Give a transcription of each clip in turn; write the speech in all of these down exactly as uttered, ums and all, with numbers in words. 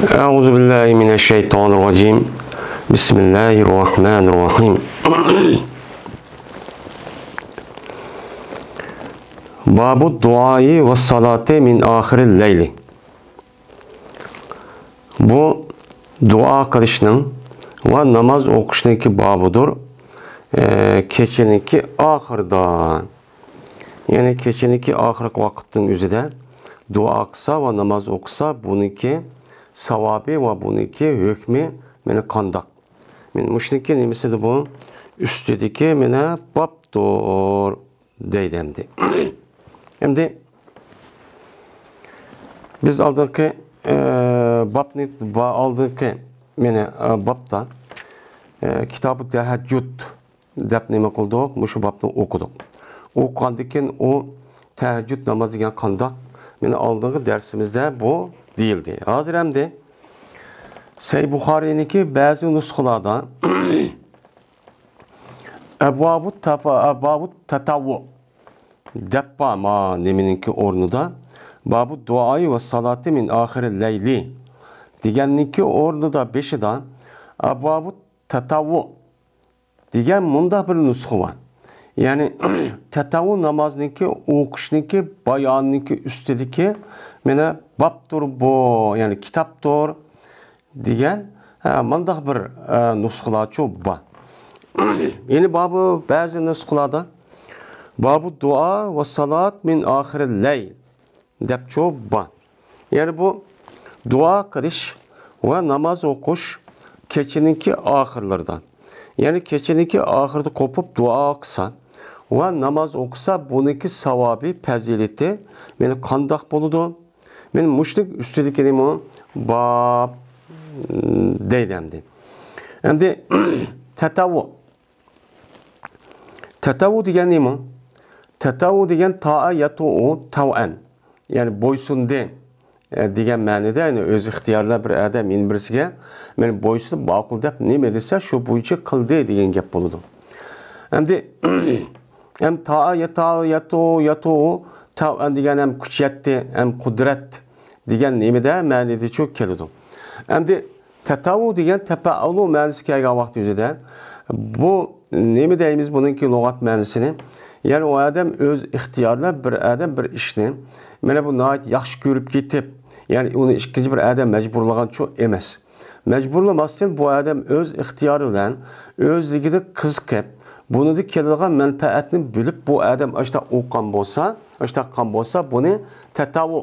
أعوذ بالله من الشيطان الرجيم. بسم الله الرحمن الرحيم. باب الدعاء والصلاة من آخر الليل. بۇ دۇئا قىلىشنىڭ ۋە ناماز ئوقۇشنىڭكى بابىدۇر. ئە، كېچىنىڭكى ئاخىرىدا، يەنى كېچىنىڭكى ئاخىرقى ۋاقىتنىڭ ئۆزىدە دۇئا قىلسا ۋە ناماز ئوقۇسا، بۇنىڭكى ساۋابى ۋە بۇنىڭكى ھۆكمى مانا قانداق؟ مانا مۇشۇنىڭكى نېمىسىدە بۇ؟ ئۈستىدىكى مانا بابتۇر دەيدۇ ئەمدى. ئەمدى بىز ئالدىنقى، ئە، بابنى، با-، ئالدىنقى مانا، ئە، بابتا، ئە، كىتابۇ تەھەججۇد دەپ نېمە قىلدۇق؟ مۇشۇ بابنى ئوقۇدۇق. ئوقۇغاندىن كېيىن ئۇ تەھەججۇد نامازى دېگەن قانداق؟ مانا ئالدىنقى دەرسىمىزدە بۇ دېيىلدى. ھازىر ئەمدى سەھىھ بۇخارىينىڭكى بەزى نۇسخىلاردا ئەبۋابۇت تەپە-، ئەبۋابۇت تەتەۋۋۇ دەپ بار، ما نېمىنىڭكى ئورنىدا، بابۇ دۇئائى ۋە سالاتى مىن ئاخىرى لەيلى دېگەننىڭكى ئورنىدا بېشىدا ئەبۋابۇت تەتەۋۋۇ دېگەن مۇنداق بىر نۇسخا بار. يەنى تەتەۋۋۇ نامازنىڭكى ئوقۇشنىڭكى بايانىنىڭكى ئۈستىدىكى مانا بابتۇر بۇ، يەنى كىتابتۇر دېگەن، ھە، مۇنداق بىر، ئە، نۇسخىلارچۇ بار. يەنى بابۇ بەزى نۇسخىلاردا بابۇ دۇئا ۋە سالات مىن ئاخىرى لەيل دەپچۇ بار. يەنى بۇ دۇئا قىلىش ۋە ناماز ئوقۇش كېچىنىڭكى ئاخىرلىرىدا. يەنى كېچىنىڭكى ئاخىرىدا قوپۇپ دۇئا قىلسا ۋە ناماز ئوقۇسا، بۇنىڭكى ساۋابى، پەزىلىتى مانا قانداق بولىدۇ؟ مانا مۇشۇنىڭ ئۈستىدىكىنىمۇ باب دەيدۇ ئەمدى. ئەمدى تەتەۋۋۇ. تەتەۋۋۇ دېگەن نېمە؟ تەتەۋۋۇ دېگەن تائە يەتۇئۇ تەۋئەن. يەنى بويسۇندى، ئە، دېگەن مەنىدە، يەنى ئۆزى ئىختىيارلا بىر ئادەم يەنە بىرسىگە مانا بويسۇنۇپ ماقۇل دەپ نېمە دېسە، شۇ بويىچە قىلدى دېگەن گەپ بولىدۇ. ئەمدى، ھەم تائە يەتۇ، يەتۇ، يەتۇئۇ تەۋئەن دېگەن ھەم كۈچ يەتتى، ھەم قۇدرەت دېگەن نېمىدە مەنىدىچۇ كېلىدۇ. ئەمدى تەتەۋۋۇ دېگەن تەپەئۇلۇ مەنىسى كەلگەن ۋاقىت يۈزىدە، بۇ نېمە دەيمىز بۇنىڭكى لۇغەت مەنىسىنى؟ يەنى ئۇ ئادەم ئۆز ئىختىيارى بىلەن بىر ئادەم بىر ئىشنى، مانا بۇ ناھايىتى ياخشى كۆرۈپ كېتىپ، يەنى ئۇنى ئىككىنچى بىر ئادەم مەجبۇرلىغانچۇ ئەمەس. مەجبۇرلىماستىن بۇ ئادەم ئۆز ئىختىيارى بىلەن ئۆزلۈكىدە قىزىقىپ، بۇنىڭدىن كېلىدىغان مەنپەئەتنى بىلىپ بۇ ئادەم ئاشۇنداق ئوقۇغان بولسا، ئاشۇنداق قىلغان بولسا، بۇنى تەتەۋۋۇ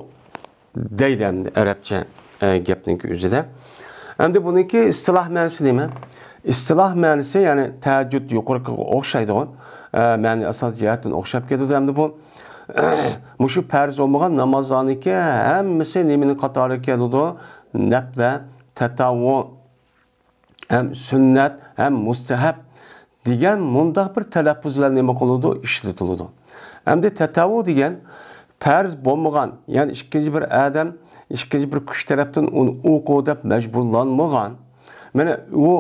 دەيدۇ ئەمدى ئەرەبچە، ئە، گەپنىڭكى ئۆزىدە. ئەمدى بۇنىڭكى ئىستىلاھ مەنىسى نېمە؟ ئىستىلاھ مەنىسى، يەنى تەھەججۇد يۇقىرىقىغا ئوخشايدىغۇ، ئە، مەنىي ئاساس جەھەتتىن ئوخشاپ كېتىدۇ. ئەمدى بۇ، مۇشۇ پەرز بولمىغان نامازلارنىڭكى ھەممىسى نېمىنىڭ قاتارىغا كېلىدۇ؟ نەپلە، تەتەۋۋۇ، ھەم سۈننەت، ھەم مۇستەھەب دېگەن مۇنداق بىر تەلەپپۇز بىلەن نېمە قىلىدۇ؟ ئىشلىتىلىدۇ. ئەمدى تەتەۋۋۇ دېگەن پەرز بولمىغان، يەنى ئىككىنچى بىر ئادەم، ئىككىنچى بىر كۈچ تەرەپتىن ئۇنى ئوقۇ دەپ مەجبۇرلانمىغان، مانا ئۇ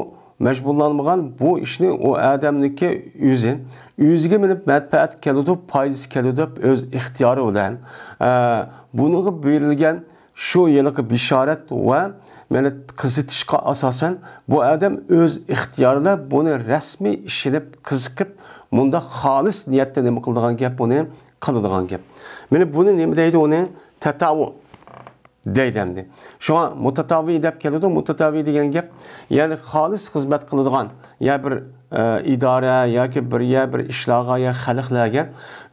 مەجبۇرلانمىغان بۇ ئىشنى ئۇ ئادەمنىڭكى ئۆزى، ئۆزىگە مېنىپ مەنپەئەت كېلىدۇ، پايدىسى كېلىدۇ دەپ ئۆز ئىختىيارى بىلەن، ئە، بۇنىڭغا بېرىلگەن شۇ ھېلىقى بېشارەت ۋە مانا قىزىتىشقا ئاساسەن، بۇ ئادەم ئۆز ئىختىيارى بىلەن بۇنى رەسمىي ئىشىنىپ، قىزىقىپ، مۇنداق خالىس نىيەتتە نېمە قىلىدىغان گەپ، بۇنى قىلىدىغان گەپ. مانا بۇنى نېمە دەيدۇ؟ ئۇنى تەتەۋۋۇ دەيدۇ ئەمدى. شۇڭا مۇتەتەۋۋى دەپ كېلىدۇ. مۇتەتەۋۋى دېگەن گەپ، يەنى خالىس خىزمەت قىلىدىغان، يا بىر، ئە، ئىدارە ياكى بىر، يا بىر ئىشلارغا، يا خەلقلەرگە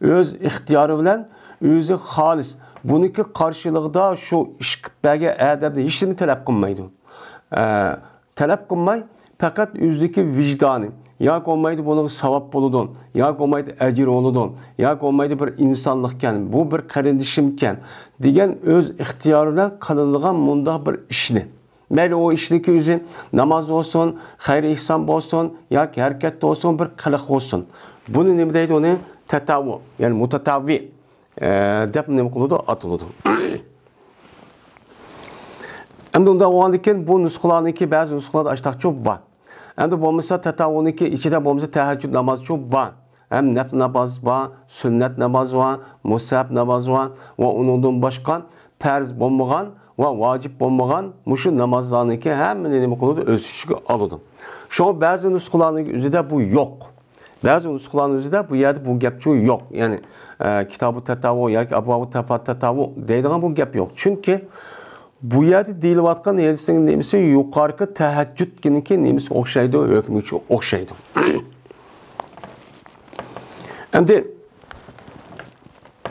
ئۆز ئىختىيارى بىلەن ئۆزى خالىس، بۇنىڭكى قارشىلىقىدا شۇ ئىش قىلىپ بەرگەن ئادەمدىن ھېچنېمە تەلەپ قىلمايدۇ. ئە، تەلەپ قىلماي، پەقەت ئۆزىدىكى ۋىجدانى، ياكى بولمايدۇ بۇنىڭغا ساۋاب بولىدۇ، ياكى بولمايدۇ ئەجىر بولىدۇ، ياكى بولمايدۇ بىر ئىنسانلىقكەن، بۇ بىر قېرىندىشىمكەن دېگەن ئۆز ئىختىيارى بىلەن قىلىنىدىغان مۇنداق بىر ئىشنى، مەيلى ئۇ ئىشنىڭكى ئۆزى ناماز بولسۇن، خەير ئېھسان بولسۇن ياكى ھەرىكەتتە بولسۇن، بىر قىلىق بولسۇن، بۇنى نېمە دەيدۇ؟ ئۇنى تەتەۋۋۇ، يەنى مۇتەتەۋۋى، ئە، دەپ نېمە قىلىدۇ؟ ئاتىلىدۇ. ئەمدى ئۇنداق بولغاندىن كېيىن بۇ نۇسخىلارنىڭكى بەزى نۇسخىلاردا ئاشتاقچۇ بار. ئەمدى بولمىسا تەتەۋۋۇنىڭكى ئىچىدە بولمىسا تەھەججۇد نامازچۇ بار. ھەم نەپلى ناماز بار، سۈننەت ناماز بار، مۇستەھەب ناماز بار ۋە ئۇنىڭدىن باشقا پەرز بولمىغان ۋە ۋاجىپ بولمىغان مۇشۇ نامازلارنىڭكى ھەممىنى نېمە قىلىدۇ؟ ئۆز ئۈستىگە ئالىدۇ. شۇڭا بەزى نۇسخىلارنىڭ ئۆزىدە بۇ يوق. بەزى نۇسخىلارنىڭ ئۆزىدە بۇ يەردە بۇ گەپچۇ يوق. يەنى، ئە، كىتابۇ تەتەۋۋۇ ياكى ئەبۋابۇ تەپا-، تەتەۋۋۇ دەيدىغان بۇ گەپ يوق. چۈنكى بۇ يەردە دېيىلىۋاتقان ھەدىسنىڭ نېمىسى يۇقىرىقى تەھەججۇدنىڭكى نېمىسىگە ئوخشايدۇ، ھۆكمىگە ئوخشايدۇ. ئەمدى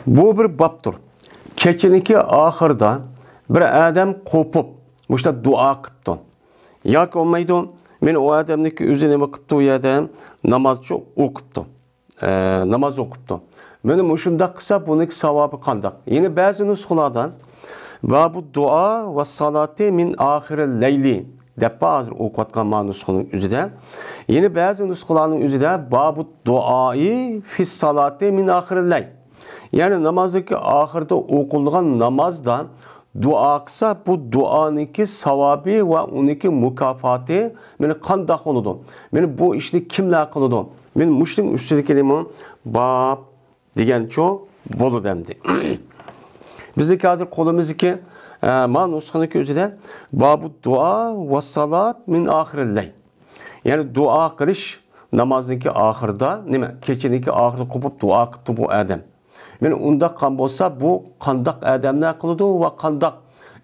بۇ بىر بابتۇر. كېچىنىڭكى ئاخىرىدا بىر ئادەم قوپۇپ، مۇشۇنداق دۇئا قىپتۇ. ياكى بولمايدۇ، مېنى ئۇ ئادەمنىڭكى ئۆزى نېمە قىپتۇ، ئۇ يەردە نامازچۇ ئوقۇپتۇ. ئە، ناماز ئوقۇپتۇ. مانا مۇشۇنداق قىلسا، بۇنىڭكى ساۋابى قانداق؟ يەنە بەزى نۇسخىلاردا بابۇ دۇئا ۋە سالاتى مىن ئاخىرىل لەيلى دەپ بار، ھازىر ئوقۇۋاتقان ما نۇسخىنىڭ ئۆزىدە. يەنە بەزى نۇسخىلارنىڭ ئۆزىدە بابۇ دۇئائى فىس سالاتى مىن ئاخىرىل لەيل. يەنى نامازنىڭكى ئاخىرىدا ئوقۇلغان نامازدا دۇئا قىلسا، بۇ دۇئانىڭكى ساۋابى ۋە ئۇنىڭكى مۇكاپاتى مانا قانداق بولىدۇ؟ مانا بۇ ئىشنى كىملەر قىلىدۇ؟ مانا مۇشۇنىڭ ئۈستىدىكى نېمە؟ باب دېگەنچۇ بولىدۇ ئەمدى. بىزنىڭكى ھازىر قولىمىزدىكى، ئە، ما نۇسخىنىڭكى ئۆزىدە بابۇ دۇئا ۋەسسالات مىن ئاخىرىل لەيل. يەنى دۇئا قىلىش نامازنىڭكى ئاخىرىدا، نېمە، كېچىنىڭكى ئاخىرىدا قوپۇپ دۇئا قىپتۇ بۇ ئادەم. مانا ئۇنداق قىلغان بولسا، بۇ قانداق ئادەملەر قىلىدۇ ۋە قانداق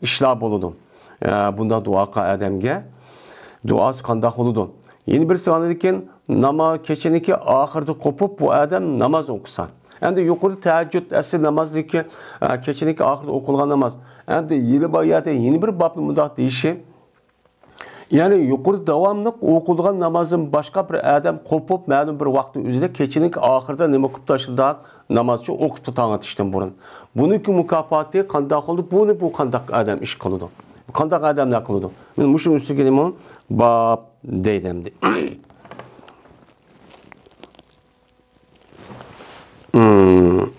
ئىشلار بولىدۇ؟ ئە، بۇنداق دۇئا قىلغان ئادەمگە دۇئاسى قانداق بولىدۇ؟ يەنە بىرسى ئاندىن كېيىن ناما-، كېچىنىڭكى ئاخىرىدا قوپۇپ بۇ ئادەم ناماز ئوقۇسا. ئەمدى يۇقىرىدا تەھەججۇد، ئەسلى نامازنىڭكى، ئە، كېچىنىڭكى ئاخىرىدا ئوقۇلغان ناماز. ئەمدى يەنە بار يەردە يەنە بىر بابنى مۇنداق دېيىشى، يەنى يۇقىرى داۋاملىق ئوقۇلغان نامازدىن باشقا بىر ئادەم قوپۇپ، مەلۇم بىر ۋاقىتنىڭ ئۆزىدە كېچىنىڭ ئاخىرىدا نېمە قىپتۇ، ئاشۇنداق نامازچۇ ئوقۇپتۇ تاڭ ئاتىشتىن بۇرۇن. بۇنىڭكى مۇكاپاتى قانداق بولدى؟ بۇنى بۇ قانداق ئادەم ئىش قىلىدۇ؟ قانداق ئادەملەر قىلىدۇ؟ مانا مۇشۇنىڭ ئۈستىگە نېمە؟ باب دەيدۇ ئەمدى. مم.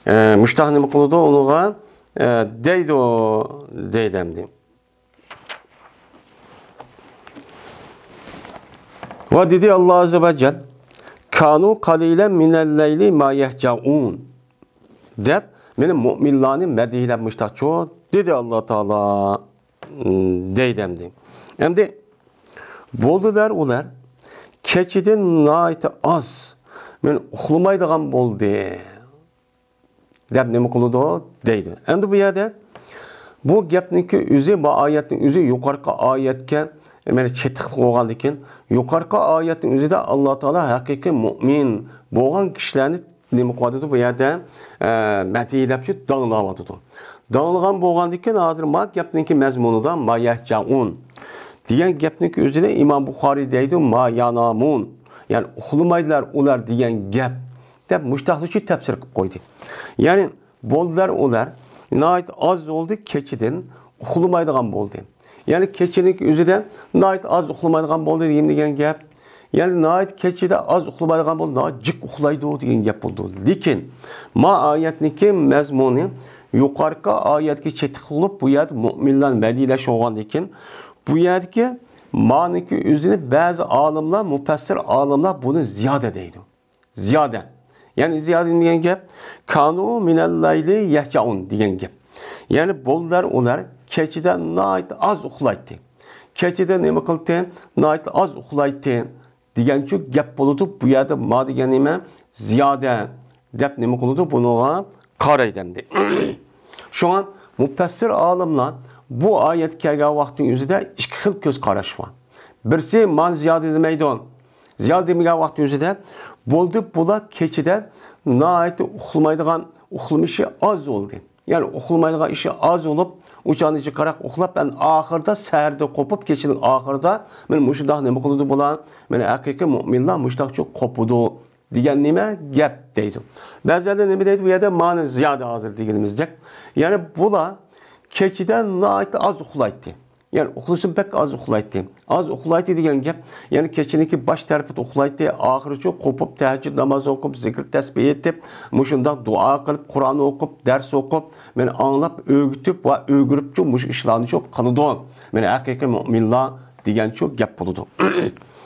ئە، مۇشتاق نېمە قىلىدۇ ئۇنىڭغا؟ ئە، دەيدۇ، دەيدۇ ئەمدى. ۋە دېدى ئاللا ئەززە ۋە جەل، كانۇ قەلىلەن مىنەل لەيلى ما يەھجەئۇن دەپ، مانا مۇئمىنلارنى مەدھىيلەپ مۇشتاقچۇ دېدى ئاللا تائالا. دەيدۇ ئەمدى. ئەمدى بولدىلەر ئۇلار كېچىدە ناھايىتى ئاز، مانا ئۇخلىمايدىغان بولدى دەپ نېمە قىلىدۇ دەيدۇ. ئەمدى بۇ يەردە بۇ گەپنىڭكى ئۆزى، بۇ ئايەتنىڭ ئۆزى يۇقىرىقى ئايەتكە، مانا، چېتىقلىق بولغاندىكىن، يۇقىرىقى ئايەتنىڭ ئۆزىدە ئاللا تائالا ھەقىقىي مۇئمىن بولغان كىشىلەرنى نېمە قىلىۋاتىدۇ بۇ يەردە؟ ئە، مەدھىيلەپچۇ، داڭلاۋاتىدۇ. داڭلىغان بولغاندىكىن، ھازىر ما گەپنىڭكى مەزمۇنىدا ما يەھجەئۇن دېگەن گەپنىڭكى ئۆزىدە ئىمام بۇخارىي دەيدۇ، ما يانامۇن. يەنى ئۇخلىمايدىلار ئۇلار دېگەن گەپ دەپ مۇشتاقلىشى تەپسىر قىلىپ قويدى. يەنى بولدىلار ئۇلار ناھايىتى ئاز بولدى، كېچىدىن ئۇخلىمايدىغان بولدى. يەنى كېچىنىڭ ئۆزىدە ناھايىتى ئاز ئۇخلىمايدىغان بولدى دېگەن، دېگەن گەپ. يەنى ناھايىتى كېچىدە ئاز ئۇخلىمايدىغان بولدى، ناھايىتى جىق ئۇخلايدۇ دېگەن گەپ بولىدۇ. لېكىن ما ئايەتنىڭكى مەزمۇنى يۇقىرىقى ئايەتكە چېتىقلىق بولۇپ، بۇ يەردە مۇئمىنلار مەدھىيلەش بولغاندىكىن، بۇ يەردىكى مانىكى ئۆزىنى بەزى ئالىملار، مۇپەسسىر ئالىملار بۇنى زىيادە دەيدۇ. زىيادە. يەنى زىيادە دېگەن گەپ، كانۇ مىنەل لەيلى يەھجەئۇن دېگەن گەپ. يەنى بولدىلار ئۇلار كېچىدە ناھايىتى ئاز ئۇخلايتتى. كېچىدە نېمە قىلتى؟ ناھايىتى ئاز ئۇخلايتتى دېگەنچۇ گەپ بولىدۇ. بۇ يەردە ما دېگەن نېمە؟ زىيادە دەپ نېمە قىلىدۇ؟ بۇنىڭغا قارايدۇ ئەمدى. شۇڭا مۇپەسسىر ئالىملار بۇ ئايەت كەلگەن ۋاقىتنىڭ ئۆزىدە ئىككى خىل كۆز قاراش بار. بىرسى مانا زىيادە دېمەيدۇ. زىيادە دېمىگەن ۋاقىتنىڭ ئۆزىدە بولدى، بۇلار كېچىدە ناھايىتى ئۇخلىمايدىغان، ئۇخلىمىشى ئاز بولدى. يەنى ئۇخلىمايدىغان ئىشى ئاز بولۇپ، ئۇ چاغنى جىقراق ئۇخلاپ، ئەنە ئاخىرىدا سەھەردە قوپۇپ، كېچىنىڭ ئاخىرىدا مانا مۇشۇنداق نېمە قىلىدۇ بۇلار؟ مانا ھەقىقىي مۇئمىنلار مۇشۇنداقچۇ قوپىدۇ دېگەن نېمە گەپ دەيدۇ. بەزىلەر نېمە دەيدۇ؟ بۇ يەردە مانا زىيادە ھازىر دېگىنىمىزدەك. يەنى بۇلار كېچىدە ناھايىتى ئاز ئۇخلايتتى. يەنى ئۇخلىسا بەك ئاز ئۇخلايتتى. ئاز ئۇخلايتتى دېگەن گەپ، يەنى كېچىنىڭكى باش تەرىپىدە ئۇخلايتتى، ئاخىرىچۇ قوپۇپ، تەھەججۇد نامازى ئوقۇپ، زىكىر تەسبىھ ئېيتىپ، مۇشۇنداق دۇئا قىلىپ، قۇرئان ئوقۇپ، دەرس ئوقۇپ، مانا ئاڭلاپ، ئۆگىتىپ ۋە ئۆگىنىپچۇ مۇشۇ ئىشلارنىچۇ قىلىدۇ. مانا ھەقىقىي مۇئمىنلار دېگەنچۇ گەپ بولىدۇ.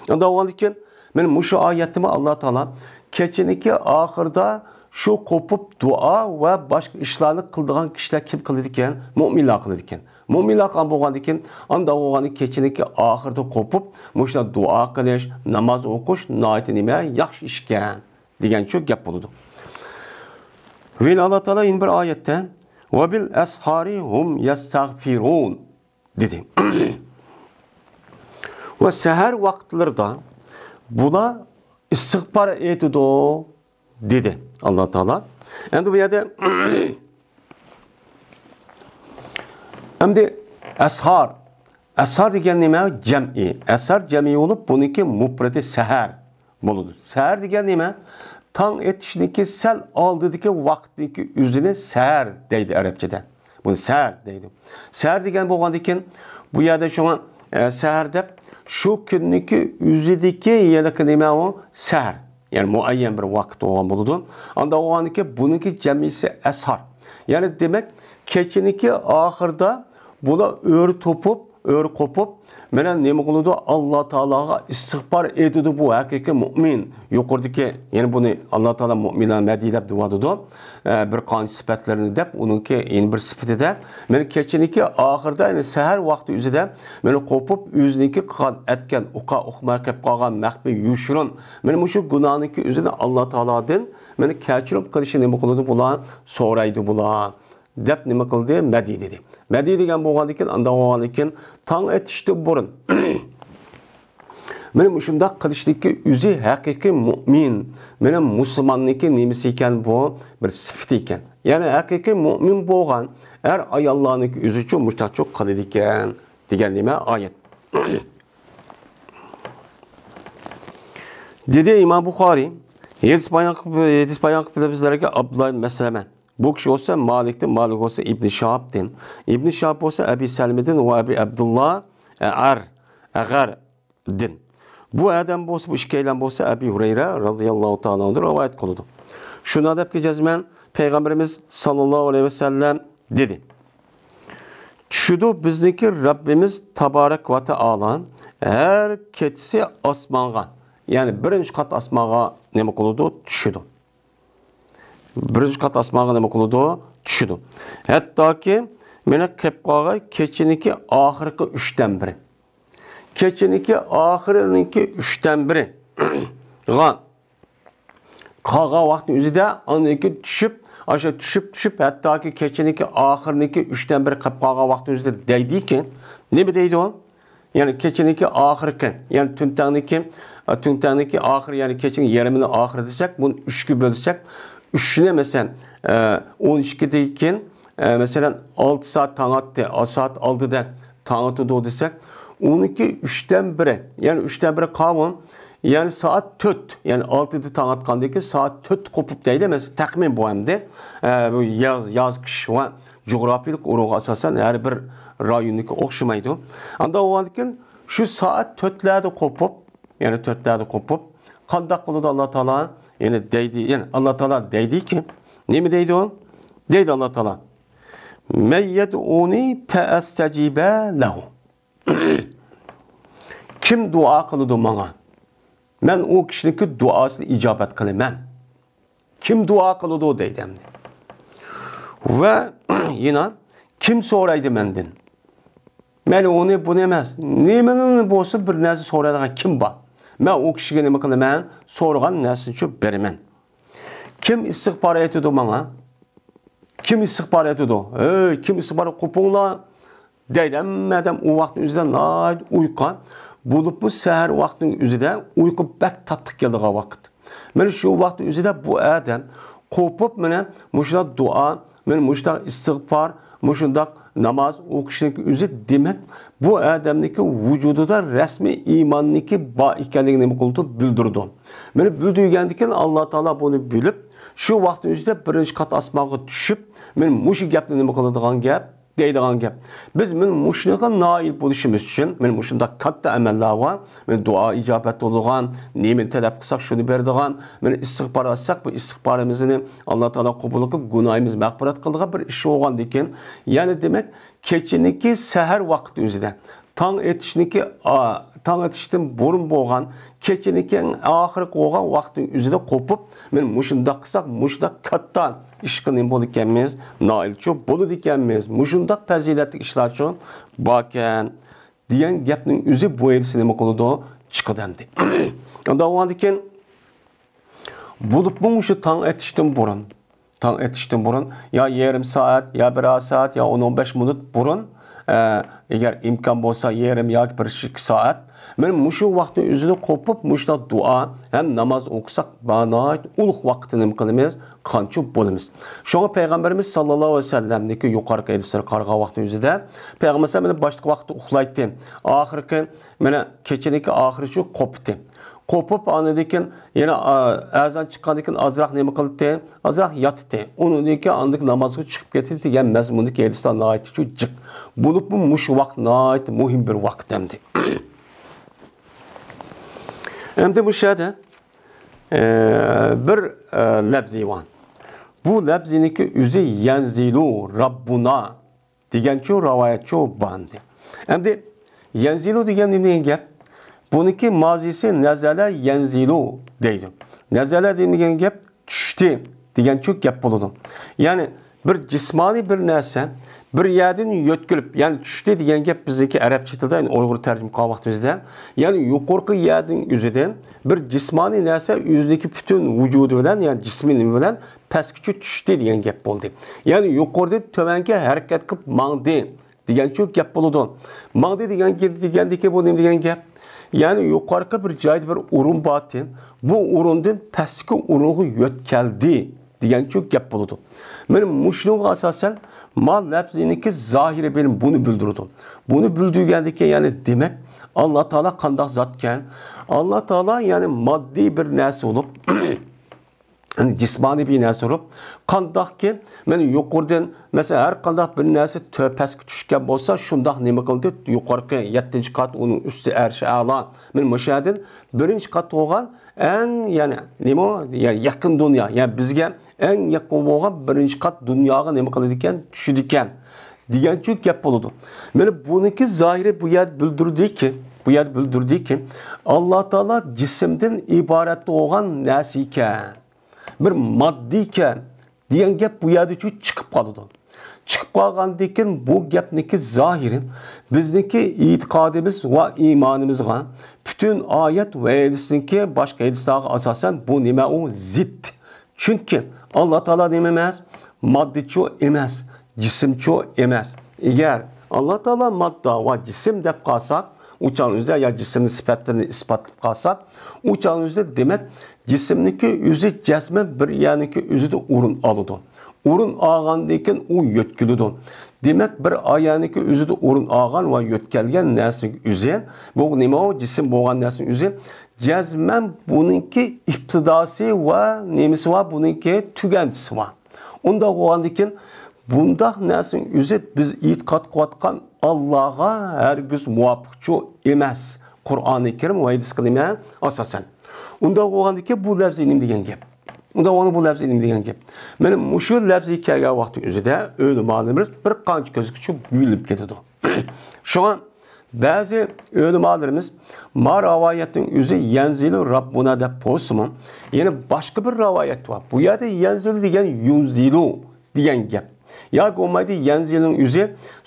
ئۇنداق بولغاندىكىن، مانا مۇشۇ ئايەتتىمۇ ئاللا تائالا كېچىنىڭكى ئاخىرىدا شۇ قوپۇپ دۇئا ۋە باشقا ئىشلارنى قىلىدىغان كىشىلەر كىم قىلىدىكەن؟ مۆمىنلار قىلىدىكەن. مۆمىنلار قىلغان بولغاندىكىن، ئانداق بولغاندا كېچىنىڭكى ئاخىرىدا قوپۇپ، مۇشۇنداق دۇئا قىلىش، ناماز ئوقۇش ناھايىتى نېمە؟ ياخشى ئىشكەن، دېگەنچۇ گەپ بولىدۇ. ۋە ئاللا تائالا يەنە بىر ئايەتتە، «ۋە بىل ئەسھارى ھۇم يەستەغفىرۇن» دېدى. ۋە سەھەر ۋاقىتلىرىدا بۇلار ئىستىغپار ئېيتىدۇ، دېدى ئاللا تائالا. ئەمدى بۇ يەردە، ئەمدى ئەسھار. ئەسھار دېگەن نېمە؟ جەمئى. ئەسھار جەمئى بولۇپ، بۇنىڭكى مۇپرىتى سەھەر بولىدۇ. سەھەر دېگەن نېمە؟ تاڭ ئېتىشنىڭكى سەل ئالدىدىكى ۋاقىتنىڭكى ئۆزىنى سەھەر دەيدۇ ئەرەبچىدە. بۇنى سەھەر دەيدۇ. سەھەر دېگەن بولغاندىكىن، بۇ يەردە شۇڭا، ئە، سەھەر دەپ، شۇ كۈننىڭكى ئۆزىدىكى ھېلىقى نېمە ئۇ؟ سەھەر. يەنى مۇئەييەن بىر ۋاقىت بولغان بولىدۇ. ئانداق بولغاندىكىن بۇنىڭكى جەمئىسى ئەسھار. يەنى دېمەك، كېچىنىڭكى ئاخىرىدا بۇلار ئۆرە توپۇپ، ئۆرە قوپۇپ، مانا نېمە قىلىدۇ؟ ئاللا تائالاغا ئىستىغپار ئېيتىدۇ بۇ ھەقىقىي مۆمىن. يۇقىرىدىكى، يەنى بۇنى ئاللا تائالا مۆمىنلەر مەدھىيلەپ دېۋاتىدۇ. ئە، بىر قانچە سۈپەتلىرىنى دەپ، ئۇنىڭكى يەنە بىر سۈپىتىدە، مانا كېچىنىڭكى ئاخىرىدا، يەنى سەھەر ۋاقتى ئۆزىدە، مانا قوپۇپ، ئۆزىنىڭكى قىلغان، ئەتكەن، ئۇقا ئۇقماي قېلىپ قالغان مەخپىي يوشۇرۇن، مانا مۇشۇ گۇناھنىڭكى ئۆزىنى ئاللا تائالادىن، مانا كەچۈرۈم قىلىشنى نېمە قىلىدۇ بۇلار؟ سورايدۇ بۇلار. دەپ نېمە قىلدى؟ مەدھىي دېدى. مەدھىي دېگەن بولغاندىكىن، ئانداق بولغاندىكىن، تاڭ ئېتىشتىن بۇرۇن، مانا مۇشۇنداق قىلىشنىڭكى ئۆزى ھەقىقىي مۆمىن، مانا مۇسۇلماننىڭكى نېمىسى ئىكەن بۇ؟ بىر سۈپىتى ئىكەن. يەنى ھەقىقىي مۆمىن بولغان ئەر ئاياللارنىڭكى ئۆزىچۇ مۇشۇنداقچۇ قىلىدىكەن دېگەن نېمە؟ ئايەت. دېدى ئىمام بۇخارىي، ھەدىس بايان قىلىپ، ھەدىس بايان قىلىپ بىزلەرگە ئابدۇللا ئىبن مەسلەمە. بۇ كىشى بولسا مالىكتىن، مالىك بولسا ئىبنى شىھابتىن، ئىبنى شىھاب بولسا ئەبى سەلمىدىن ۋە ئەبى ئابدۇللا ئەر، ئەغەردىن. بۇ ئادەم بولسا، بۇ ئىككىيلەن بولسا ئەبى ھۇرەيرە رازىياللاھۇ تائالا ئەنھۇدىن رىۋايەت قىلىدۇ. شۇنىڭ دەپكى جەزمەن پەيغەمبىرىمىز ساللاللاھۇ ئەلەيھى ۋەسەللەم دېدى، چۈشىدۇ بىزنىڭكى رەببىمىز تابارەك ۋە تائالا ھەر كېچىسى ئاسمانغا، يەنى بىرىنچى قات ئاسمانغا نېمە قىلىدۇ؟ چۈشىدۇ. بىرىنچى قات ئاسمانغا نېمە قىلىدۇ؟ چۈشىدۇ. ھەتتاكى مېنى قېلىپ قالغان كېچىنىڭكى ئاخىرقى ئۈچتىن بىرى. كېچىنىڭكى ئاخىرىنىڭكى ئۈچتىن بىرىغا قالغان ۋاقىتنىڭ ئۆزىدە ئاندىن كېيىن چۈشۈپ، ئاشۇ چۈشۈپ، چۈشۈپ، ھەتتاكى كېچىنىڭكى ئاخىرىنىڭكى ئۈچتىن بىرى قېلىپ قالغان ۋاقىتنىڭ ئۆزىدە دەيدىكى، نېمە دەيدۇ؟ يەنى كېچىنىڭكى ئاخىرقى، يەنى تۈنتەڭنىڭكى، ئە، تۈنتەڭنىڭكى ئاخىرى، يەنى كېچىنىڭ يېرىمىنىڭ ئاخىرى دېسەك، بۇنى ئۈچكە بۆلسەك، ئۈچنى، مەسىلەن، ئە، ئون ئىككىدىن كېيىن، ئە، مەسىلەن، ئالتە سائەت تاڭ ئاتتى، سائەت ئالتىدە تاڭ ئاتىدۇ دېسەك، ئۇنىڭكى ئۈچتىن بىرى، يەنى ئۈچتىن بىرى قاۋۇن، يەنى سائەت تۆت، يەنى ئالتىدە تاڭ ئاتقاندىن كېيىن سائەت تۆت قوپۇپ دەيدۇ، مەسىلەن، تەخمىن بۇ ئەمدى. ئە، بۇ ياز، ياز، قىش ۋە جۇغراپىيىلىك ئورۇنغا ئاساسەن ھەر بىر رايوندىكى ئوخشىمايدۇ. ئانداق بولغاندىكىن شۇ سائەت تۆتلەردە قوپۇپ، يەنى تۆتلەردە قوپۇپ، قانداق قىلىدۇ ئاللا تائالا؟ يەنى دەيدۇ، يەنى ئاللا تائالا دەيدىكى، نېمە دەيدۇ؟ دەيدۇ ئاللا تائالا، مەن يەدئۇنى فەئەستەجىبە لەھۇ. كىم دۇئا قىلىدۇ ماڭا؟ مەن ئۇ كىشىنىڭكى دۇئاسىنى ئىجابەت قىلىمەن. كىم دۇئا قىلىدۇ دەيدۇ ئەمدى. ۋە يەنە كىم سورايدۇ مەندىن؟ مەن ئۇنى بۇنى ئەمەس، نېمىنى بولسا بىر نەرسە سورايدىغان كىم بار؟ مەن ئۇ كىشىگە نېمە قىلىمەن؟ سورىغان نەرسىنى شۇ بېرىمەن. كىم ئىستىغپار ئېيتىدۇ ماڭا؟ كىم ئىستىغپار ئېيتىدۇ؟ ھەي، كىم ئىستىغپار، قوپۇڭلار! دەيدۇ. ھەممە ئادەم ئۇ ۋاقىتنىڭ ئۆزىدە ناھايىتى ئۇيقۇغان. بولۇپمۇ سەھەر ۋاقتىنىڭ ئۆزىدە ئۇيقۇ بەك تاتلىق كېلىدىغان ۋاقىت. مانا شۇ ۋاقىتنىڭ ئۆزىدە بۇ ئادەم قوپۇپ، مانا مۇشۇنداق دۇئا، مانا مۇشۇنداق ئىستىغپار، مۇشۇنداق ناماز ئوقۇشنىڭ ئۆزى، دېمەك، بۇ ئادەمنىڭكى ۋۇجۇدىدا رەسمىي ئىماننىڭكى بار ئىكەنلىكىنى نېمە قىلىدۇ؟ بىلدۈرىدۇ. مانا بىلدۈرگەندىن كېيىن ئاللا تائالا بۇنى بىلىپ، شۇ ۋاقىتنىڭ ئۆزىدە بىرىنچى قات ئاسمانغا چۈشۈپ، مانا مۇشۇ گەپنى نېمە قىلىدىغان گەپ؟ دەيدىغان گەپ. بىز مانا مۇشۇنىڭغا نائىل بولۇشىمىز ئۈچۈن، مانا مۇشۇنداق كاتتا ئەمەللەر بار. مانا دۇئا ئىجابەت بولىدىغان، نېمىنى تەلەپ قىلساق، شۇنى بېرىدىغان، مانا ئىستىغپار ئەتسەك، بۇ ئىستىغپارىمىزنى ئاللا تائالا قوبۇل قىلىپ، گۇناھىمىزنى مەغپىرەت قىلىدىغان بىر ئىش بولغاندىكىن، يەنى دېمەك، كېچىنىڭكى سەھەر ۋاقتى ئۆزىدە، تاڭ ئېتىشنىڭكى، ئا، تاڭ ئېتىشتىن بۇرۇن بولغان، كېچىنىڭكى ئەڭ ئاخىرقى بولغان ۋاقىتنىڭ ئۆزىدە قوپۇپ، مانا مۇشۇنداق قىلساق، مۇشۇنداق كاتتا ئىشقا نېمە بولىدىكەنمىز، نائىلچۇ بولىدىكەنمىز، مۇشۇنداق پەزىلەتلىك ئىشلارچۇ باركەن، دېگەن گەپنىڭ ئۆزى بۇ ھەدىستە نېمە قىلىدۇ؟ چىقىدۇ ئەمدى. ئانداق بولغاندىكىن، بولۇپمۇ مۇشۇ تاڭ ئېتىشتىن بۇرۇن، تاڭ ئېتىشتىن بۇرۇن يا يېرىم سائەت، يا بىرەر سائەت، يا ئون، ئون بەش مىنۇت بۇرۇن، ئە، ئەگەر ئىمكان بولسا، يېرىم ياكى بىر ئىككى سائەت، مانا مۇشۇ ۋاقىتنىڭ ئۆزىدە قوپۇپ، مۇشۇنداق دۇئا ھەم ناماز ئوقۇساق، ناھايىتى ئۇلۇغ ۋاقىتتا نېمە قىلىمىز؟ قانچە بولىمىز. شۇڭا پەيغەمبىرىمىز ساللاللاھۇ ئەلەيھى ۋەسەللەمنىڭكى يۇقىرىقى ھەدىسلىرىگە قارىغان ۋاقىتنىڭ ئۆزىدە، پەيغەمبەر مانا باشلىقى ۋاقىتتا ئۇخلايتتى. ئاخىرقى، مانا كېچىنىڭكى ئاخىرى شۇ قوپتى. قوپۇپ، ئاندىن كېيىن يەنە، ئا، ئەزان چىققاندىن كېيىن ئازراق نېمە قىلدى؟ ئازراق ياتتى. ئۇنىڭدىن كېيىن ئاندىن كېيىن نامازغا چىقىپ كېتىدۇ دېگەن مەزمۇندىكى ھەدىسلەر ناھايىتى شۇ جىق. بولۇپمۇ مۇشۇ ۋاقىت ناھايىتى مۇھىم بىر ۋاقىت ئەمدى. ئەمدى بۇ شەدە، ئە، بىر، ئە، لەپزى بار. بۇ لەپزىنىڭكى ئۆزى يەنزىلۇ راببۇنا دېگەنچۇ رىۋايەتچۇ بار ئەمدى. ئەمدى يەنزىلۇ دېگەن نېمە دېگەن گەپ؟ بۇنىڭكى مازىسى نەزەلە يەنزىلۇ دەيدۇ. نەزەلە دېگەن گەپ چۈشتى دېگەنچۇ گەپ بولىدۇ. يەنى بىر جىسمانىي بىر نەرسە بىر يەردىن يۆتكىلىپ، يەنى چۈشتى دېگەن گەپ بىزنىڭكى ئەرەبچە تىلدا، يەنى ئۇيغۇر تەرجىمە قىلغان ۋاقتىمىزدا، يەنى يۇقىرىقى يەرنىڭ ئۆزىدىن بىر جىسمانىي نەرسە ئۆزىنىڭكى پۈتۈن ۋۇجۇدى بىلەن، يەنى جىسمى نېمە بىلەن پەسكىچە چۈشتى دېگەن گەپ بولدى. يەنى يۇقىرىدىن تۆۋەنگە ھەرىكەت قىلىپ ماڭدى دېگەنچۇ گەپ بولىدۇ. ماڭدى دېگەن، دېگەندىكى بۇ نېمە دېگەن گەپ؟ يەنى يۇقىرىقى بىر جايدا بىر ئورۇن بارتى، بۇ ئورۇندىن پەسكى ئورۇنغا يۆتكەلدى دېگەنچۇ گەپ بولىدۇ. مانا مۇشۇنىڭغا ئاساسەن ما لەپزىنىڭكى زاھىرى بىلەن بۇنى بىلدۈرىدۇ. بۇنى بىلدۈرگەندىكى، يەنى دېمەك، ئاللا تائالا قانداق زاتكەن؟ ئاللا تائالا، يەنى ماددىي بىر نەرسە بولۇپ، يەنى جىسمانىي بىر نەرسە بولۇپ، قانداقكى، مانا يۇقىرىدىن، مەسىلەن، ھەر قانداق بىر نەرسە تۆ-، پەسكە چۈشكەن بولسا، شۇنداق نېمە قىلدى؟ يۇقىرىقى يەتتىنچى قات، ئۇنىڭ ئۈستى ئەرشى ئەلا. مانا مۇشۇ يەردىن بىرىنچى قات بولغان ئەڭ، يەنى نېمە، يەنى يېقىن دۇنيا، يەنى بىزگە ئەڭ يېقىن بولغان بىرىنچى قات دۇنياغا نېمە قىلىدىكەن؟ چۈشىدىكەن دېگەنچۇ گەپ بولىدۇ. مانا بۇنىڭكى زاھىرى بۇ يەردە بىلدۈردىكى، بۇ يەردە بىلدۈردىكى، ئاللا تائالا جىسىمدىن ئىبارەت بولغان نەرسە ئىكەن، بىر ماددا ئىكەن دېگەن گەپ بۇ يەردىچۇ چىقىپ قالىدۇ. چىقىپ قالغاندىن كېيىن بۇ گەپنىڭكى زاھىرى بىزنىڭكى ئېتىقادىمىز ۋە ئىمانىمىزغا، پۈتۈن ئايەت ۋە ھەدىسنىڭكى باشقا ھەدىسلارغا ئاساسەن بۇ نېمە ئۇ؟ زىت. چۈنكى ئاللا تائالا نېمە ئەمەس؟ ماددىچۇ ئەمەس، جىسىمچۇ ئەمەس. ئەگەر ئاللا تائالا ماددا ۋە جىسىم دەپ قالساق، ئۇ چاغنىڭ ئۆزىدە يا جىسىمنىڭ سۈپەتلىرىنى ئىسپاتلاپ قالساق، ئۇ چاغنىڭ ئۆزىدە دېمەك، جىسىمنىڭكى ئۆزى جەزمەن بىر يەرنىڭكى ئۆزىدە ئورۇن ئالىدۇ. ئورۇن ئالغاندىن كېيىن ئۇ يۆتكىلىدۇ. دېمەك، بىر ئايەنىڭكى ئۆزىدە ئورۇن ئالغان ۋە يۆتكەلگەن نەرسىنىڭ ئۆزى، بۇ نېمە ئۇ؟ جىسىم بولغان نەرسىنىڭ ئۆزى جەزمەن بۇنىڭكى ئىپتىداسى ۋە نېمىسى بار؟ بۇنىڭكى تۈگەندىسى بار. ئۇنداق بولغاندىكىن، بۇنداق نەرسىنىڭ ئۆزى بىز ئېتىقاد قىلىۋاتقان ئاللاغا ھەرگىز مۇۋاپىقچۇ ئەمەس، قۇرئانى كەرىم ۋە ھەدىسكە نېمە؟ ئاساسەن. ئۇنداق بولغاندىكىن، بۇ لەپزى نېمە دېگەن گەپ؟ ئۇنداق بولغاندا بۇ لەپزى نېمە دېگەن گەپ؟ مانا مۇشۇ لەپزى كەلگەن ۋاقتى ئۆزىدە ئۆلىمالىرىمىز بىر قانچە كۆزگىچە بۆلۈنۈپ كېتىدۇ. شۇڭا بەزى ئۆلىمالىرىمىز ما رىۋايەتنىڭ ئۆزى يەنزىلۇ راببۇنا دەپ بولسىمۇ، يەنە باشقا بىر رىۋايەت بار. بۇ يەردە يەنزىلۇ دېگەن يۇنزىلۇ دېگەن گەپ. ياكى بولمايدۇ، يەنزىلۇنىڭ ئۆزى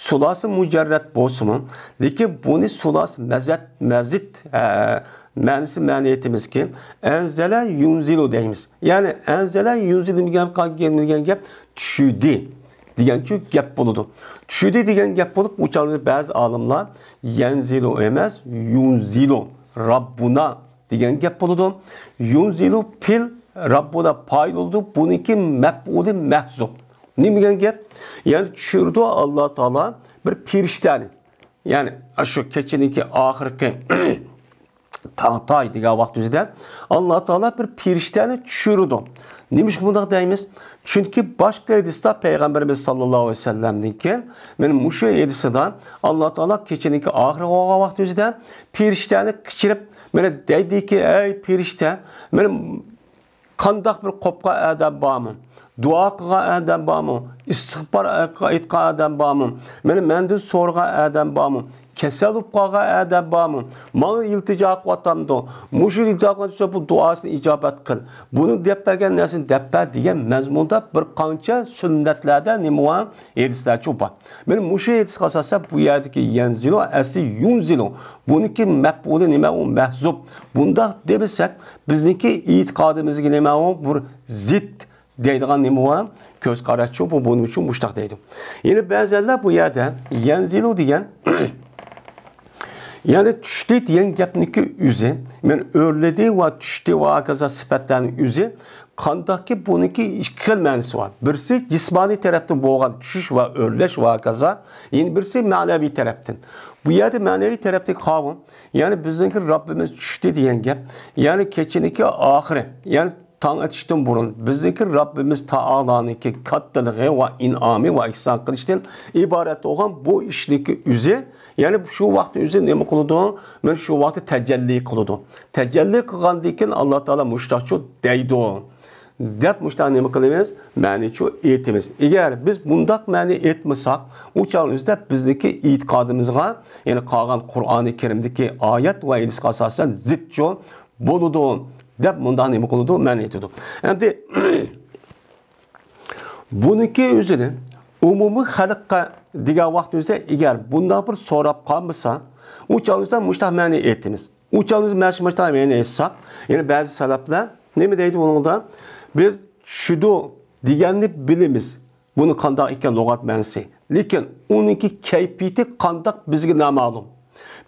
سۇلاسى مۇجەررەت بولسىمۇ، لېكىن بۇنى سۇلاسى مەزەت، مەزىت، ئە، مەنىسى مەنە ئېيتىمىزكى، ئەنزەلە يۇنزىلۇ دەيمىز. يەنى ئەنزەلە يۇنزىلۇ دېگەن، دېگەن گەپ چۈشۈردى دېگەنچۇ گەپ بولىدۇ. چۈشۈردى دېگەن گەپ بولۇپ، ئۇ چاغدا بەزى ئالىملار يەنزىلۇ ئەمەس، يۇنزىلۇ، راببۇنا دېگەن گەپ بولىدۇ. يۇنزىلۇ پېئىل، راببۇنا پائىل بولىدۇ. بۇنىڭكى مەپئۇلى مەھزۇپ. نېمە دېگەن گەپ؟ يەنى چۈشۈرىدۇ ئاللا تائالا بىر پېرىشتەنى. يەنى ئاشۇ كېچىنىڭكى ئاخىرقى تاڭ ئاتاي دېگەن ۋاقىت ئۆزىدە ئاللا تائالا بىر پېرىشتەنى چۈشۈرىدۇ. نېمىشقا بۇنداق دەيمىز؟ چۈنكى باشقا ھەدىستە پەيغەمبىرىمىز ساللاللاھۇ ئەلەيھى ۋەسەللەمدىن كېيىن، مانا مۇشۇ ھەدىسىدا ئاللا تائالا كېچىنىڭكى ئاخىرى بولغان ۋاقىت ئۆزىدە پېرىشتەنى قېچىرىپ، مانا دەيدىكى، ئەي پېرىشتە، مانا قانداق بىر قوپقان ئادەم بارمۇ؟ دۇئا قىلغان ئادەم بارمۇ؟ ئىستىغپار ئېيتقان ئادەم بارمۇ؟ مانا مەندىن سورىغان ئادەم بارمۇ؟ كېسەل بولۇپ قالغان ئادەم بارمۇ؟ ماڭا ئىلتىجا قىلىۋاتامدۇ؟ مۇشۇ ئىلتىجا قىلغان بۇ دۇئاسىنى ئىجابەت قىل. بۇنى دەپ بەرگەن نەرسىنى دەپ بەر دېگەن مەزمۇندا بىر قانچە سۈننەتلەردە نېمە بار؟ ھەدىسلەرچۇ بار. مانا مۇشۇ ھەدىسكە ئاساسەن بۇ يەردىكى يەنزىلۇ ئەسلى يۇنزىلۇ. بۇنىڭكى مەپئۇلى نېمە؟ ئۇ مەھزۇپ. بۇنداق دېمىسەك، بىزنىڭكى ئېتىقادىمىزگە نېمە؟ ئۇ بىر زىت دەيدىغان نېمە بار؟ كۆز قاراشچۇ، بۇ بۇنىڭ ئۈچۈن مۇشتاق دەيدۇ. يەنە بەزىلەر بۇ يەردە يەنزىلۇ دېگەن، يەنى چۈشتى دېگەن گەپنىڭكى ئۆزى، مەن ئۆرلىدى ۋە چۈشتى ۋە ھاكازا سۈپەتلەرنىڭ ئۆزى قانداقكى بۇنىڭكى ئىككى خىل مەنىسى بار. بىرسى جىسمانىي تەرەپتىن بولغان چۈشۈش ۋە ئۆرلەش ۋە ھاكازا، يەنە بىرسى مەنەۋى تەرەپتىن. بۇ يەردە مەنەۋى تەرەپتىكى قاۋۇم، يەنى بىزنىڭكى رەببىمىز چۈشتى دېگەن گەپ، يەنى كېچىنىڭكى ئاخىرى، يەنى تاڭ ئېتىشتىن بۇرۇن بىزنىڭكى رەببىمىز تائالانىڭكى كاتتىلىقى ۋە ئىنئامى ۋە ئېھسان قىلىشتىن ئىبارەت بولغان بۇ ئىشنىڭكى ئۆزى، يەنى شۇ ۋاقىتتا ئۆزى نېمە قىلىدۇ؟ مانا شۇ ۋاقىتتا تەجەللى قىلىدۇ. تەجەللى قىلغاندىن كېيىن ئاللا تائالا مۇشتاقچۇ دەيدۇ، دەپ مۇشتاق نېمە قىلىمىز؟ مەنىچۇ ئېيتىمىز. ئەگەر بىز بۇنداق مەنى ئېيتمىساق، ئۇ چاغنىڭ ئۆزىدە بىزنىڭكى ئېتىقادىمىزغا، يەنى قالغان قۇرئانى كەرىمدىكى ئايەت ۋە ھەدىسكە ئاساسەن زىتچۇ بولىدۇ، دەپ مۇنداق نېمە قىلىدۇ؟ مەنئى ئېتىدۇ. ئەمدى بۇنىڭكى ئۆزىنى ئومۇمىي خەلققە دېگەن ۋاقتىمىزدا ئەگەر بۇنداق بىر سوراپ قالمىسا، ئۇ چاغىمىزدا مۇشتاق مەنئى ئېيتىمىز. ئۇ چاغىمىزدا مەش-، مۇشتاق مەنئى ئېيتساق، يەنە بەزى سەلەپلەر نېمە دەيدۇ بۇنىڭدا؟ بىز چۈشىدۇ دېگەننى بىلىمىز. بۇنى قانداق ئىكەن لۇغەت مەنىسى. لېكىن ئۇنىڭكى كەيپىيىتى قانداق بىزگە نامەلۇم.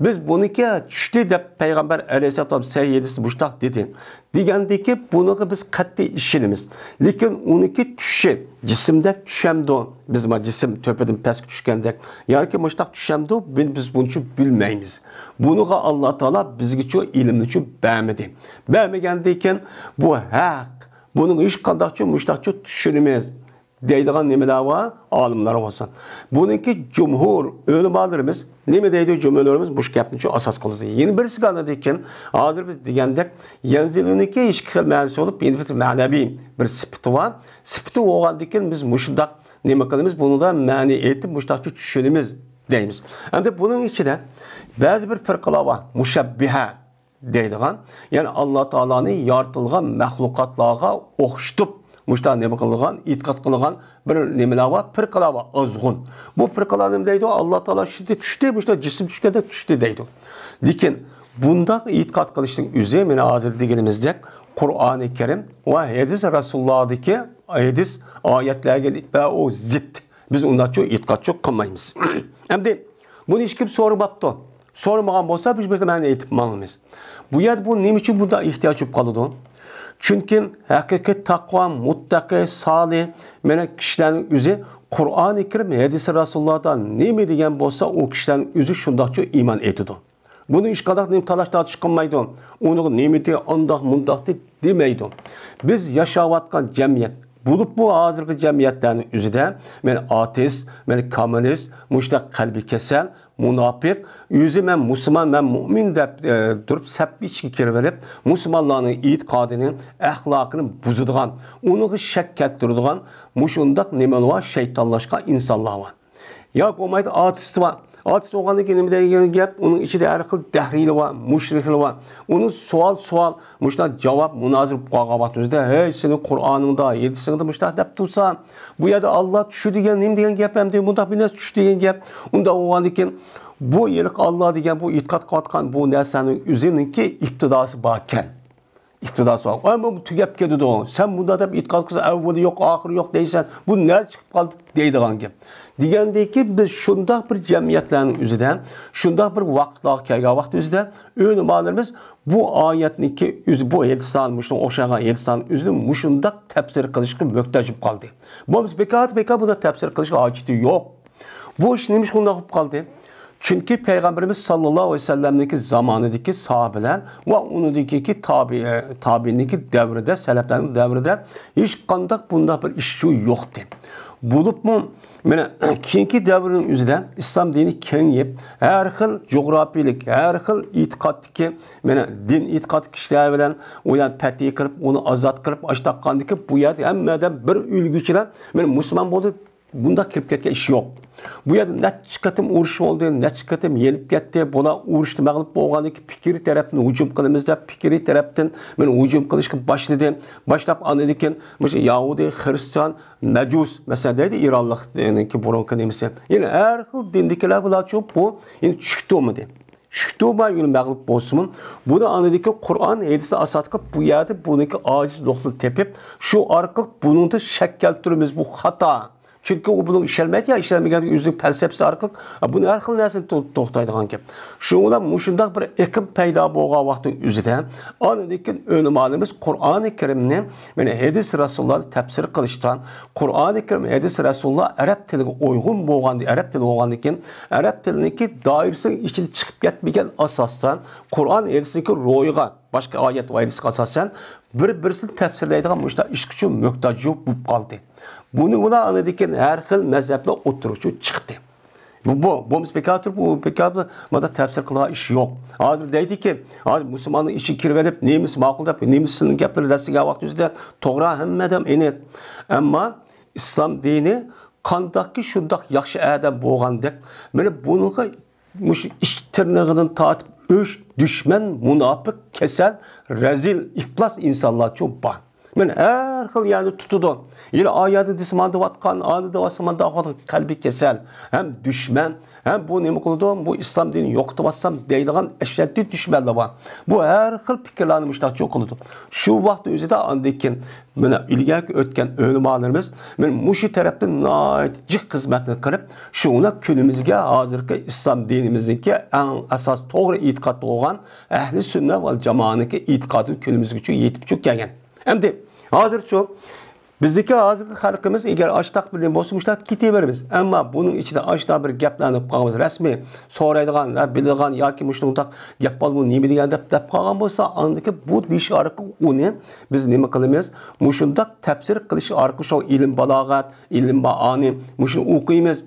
بىز بۇنىڭكى چۈشتى دەپ پەيغەمبەر ئەلەيھىسسالام سەھىھ ھەدىستە مۇشتاق دېدى دېگەندىكى بۇنىڭغا بىز قەتئىي ئىشىنىمىز. لېكىن ئۇنىڭكى چۈشى، جىسىمدەك چۈشەمدۇ؟ بىز ما جىسىم تۆپىدىن پەسكە چۈشكەندەك ياكى مۇشتاق چۈشەمدۇ؟ بىز، بىز بۇنىچۇ بىلمەيمىز. بۇنىغا ئاللا تائالا بىزگىچۇ ئىلىمنىچۇ بەرمىدى. بەرمىگەندىن كېيىن بۇ ھەق، بۇنىڭغا ھېچقانداقچۇ مۇشتاقچۇ چۈشىنىمىز دەيدىغان نېمىلەر بار؟ ئالىملار بولسۇن. بۇنىڭكى جۇمھۇر ئۆلىمالىرىمىز نېمە دەيدۇ؟ جۇمھۇرلىرىمىز مۇشۇ گەپنىچۇ ئاساس قىلىدۇ. يەنە بىرسىگە ئاندىن كېيىن، ھازىر بىز دېگەندەك، يەنزىلۇنىڭكى ئىككى خىل مەنىسى بولۇپ، يەنە بىر مەنەۋى بىر سۈپىتى بار. سۈپىتى بولغاندىن كېيىن بىز مۇشۇنداق نېمە قىلىمىز؟ بۇنىڭدا مەنە ئېيتىپ، مۇشۇنداقچە چۈشىنىمىز دەيمىز. ئەمدى بۇنىڭ ئىچىدە بەزى بىر پىرقىلار بار، مۇشەببىھە دەيدىغان، يەنى ئاللا تائالانى يارىتىلغان مەخلۇقاتلارغا ئوخشىتىپ، مۇشۇنداق نېمە قىلغان، ئېتىقاد قىلغان بىر نېمىلەر بار، پىرقىلار بار، ئازغۇن. بۇ پىرقىلار نېمە دەيدۇ؟ ئاللا تائالا چۈشتى، چۈشتى، مۇشۇنداق جىسىم چۈشكەندەك چۈشتى دەيدۇ. لېكىن بۇنداق ئېتىقاد قىلىشنىڭ ئۆزى، مانا ھازىر دېگىنىمىزدەك، قۇرئانى كەرىم ۋە ھەدىس رەسۇلۇللاھدىكى ھەدىس ئايەتلەرگە بەئۇ زىت. بىز ئۇنداقچۇ ئېتىقادچۇ قىلمايمىز. ئەمدى بۇنى ھېچكىم سورىماپتۇ. سورىمىغان بولسا، بىز بىر مەنە ئېيتىپ ماڭىمىز. بۇ يەردە بۇ نېمە ئۈچۈن بۇنداق ئېھتىياج بولۇپ قالىدۇ؟ چۈنكى ھەقىقىي تەقۋا، مۇتتەقى، سالىھ، مانا كىشىلەرنىڭ ئۆزى قۇرئانى كەرىم، ھەدىسى رەسۇلۇللادا نېمە دېگەن بولسا، ئۇ كىشىلەرنىڭ ئۆزى شۇنداقچۇ ئىمان ئېيتىدۇ. بۇنى ھېچقانداق نېمە تالاش-تارتىش قىلمايدۇ. ئۇنىڭغا نېمىدى، ئانداق، مۇنداقتى دېمەيدۇ. بىز ياشاۋاتقان جەمئىيەت، بولۇپمۇ ھازىرقى جەمئىيەتلەرنىڭ ئۆزىدە، مەن ئاتېئىست، مەن كاممۇنىست، مۇشۇنداق قەلبى كېسەل، مۇناپىق، ئۆزى مەن مۇسۇلمان، مەن مۇئمىن دەپ، ئە، تۇرۇپ سەپ ئىچىگە كىرىۋېلىپ، مۇسۇلمانلارنىڭ ئېتىقادىنى، ئەخلاقىنى بۇزىدىغان، ئۇنىڭغا شەك كەلتۈرىدىغان مۇشۇنداق نېمىلەر بار، شەيتانلاشقان ئىنسانلار بار. ياكى بولمايدۇ، ئارتىس بار. ئارتىس بولغاندىن كېيىن نېمە دەيدىغان گەپ؟ ئۇنىڭ ئىچىدە ھەر خىل دەھرىيلەر بار، مۇشرىكلار بار. ئۇنى سوئال، سوئال، مۇشۇنداق جاۋاب، مۇنازىرە بولۇپ قالغان ۋاقتىمىزدا، ھەي، سېنىڭ قۇرئانىڭدا، ھەدىسىڭدە مۇشۇنداق دەپ تۇرسا، بۇ يەردە ئاللا چۈشى دېگەن نېمە دېگەن گەپ ئەمدى؟ مۇنداق بىر نەرسە چۈشى دېگەن گەپ. ئۇنداق بولغاندىن كېيىن، بۇ ھېلىقى ئاللا دېگەن بۇ ئېتىقاد قىلىۋاتقان بۇ نەرسەنىڭ ئۆزىنىڭكى ئىپتىداسى باركەن. ئىپتىداسى بار. ئەمما بۇ تۈگەپ كېتىدۇ. سەن مۇنداق دەپ ئېتىقاد قىلساڭ، ئەۋۋىلى يوق، ئاخىرى يوق دەيسەن. بۇ نەدە چىقىپ قالدى دەيدىغان گەپ. دېگەندىكى، بىز شۇنداق بىر جەمئىيەتلەرنىڭ ئۆزىدە، شۇنداق بىر ۋاقىتلارغا كەلگەن ۋاقىت ئۆزىدە، ئۆلىمالىرىمىز بۇ ئايەتنىڭكى ئۆزى، بۇ ھەدىسلەرنى، مۇشۇنىڭغا ئوخشىغان ھەدىسلەرنىڭ ئۆزىنى مۇشۇنداق تەپسىر قىلىشقا مۆھتاج بولۇپ قالدى. بولمىسا بىكار، بىكار بۇنداق تەپسىر قىلىشقا ھاجىتى يوق. بۇ ئىش نېمە ئۈچۈن ئۇنداق بولۇپ قالدى؟ چۈنكى پەيغەمبىرىمىز ساللاللاھۇ ئەلەيھى ۋەسەللەمنىڭكى زامانىدىكى ساھابىلەر ۋە ئۇنىڭدىكى تابىئى، تابىئىنىڭكى دەۋرىدە، سەلەپلەرنىڭ دەۋرىدە ھېچقانداق بۇنداق بىر ئىش يوقتى. بولۇپمۇ مانا، كېيىنكى دەۋرنىڭ ئۆزىدە ئىسلام دىنى كېڭىيىپ، ھەر خىل جۇغراپىيىلىك، ھەر خىل ئېتىقادتىكى، مانا، دىن ئېتىقادتىكى كىشىلەر بىلەن ئۇ يەرنى پەتھى قىلىپ، ئۇنى ئازاد قىلىپ، ئاشتاققاندىكى بۇ يەردە ھەممە ئادەم بىر ئۆلگۈچىلەر، مانا، مۇسۇلمان بولدى، بۇنداق كىرىپ كەتكەن ئىش يوق. بۇ يەردە نەچچە قېتىم ئۇرۇش بولدى، نەچچە قېتىم يېنىپ كەتتى. بۇلار ئۇرۇشتا مەغلۇپ بولغاندىن كېيىن پىكرىي تەرەپتىن ھۇجۇم قىلىمىز دەپ، پىكرىي تەرەپتىن مانا ھۇجۇم قىلىشقا باشلىدى. باشلاپ ئاندىن كېيىن مۇشۇ يەھۇدىي، خىرىستىيان، مەجۇس، مەسىلەن، دەيدۇ ئىرانلىقنىڭكى بۇرۇنقى نېمىسى. يەنى ھەر خىل دىندىكىلەر بۇلارچۇ بۇ يەنى چۈشتۈرمىدى. چۈشتۈرمەي يەنە مەغلۇپ بولسىمۇ، بۇنى ئاندىن كېيىن قۇرئان، ھەدىسنى ئاساس قىلىپ بۇ يەردە بۇنىڭكى ئاجىز نۇقتىنى تېپىپ، شۇ ئارقىلىق بۇنىڭدا شەك كەلتۈرىمىز، بۇ خاتا. چۈنكى ئۇ بۇنىڭغا ئىشەنمەيدۇ يا ئىشەنمىگەن ئۆزىنىڭ پەلسەپىسى ئارقىلىق، بۇنى ھەر خىل نەرسىنى تو-، توختايدىغان گەپ. شۇنىڭ بىلەن مۇشۇنداق بىر ئېقىم پەيدا بولغان ۋاقىتنىڭ ئۆزىدە، ئاندىن كېيىن ئۆلىمالىرىمىز قۇرئانى كەرىمنى، مانا ھەدىس رەسۇلۇللانى تەپسىر قىلىشتا، قۇرئانى كەرىم، ھەدىس رەسۇلۇللا ئەرەب تىلىغا ئۇيغۇن بولغان، ئەرەب تىلى بولغاندىن كېيىن، ئەرەب تىلىنىڭكى دائىرىسىنىڭ ئىچىدە چىقىپ كەتمىگەن ئاساستا، قۇرئان ھەدىسنىڭكى روھىغا، باشقا ئايەت ۋە ھەدىسكە ئاساسەن، بىر-بىرسىنى تەپسىرلەيدىغان مۇشۇنداق ئىشقىچۇ مۆھتاج بولۇپ قالدى. بۇنى بىلەن ئاندىن كېيىن ھەر خىل مەزھەپلەر ئوتتۇرىغا چىقتى. بۇ، بۇ، بولمىسا بىكار تۇرۇپ، بۇ بىكار مانا تەپسىر قىلىدىغان ئىش يوق. ھازىر دەيدىكى، ھازىر مۇسۇلماننىڭ ئىچىگە كىرىۋېلىپ، نېمىسى ماقۇل دەپ، نېمىسىنىڭ گەپلىرى دەسسىگەن ۋاقىت ئۆزىدە توغرا ھەممە ئادەم ئېنىق. ئەمما ئىسلام دىنى قانداقكى شۇنداق ياخشى ئادەم بولغاندەك، مانا بۇنىڭغا مۇشۇ ئىش تىرنىقىدىن تارتىپ ئۆچ، دۈشمەن، مۇناپىق، كېسەل، رەزىل، ئىپلاس ئىنسانلارچۇ بار. مانا ھەر خىل يەرنى تۇتىدۇ. يەنە ئا يەردە دېسىمان دەۋاتقان، ئانى دەۋاتسا مانا دەۋاتقان قەلبى كېسەل، ھەم دۈشمەن، ھەم بۇ نېمە قىلىدۇ؟ بۇ ئىسلام دىنىنى يوقىتىۋاتسام دەيدىغان ئەشەددىي دۈشمەنلەر بار. بۇ ھەر خىل پىكىرلەرنى مۇشۇنداقچۇ قىلىدۇ. شۇ ۋاقىت ئۆزىدە ئاندىن كېيىن مانا ئىلگەرىكى ئۆتكەن ئۆلىمالىرىمىز مانا مۇشۇ تەرەپتىن ناھايىتى جىق خىزمەتنى قىلىپ، شۇڭا كۈنىمىزگە ھازىرقى ئىسلام دىنىمىزنىڭكى ئەڭ ئاساس توغرا ئېتىقاد بولغان ئەھلى سۈننە ۋە جامائەتنىڭكى ئېتىقادىنى كۈنىمىزگىچە يېتىپچۇ كەلگەن. ئەمدى ھازىرچۇ بىزدىكى ھازىرقى خەلقىمىز ئەگەر ئاشتاق بىلىم بولسا مۇشۇنداق كېتىۋېرىمىز. ئەمما بۇنىڭ ئىچىدە ئاشتاق بىر گەپلەرنى قىلىپ قالغىمىز رەسمىي سورايدىغان ۋە بىلىدىغان ياكى مۇشۇنداق گەپ بار بۇ نېمە دېگەن دەپ، دەپ قالغان بولسا ئاندىكى بۇ دېيىش ئارقىلىق ئۇنى بىز نېمە قىلىمىز؟ مۇشۇنداق تەپسىر قىلىش ئارقىلىق شۇ ئىلىم بالاغەت، ئىلىم مائانى، مۇشۇنى ئوقۇيمىز.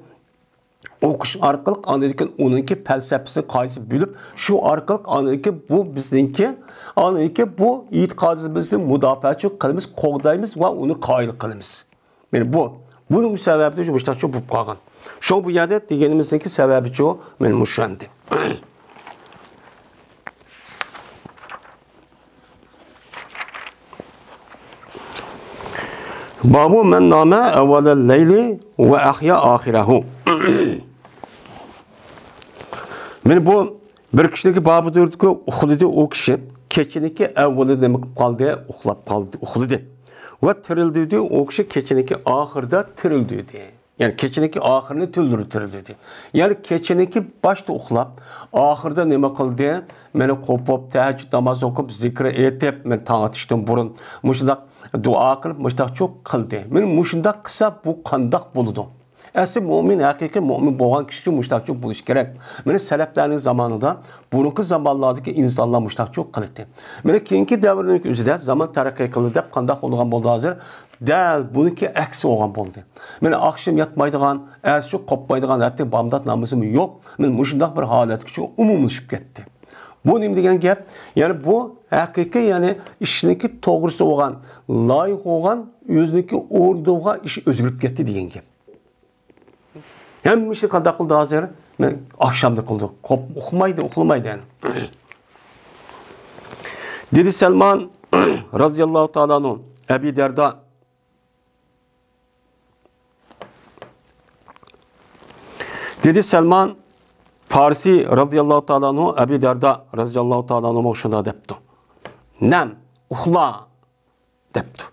ئوقۇش ئارقىلىق ئاندىن كېيىن ئۇنىڭكى پەلسەپىسىنى قايسى بىلىپ، شۇ ئارقىلىق ئاندىن كېيىن بۇ بىزنىڭكى، ئاندىن كېيىن بۇ ئېتىقادىمىزنى مۇداپىئەچۇ قىلىمىز، قوغدايمىز ۋە ئۇنى قايىل قىلىمىز. مانا بۇ، بۇنىڭ سەۋەبىدىن مۇشۇنداقچۇ بولۇپ قالغان. شۇڭا بۇ يەردە دېگىنىمىزنىڭكى سەۋەبىچۇ مانا مۇشۇ ئەمدى. بابۇ مەن نامە ئەۋۋەلەل لەيلى ۋە ئەھيا ئاخىرەھۇ. مانا بۇ بىر كىشىنىڭكى بابىدۇردىكى ئۇخلىدى ئۇ كىشى. كېچىنىڭكى ئەۋۋىلىدە نېمە قىلىپ قالدى؟ ئۇخلاپ قالدى، ئۇخلىدى. ۋە تىرىلدى ئۇ كىشى كېچىنىڭكى ئاخىرىدا تىرىلدى. يەنى كېچىنىڭكى ئاخىرىنى تۈنلىرى تۈرىدى. يەنى كېچىنىڭكى باشتا ئۇخلاپ، ئاخىرىدا نېمە قىلدى؟ مانا قوپۇپ، تەھەججۇد ناماز ئوقۇپ، زىكرى ئېيتىپ، مانا تاڭ ئاتىشتىن بۇرۇن مۇشۇنداق دۇئا قىلىپ، مۇشۇنداقچۇ قىلدى. مانا مۇشۇنداق قىلسا، بۇ قانداق بولىدۇ؟ ئەسلى مۆمىن، ھەقىقىي مۆمىن بولغان كىشى مۇشۇنداقچۇ بولۇشى كېرەك. مانا سەلەپلەرنىڭ زامانىدا بۇرۇنقى زامانلاردىكى ئىنسانلار مۇشۇنداقچۇ قىلدى. مانا كېيىنكى دەۋرنىڭ ئۆزىدە زامان تەرەققىي قىلدى دەپ قانداق بولىدىغان بولدى ھازىر؟ دەل بۇنىڭكى ئەكسى بولغان بولدى. مانا ئاخشام ياتمايدىغان، ئەتىسى قوپمايدىغان، ھەتتا بامدات نامىزىمۇ يوق. مانا مۇشۇنداق بىر ھالەتكىچۇ ئومۇملىشىپ كەتتى. بۇ نېمە دېگەن گەپ؟ يەنى بۇ ھەقىقىي، يەنى ئىشنىڭكى توغرىسى بولغان، لايىق بولغان، ئۆزىنىڭكى ئورنىدا بولغان ئىش ئۆزگىرىپ كەتتى دېگەن گەپ. ھەممە ئىشنى قانداق قىلدى ھازىر؟ مەن ئاخشامدا قىلدى. قوپ-، ئۇخلىمايدۇ، ئۇخلىمايدۇ يەنى. دېدى سەلمان رازىياللاھۇ تائالا ئەنھۇ، ئەبى دەردا. دېدى سەلمان پارسى رازىياللاھۇ تائالا ئەنھۇ، ئەبى دەردا رازىياللاھۇ تائالا ئەنھۇغا شۇنداق دەپتۇ. نەم، ئۇخلا. دەپتۇ.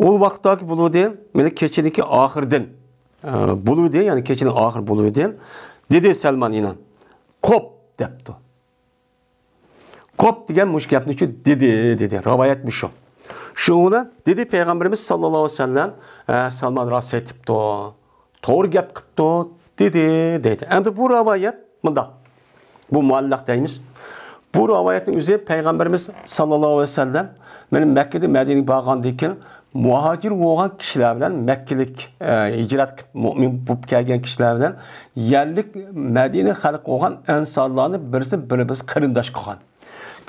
ئۇ ۋاقىتتاكى بولۇۋىدى، مانا كېچىنىڭكى ئاخىرىدىن، ئە، بولۇۋىدى، يەنى كېچىنىڭ ئاخىرى بولۇۋىدى. دېدى سەلمان يەنە، قوپ دەپتۇ. قوپ دېگەن مۇشۇ گەپنى شۇ دېدى، دېدى. رىۋايەت مۇشۇ. شۇنىڭ بىلەن دېدى پەيغەمبىرىمىز ساللاللاھۇ ئەلەيھى ۋەسەللەم، ئە، سەلمان راست ئېيتىپتۇ. توغرا گەپ قىپتۇ، دېدى، دەيدۇ. ئەمدى بۇ رىۋايەت مۇنداق. بۇ مۇئەللەق دەيمىز. بۇ رىۋايەتنىڭ ئۆزى پەيغەمبىرىمىز ساللاللاھۇ ئەلەيھى ۋەسەللەم مانا مەككىدىن مەدىنىگە بارغاندىن كېيىن مۇھاجىر بولغان كىشىلەر بىلەن مەككىلىك، ئە، ھىجرەت قىلىپ مۆمىن بولۇپ كەلگەن كىشىلەر بىلەن يەرلىك مەدىنە خەلقى بولغان ئەنسارلارنى بىرسىنى بىر-، بىرسى قېرىنداش قىلغان.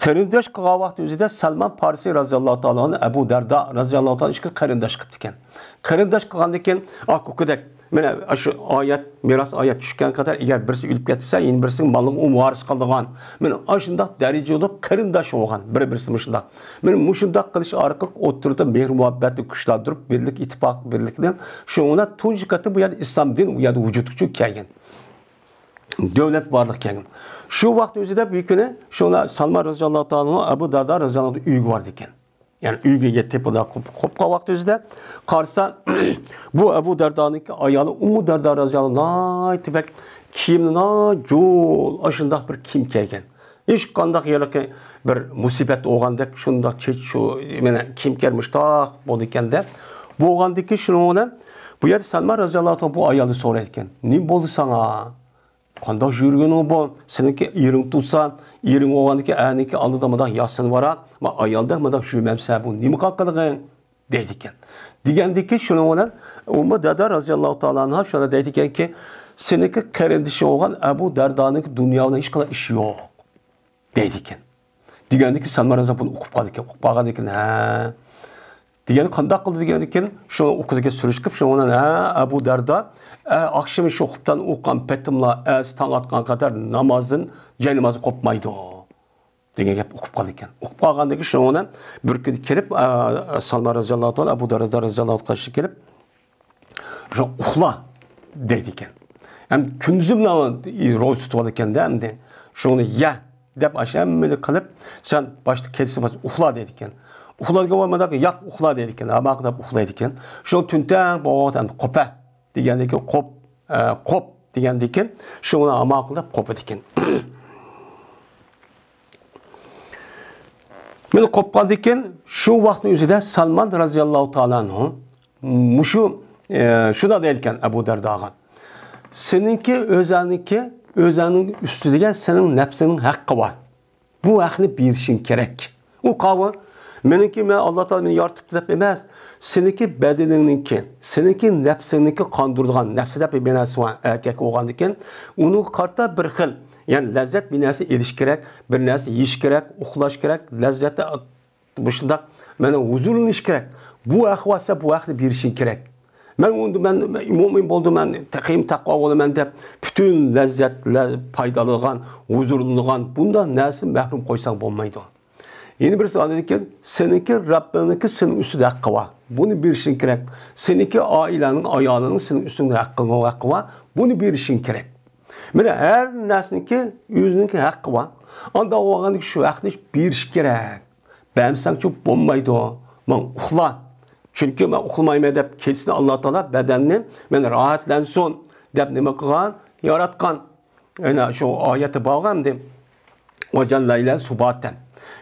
قېرىنداش قىلغان ۋاقتى ئۆزىدە سەلمان پارسى رازىياللاھۇ تائالا ئەنھۇ، ئەبۇ دەردا رازىياللاھۇ تائالا ئىككىسى قېرىنداش قىپتىكەن. قېرىنداش قىلغاندىن كېيىن، ئاكا-ئۇكىدەك، مانا شۇ ئايەت، مىراس ئايەت چۈشكەن قەدەر، ئەگەر بىرسى ئۆلۈپ كەتسە، يەنە بىرسىنىڭ مالىغا ئۇ ۋارىس قالىدىغان. مانا ئاشۇنداق دەرىجە بولۇپ قېرىنداش بولغان، بىر-، بىرسى مۇشۇنداق. مانا مۇشۇنداق قىلىش ئارقىلىق ئوتتۇرىدا مېھىر-مۇھەببەتنى كۈچلەندۈرۈپ، بىرلىك، ئىتتىپاق، بىرلىكنى، شۇنىڭ بىلەن تۇنجى قېتىم بۇ يەردە ئىسلام دىنى بۇ يەردە ۋۇجۇدقا كەلگەن. دۆلەت بارلىققا كەلگەن. شۇ ۋاقىت ئۆزىدە بىر كۈنى شۇڭا سالمان رازىياللاھۇ تائالا ئەنھۇ ئەبۇ دەردا رازىياللاھۇ تائالا ئۆيىگە بارىدىكەن. يەنى ئۆيگە يېتىپ، ئۇنداق قوپ-، قوپقان ۋاقتى ئۆزىدە قارىسا، بۇ ئەبۇ دەردانىڭكى ئايالى ئۇممۇ دەردا رازىياللاھۇ ناھايىتى بەك كىيىمنى ناجۇل، ئاشۇنداق بىر كىيىم كىيگەن. ھېچقانداق ھېلىقى بىر مۇسىبەت بولغاندەك شۇنداق چېچى شۇ، مانا كىيىم كىيگەن مۇشتاق بولىدىكەن-دە. بولغاندىكى شۇنىڭ بىلەن بۇ يەردە سەلمان رازىياللاھۇ تائالا بۇ ئايالنى سورايدىكەن. نېمە بولدى ساڭا؟ قانداق يۈرگىنىڭ بۇ؟ سېنىڭكى ئېرىڭ تۇرسا، ئېرىڭ بولغاندىكى ئەرنىڭكى ئالدىدا مۇنداق ياسىنىۋاراق، ما ئايالدەك مۇنداق يۈرمەمسەن، بۇ نېمە قىلغىنىڭ؟ دەيدىكەن. دېگەندىكى شۇنىڭ بىلەن ئۇممۇ دەردە رازىياللاھۇ تائالا ئەنھا شۇنى دەيدىكەنكى، سېنىڭكى قېرىندىشىڭ بولغان ئەبۇ دەردانىڭكى دۇنيا بىلەن ھېچقانداق ئىشى يوق. دەيدىكەن. دېگەندىكىن سەلمان رازا بۇنى ئۇقۇپ قالىدىكەن. ئۇقۇپ قالغاندىكىن، ھە. دېگەن قانداق قىلدى دېگەندىكىن، شۇ ئۇكىدىكى سۈرۈشكۈپ، شۇنىڭ بىلەن، ھە، ئەبۇ دەردا، ئە، ئاخشىمى شۇ خۇپتان ئوقۇغان پېتىملا، ئەتىسى تاڭ ئاتقان قەدەر نامازدىن، جاينامازدىن قوپمايدۇ. دېگەن گەپ ئۇقۇپ قالىدىكەن. ئۇقۇپ قالغاندىكىن شۇنىڭ بىلەن بىر كۈنى كېلىپ، ئە، سەلمان رازىياللاھۇ تائالا، ئەبۇ دەردا رازىياللاھۇ تائالا قېشىغا كېلىپ، شۇ ئۇخلا دەيدىكەن. ھەم كۈندۈزى بىلەن روزا تۇتۇۋالىدىكەن-دە ئەمدى. شۇنى يە دەپ ئاشۇ ھەممىنى قىلىپ، سەن باشتا كەچسە باشتا ئۇخلا دەيدىكەن. ئۇخلا دېگەن ۋاقىت مانداق ياق ئۇخلا دەيدىكەن. ھەممە قىلىپ ئۇخلايدىكەن. شۇ تۈنتەڭ بولغان ۋاقىت ئەمدى قوپە دېگەندىكىن قوپ، ئە، قوپ دېگەندىكىن شۇنى ھەممە قىلىپ قوپىدىكەن. مانا قوپقاندىكىن شۇ ۋاقىتنىڭ ئۆزىدە سالمان رازىياللاھۇ تائالا ئەنھۇ مۇشۇ، ئە، شۇنداق دەيدىكەن ئەبۇ دەرداغا. سېنىڭكى ئۆزەڭنىڭكى، ئۆزەڭنىڭ ئۈستىدىگە سېنىڭ نەپسىڭنىڭ ھەققى بار. بۇ ھەقنى بېرىشىڭ كېرەك. ئۇ قاۋۇ، مېنىڭكى مەن ئاللا تائالا مېنى يارىتىپتۇ دەپ ئەمەس. سېنىڭكى بەدىنىڭنىڭكى، سېنىڭكى نەپسىڭنىڭكى قاندۇرىدىغان نەپسى دەپ بىر نەرسە بار. ئەركەك بولغاندىكىن ئۇنىڭغا قارىتا بىر خىل، يەنى لەززەت بىر نەرسە ئېلىش كېرەك، بىر نەرسە يېيىش كېرەك، ئۇخلاش كېرەك، لەززەتنى مۇشۇنداق، مانا ھۇزۇرلىنىش كېرەك. بۇ ھەق بولسا، بۇ ھەقنى بېرىشىڭ كېرەك. مەن ئۇندا، مەن مۆمىن بولدۇم، مەن تېخىمۇ تەقۋا بولىمەن دەپ، پۈتۈن لەززەت، لە-، پايدىلانغان، ھۇزۇرلىنىدىغان بۇنداق نەرسىدىن مەھرۇم قويساڭ بولمايدۇ. يەنە بىرسى ئاندىن كېيىن، سېنىڭكى رەببىڭنىڭكى سېنىڭ ئۈستىدە ھەققى بار. بۇنى بېرىشىڭ كېرەك. سېنىڭكى ئائىلەڭنىڭ، ئايالىڭنىڭ سېنىڭ ئۈستۈڭدە ھەققىڭ، ھەققى بار. بۇنى بېرىشىڭ كېرەك. مانا ھەر نەرسىنىڭكى ئۆزىنىڭكى ھەققى بار. ئانداق بولغاندىكىن شۇ ھەقنى بېرىش كېرەك. بەرمىسەڭچۇ بولمايدۇ. ماڭا ئۇخلا. چۈنكى مەن ئۇخلىمايمەن دەپ كېچىسىنى ئاللا تائالا بەدەننى مەن راھەتلەنسۇن دەپ نېمە قىلغان؟ ياراتقان. ئەنە شۇ ئايەتتە بارغان ئەمدى. «وجعل الليل سباتا».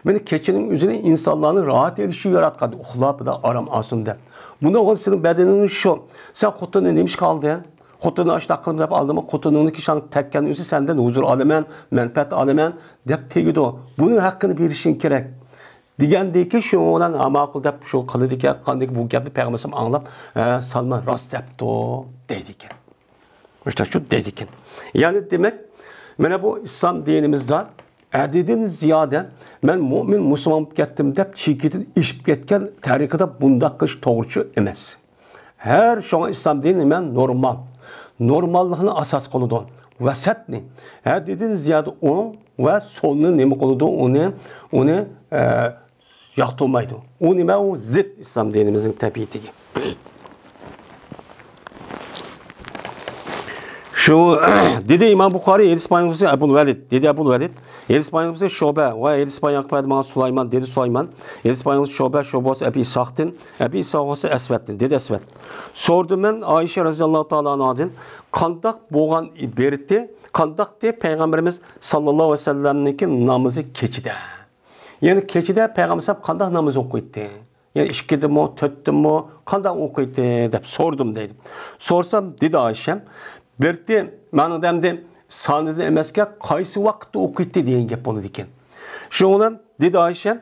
مانا كېچىنىڭ ئۆزىنى ئىنسانلارنى راھەت ئېلىشى ياراتقان، ئۇخلاپ، بىر ئارام ئالسۇن دەپ. بۇنى ئوغۇل سېنىڭ بەدىنىڭ شۇ. سەن خوتۇننى نېمە ئىشقا ئالدىڭ؟ خوتۇننى ئاشۇنداق قىلىپ دەپ ئالدىڭمۇ؟ خوتۇنۇڭنىڭكى شۇ تەگكەن ئۆزى سەندىن ھۇزۇر ئالىمەن، مەنپەئەت ئالىمەن دەپ تېگىدۇ. بۇنىڭ ھەققىنى بېرىشىڭ كېرەك. دېگەندىكى شۇنىڭ بىلەن ھاماقىل دەپ شۇ قىلىدىكەن، قاندىكى بۇ گەپنى پەيغەمبەر ئەلەيھىسسالام ئاڭلاپ، ھە، سالمان راست دەپتۇ دەيدىكەن. مۇشۇنداق شۇ دەيدىكەن. يەنى دېمەك، مانا بۇ ئىسلام دىنىمىزدا ھەددىدىن زىيادە مەن مۆمىن مۇسۇلمان بولۇپ كەتتىم دەپ چېكىدىن ئېشىپ كەتكەن تەرىقىدە بۇنداق قىلىش توغرىچۇ ئەمەس. ھەر شۇڭا ئىسلام دىنى نېمە؟ نورمال. نورماللىقنى ئاساس قىلىدۇ. ۋەسەتنى، ھەددىدىن زىيادە ئوڭ ۋە سولنى نېمە قىلىدۇ؟ ئۇنى، ئۇنى، ئە، ياقتۇرمايدۇ. ئۇ نېمە؟ ئۇ زىت ئىسلام دىنىمىزنىڭ تەبىئىتىگە. شۇ، دېدى ئىمام بۇخارىي، ھەدىس بايانچىسى ئەبۇل ۋەلىد، دېدى ئەبۇل ۋەلىد، ھەدىس بايانچىسى شۇبە ۋە ھەدىس بايان قىلىپ ماڭا سۇلايمان، دېدى سۇلايمان، ھەدىس بايانچىسى شۇبە، شۇبە بولسا ئەبى ئىسھاقتىن، ئەبى ئىسھاق بولسا ئەسۋەدتىن، دېدى ئەسۋەد. سورىدىم مەن ئائىشە رەزىياللاھۇ تائالا ئانھادىن، قانداق بولغان بېرىتى، قانداقتى پەيغەمبىرىمىز ساللاللاھۇ ئەلەيھى ۋەسەللەمنىڭكى نامىزى كېچىدە؟ يەنى كېچىدە پەيغەمبەر قانداق ناماز ئوقۇيتتى؟ يەنى ئىككىدىمۇ، تۆتتىمۇ، قانداق ئوقۇيتتى دەپ سورىدىم دەيدۇ. سورىسام، دېدى ئائىشەم، بىرتى مانا دەمدى سانىدىن ئەمەسكەن، قايسى ۋاقىتتا ئوقۇيتتى دېگەن گەپ بولىدىكەن. شۇنىڭ بىلەن دېدى ئائىشەم،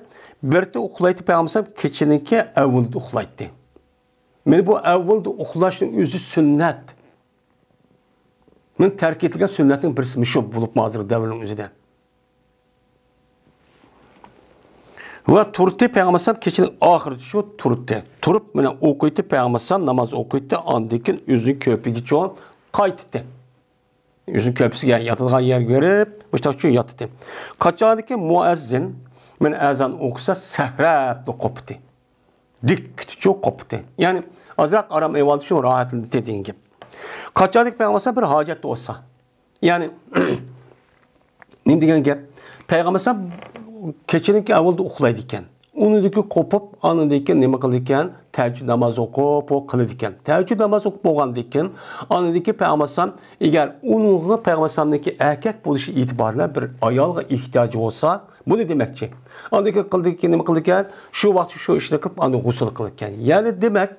بىرتى ئۇخلايتتى پەيغەمبەر كېچىنىڭكى ئەۋۋىلىدە ئۇخلايتتى. مانا بۇ ئەۋۋەلدە ئۇخلاشنىڭ ئۆزى سۈننەت. مانا تەرك ئېتىلگەن سۈننەتنىڭ بىرسى مۇشۇ بولۇپمۇ ھازىرقى دەۋرنىڭ ئۆزىدە. ۋە تۇردى پەيغەمبەر ئەلەيھىسسالام كېچىنىڭ ئاخىرىدا شۇ تۇردى. تۇرۇپ، مانا ئوقۇيتتى پەيغەمبەر ئەلەيھىسسالام ناماز ئوقۇيتتى، ئاندىن كېيىن ئۆزىنىڭ كۆپىگىچە قايتتى. ئۆزىنىڭ كۆپىسىگە ياتىدىغان يەرگە بېرىپ، مۇشۇنداق ياتتى. قاچانكى مۇئەززىن، مانا ئەزان ئوقۇسا، سەھرەپلا قوپتى. دىككىتىچۇ قوپتى. يەنى ئازراق ئارام ئېلىۋالدى، شۇ راھەتلىنىپ دېگەن گەپ. قاچانكى پەيغەمبەر بىر ھاجەتتە بولسا، يەنى نېمە دېگەن گەپ؟ پەيغەمبەر كېچىنىڭكى ئەۋۋەلدە ئۇخلايدىكەن. ئۇنىڭدىكى قوپۇپ، ئاندىن كېيىن نېمە قىلىدىكەن؟ تەھەججۇد نامازى ئوقۇپ، ئۇ قىلىدىكەن. تەھەججۇد نامازى ئوقۇپ بولغاندىن كېيىن، ئاندىن كېيىن پەيغەمبەر ئەگەر ئۇنىڭغا پەيغەمبەر ئەركەك بولۇشى ئېتىبارى بىلەن بىر ئايالغا ئېھتىياجى بولسا، بۇنى دېمەكچى. ئاندىن كېيىن قىلدىكى نېمە قىلىدىكەن؟ شۇ ۋاقىت شۇ ئىشنى قىلىپ، ئاندىن غۇسۇل قىلىدىكەن. يەنى دېمەك،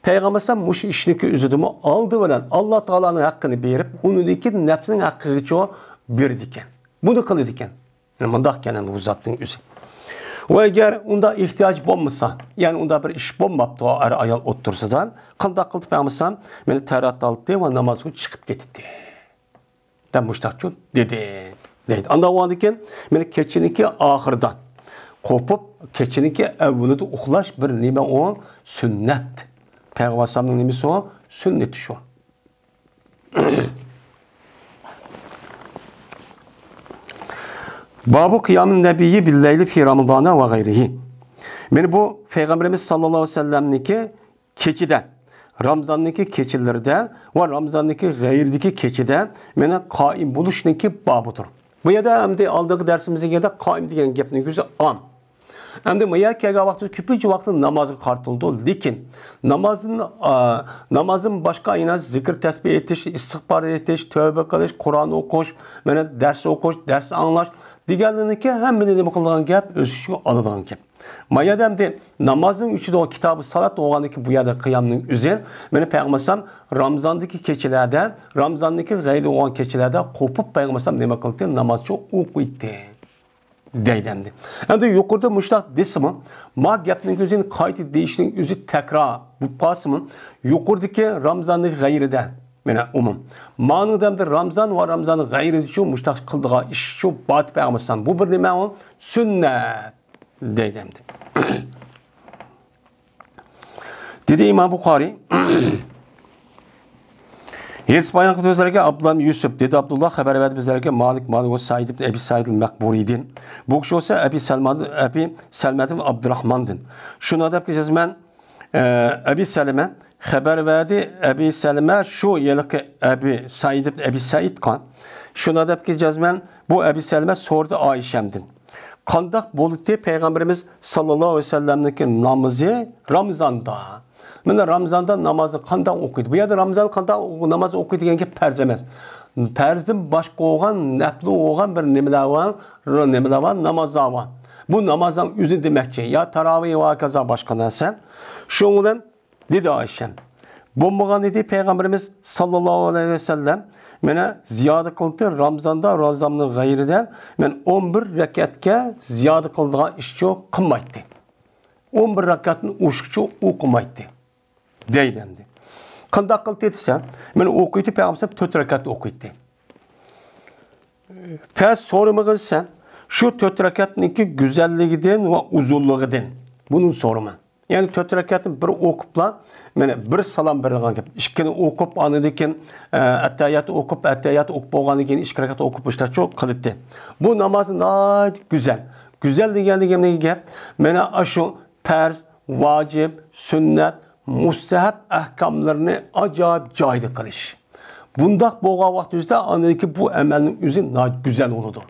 پەيغەمبەر مۇشۇ ئىشنىڭكى ئۆزىدىمۇ ئالدى بىلەن ئاللا تائالانىڭ ھەققىنى بېرىپ، ئۇنىڭدىكى نەپسىنىڭ ھەققىگىچە بېرىدىكەن. بۇنى قىلىدىكەن. يەنى مۇنداق ئىكەن ئەمدى بۇ زاتنىڭ ئۆزى. ۋە ئەگەر ئۇنداق ئېھتىياج بولمىسا، يەنى ئۇنداق بىر ئىش بولماپتۇ ئەر-ئايال ئوتتۇرىسىدا، قانداق قىلدى پەيغەمبەر؟ مانا تەرەت ئالدى ۋە نامازغا چىقىپ كەتتى. دەپ مۇشتاقچۇ دېدى. دەيدۇ. ئانداق بولغاندىكىن، مانا كېچىنىڭكى ئاخىرىدا قوپۇپ، كېچىنىڭكى ئەۋۋىلىدە ئۇخلاش بىر نېمە ئۇ؟ سۈننەت. پەيغەمبەر ئەلەيھىسسالامنىڭ نېمىسى ئۇ؟ سۈننىتى شۇ. بابۇ قىيامىن نەبىيي بىللەيلى فى رامضانا ۋە غەيرىھى. مانا بۇ پەيغەمبىرىمىز ساللاللاھۇ ئەلەيھى ۋەسەللەمنىڭكى كېچىدە، رامزاندىكى كېچىلىرىدە ۋە رامزاندىكى غەيرىدىكى كېچىدە مانا قائىم بولۇشنىڭكى بابىدۇر. بۇ يەردە ئەمدى ئالدىنقى دەرسىمىزدە قائىم دېگەن گەپنىڭ ئۆزى ئام. ئەمدى ما يەرگە كەلگەن ۋاقتىدا كۆپىنچە ۋاقىتتا نامازغا قارىتىلىدۇ، لېكىن نامازدىن، ئا، نامازدىن باشقا يەنە زىكىر تەسبىھ ئېيتىش، ئىستىغپار ئېيتىش، تەۋبە قىلىش، قۇرئان ئوقۇش، مانا دەرس ئوقۇش، دەرس ئاڭلاش دېگەنلىرىنىڭكى ھەممىنى نېمە قىلىدىغان گەپ، ئۆز ئىچىگە ئالىدىغان گەپ. ما يەردە ئەمدى نامازنىڭ ئىچىدە كىتابى سالات بولغاندىكىن بۇ يەردە قىيامنىڭ ئۆزى، مانا پەيغەمبەر ئەلەيھىسسالام رامزاندىكى كېچىلەردە، رامزاندىكى غەيرى بولغان كېچىلەردە قوپۇپ پەيغەمبەر ئەلەيھىسسالام نېمە قىلدى؟ نامازچۇ ئوقۇيتتى. دەيدۇ ئەمدى. ئەمدى يۇقىرىدا مۇشۇنداق دېسىمۇ، ما گەپنىڭ ئۆزىنى قايتا دېيىشنىڭ ئۆزى تەكرار بولۇپ قالسىمۇ، يۇقىرىدىكى رامزاننىڭ غەيرىدە، مانا ئومۇم. مانىڭدا ئەمدى رامزان ۋە رامزاننىڭ غەيرىدىچۇ مۇشۇنداق قىلىدىغان ئىشچۇ بار پەيغەمبەر ئەلەيھىسسالام. بۇ بىر نېمە ئۇ؟ سۈننەت. دەيدۇ ئەمدى. دېدى ئىمام بۇخارىي. ھەدىس بايان قىلىپ سۆزلەرگە ئابدۇللا ئىبن يۈسۈپ، دېدى ئابدۇللا، خەۋەر بەردى بىزلەرگە مالىك، مالىك ۋە سەئىد ئىبن ئەبى سەئىد ئەل مەقبۇرىدىن. بۇ كىشى بولسا ئەبى سەلمان، ئەبى سەلمەت ئىبن ئابدۇراھماندىن. شۇنىڭ دەپكى جەزمەن، ئە، ئەبى سەلمە خەۋەر بەردى، ئەبى سەلمە شۇ ھېلىقى ئەبى سەئىد ئىبن ئەبى سەئىدقا. شۇنىڭ دەپكى جەزمەن بۇ ئەبى سەلمە سورىدى ئائىشەمدىن. قانداق بولدى پەيغەمبىرىمىز ساللاللاھۇ ئەلەيھى ۋەسەللەمنىڭكى نامىزى رامزاندا؟ مانا رامزاندا نامازنى قانداق ئوقۇيدۇ؟ بۇ يەردە رامزان قانداق ناماز ئوقۇيدۇ دېگەن گەپ پەرز ئەمەس. پەرزدىن باشقا بولغان، نەپلى بولغان بىر نېمىلەر بار، نېمىلەر بار، نامازلار بار. بۇ نامازنىڭ ئۆزى دېمەكچى. يا تاراۋىھ ۋە ھاكازا باشقا نەرسە. شۇنىڭ بىلەن دېدى ئائىشەم. بولمىغان ئىدى پەيغەمبىرىمىز ساللاللاھۇ ئەلەيھى ۋەسەللەم مانا زىيادە قىلدى، رامزاندا، رامزاننىڭ غەيرىدە مەن ئون بىر رەكەتكە زىيادە قىلىدىغان ئىشچۇ قىلمايتتى. ئون بىر رەكەتتىن ئوشۇقچۇ ئوقۇمايتتى. دەيدۇ ئەمدى. قانداق قىلدى دېسە، مانا ئوقۇيتتى پەيغەمبەر تۆت رەكەت ئوقۇيتتى. پەس سورىمىغىن سەن، شۇ تۆت رەكەتنىڭكى گۈزەللىكىدىن ۋە ئۇزۇنلۇقىدىن. بۇنى سورىما. يەنى تۆت رەكەتنى بىر ئوقۇپلا، مانا بىر سالام بېرىدىغان گەپ. ئىككىنى ئوقۇپ، ئاندىن كېيىن، ئە، ئەتتەھىياتنى ئوقۇپ، ئەتتەھىياتنى ئوقۇپ بولغاندىن كېيىن ئىككى رەكەت ئوقۇپ مۇشۇنداقچۇ قىلىتتى. بۇ ناماز ناھايىتى گۈزەل. گۈزەل دېگەن دېگەن گەپ، مانا ئاشۇ پەرز، ۋاجىپ، سۈننەت، مۇستەھەب ئەھكاملىرىنى ئاجايىپ جايىدا قىلىش. بۇنداق بولغان ۋاقتىمىزدا ئاندىن كېيىن بۇ ئەمەلنىڭ ئۆزى ناھايىتى گۈزەل بولىدۇ.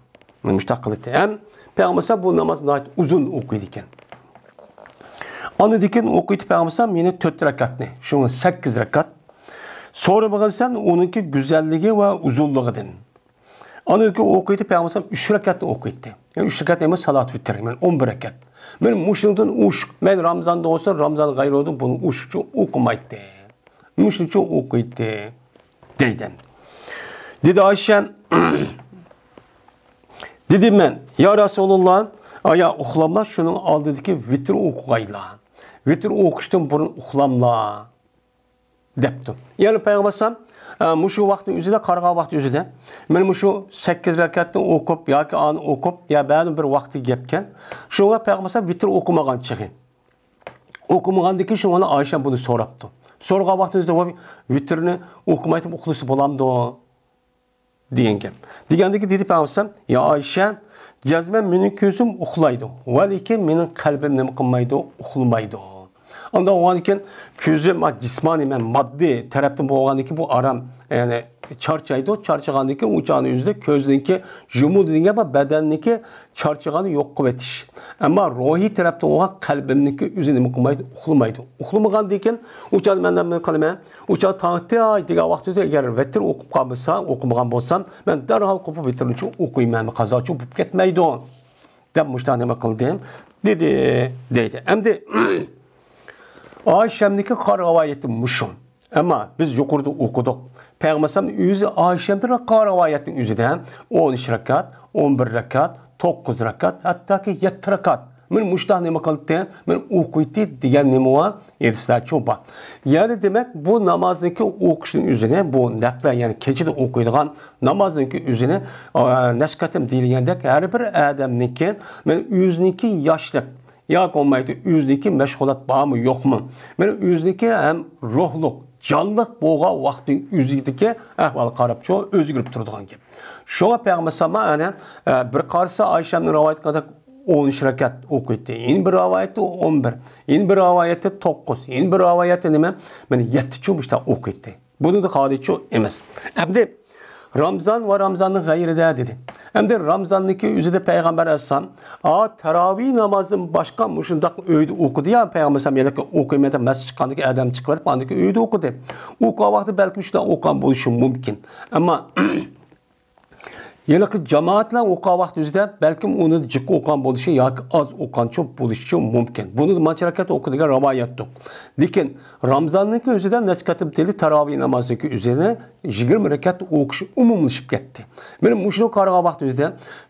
مۇشۇنداق قىلىتتى. ھەم پەيغەمبەر بۇ نامازنى ناھايىتى ئۇزۇن ئوقۇيدىكەن. ئاندىن كېيىن ئوقۇيتتى پەيغەمبەر يەنە تۆت رەكەتنى، شۇڭا سەككىز رەكەت. سورىمىغىن سەن ئۇنىڭكى گۈزەللىكى ۋە ئۇزۇنلۇقىدىن. ئاندىن كېيىن ئوقۇيتتى پەيغەمبەر ئۈچ رەكەتنى ئوقۇيتتى. يەنى ئۈچ رەكەت ئەمەس، سالات ۋىتر، يەنى ئون بىر رەكەت. مانا مۇشۇنىڭدىن ئوشۇق، مەيلى رامزاندا بولسۇن، رامزان غەيرىدە بولسۇن، بۇنىڭ ئوشۇقچە ئوقۇمايتتى. مۇشۇنىڭچە ئوقۇيتتى. دەيدۇ. دېدى ئائىشە، دېدىم مەن، يا رەسۇلاللا، ئايا ئۇخلاملا شۇنىڭ ئالدىدىكى ۋىتر ئوقۇغايلا. ۋىتر ئوقۇشتىن بۇرۇن ئۇخلاملا. دەپتۇ. يەنى پەيغەمبەر ئەلەيھىسسالام، ئە، مۇشۇ ۋاقىتنىڭ ئۆزىدە، قارىغان ۋاقىتنىڭ ئۆزىدە، مانا مۇشۇ سەككىز رەكەتنى ئوقۇپ ياكى ئانى ئوقۇپ، يا مەلۇم بىر ۋاقتى گەپكەن. شۇڭا پەيغەمبەر ئەلەيھىسسالام ۋىتىر ئوقۇمىغان چېغى. ئوقۇمىغاندىن كېيىن شۇڭا ئايشەم بۇنى سوراپتۇ. سورىغان ۋاقتىمىزدا، «ۋاي، ۋىتىرنى ئوقۇمايتىپ ئۇخلىسا بولامدۇ؟» دېگەن گەپ. دېگەندىكىن دېدى پەيغەمبەر ئەلەيھىسسالام، «يا ئايشە، جەزمەن مېنىڭ كۆزۈم ئۇخلايدۇ، ۋەلىكىن مېنىڭ قەلبىم نېمە قىلمايدۇ؟ ئۇخلىمايدۇ.» ئانداق بولغاندىكىن كۆزۈم، ھە، جىسمانىي، مەن ماددىي تەرەپتىن بولغاندىكىن بۇ ئارام، يەنى چارچايدۇ. چارچىغاندىكىن ئۇ چاغنىڭ ئۆزىدە كۆزنىڭكى يۇمۇلدى دېگەن گەپ بار، بەدەننىڭكى چارچىغاننى يوق قىلىۋېتىش. ئەمما روھىي تەرەپتىن بولغان قەلبىمنىڭكى ئۆزى نېمە قىلمايدۇ؟ ئۇخلىمايدۇ. ئۇخلىمىغاندىكىن ئۇ چاغدا مەن نېمە قىلىمەن؟ ئۇ چاغ تاڭ ئاتتى دېگەن ۋاقتىدا ئەگەر ۋىتىر ئوقۇپ قالمىسا، ئوقۇمىغان بولسام، مەن دەرھال قوپۇپ ۋىتىرنى ئوقۇيمەن، قازاچۇ بولۇپ كەتمەيدۇ، دەپ مۇشۇنداق نېمە قىلدىم، دېدى، دەيدۇ. ئەمدى ئايشەمنىڭكى قارا رىۋايىتى مۇشۇ. ئەمما بىز يۇقىرىدا ئوقۇدۇق. پەيغەمبەر ئەلەيھىسسالام ئۆزى ئايشەمدىن قارا رىۋايەتنىڭ ئۆزىدە ئون ئۈچ رەكەت، ئون بىر رەكەت، توققۇز رەكەت، ھەتتاكى يەتتە رەكەت. مانا مۇشۇنداق نېمە قىلدى، مانا ئوقۇيتتى دېگەن نېمە بار؟ ھەدىسلەرچۇ بار. يەنى دېمەك، بۇ نامازنىڭكى ئوقۇشنىڭ ئۆزىنى، بۇ نەپلە، يەنى كېچىدە ئوقۇيدىغان نامازنىڭكى ئۆزىنى، ئا، نەچچە قېتىم دېيىلگەندەك، ھەر بىر ئادەمنىڭكى، مانا ئۆزىنىڭكى ياشلىق ياكى بولمايدۇ، ئۆزىنىڭكى مەشغۇلات بارمۇ، يوقمۇ؟ مانا ئۆزىنىڭكى ھەم روھلۇق، جانلىق بولغان ۋاقتىنىڭ ئۆزىدىكى ئەھۋالغا قاراپچۇ ئۆزگىرىپ تۇرىدىغان گەپ. شۇڭا پەيغەمبەر ئەلەيھىسسالام ئەنە، ئە، بىر قارىسا ئايشەمنىڭ رىۋايىتى قىلغاندەك ئون ئۈچ رەكەت ئوقۇيتتى. يەنە بىر رىۋايەتتە ئون بىر، يەنە بىر رىۋايەتتە توققۇز، يەنە بىر رىۋايەتتە نېمە؟ مانا يەتتىچۇ مۇشۇنداق ئوقۇيتتى. بۇنىڭدا خالىچۇ ئەمەس. ئەمدى رامزان ۋە رامزاننىڭ غەيرىدە دېدى. ئەمدى رامزاننىڭكى ئۆزىدە پەيغەمبەر ئەلەيھىسسالام، ئا، تاراۋىھ نامازدىن باشقا مۇشۇنداق ئۆيدە ئوقۇدى يا پەيغەمبەر ئەلەيھىسسالام، يەنە ئوقۇيمەن دەپ مەسچىتكە چىققاندىكى ئادەم چىقىۋېلىپ، ئاندىكى ئۆيدە ئوقۇدى. ئوقۇغان ۋاقتى بەلكىم شۇنداق ئوقۇغان بولۇشى مۇمكىن. ئەمما ھېلىقى جامائەت بىلەن ئوقۇغان ۋاقتى ئۆزىدە بەلكىم ئۇنى جىق ئوقۇغان بولۇشى ياكى ئاز ئوقۇغانچۇ بولۇشىچۇ مۇمكىن. بۇنى مانچە رەكەت ئوقۇ دېگەن رىۋايەت يوق. لېكىن رامزاننىڭكى ئۆزىدە نەچچە قېتىم دېدى، تاراۋىھ نامازنىڭكى ئۆزىنى يىگىرمە رەكەت ئوقۇش ئومۇملىشىپ كەتتى. مانا مۇشۇنى قارىغان ۋاقتىمىزدا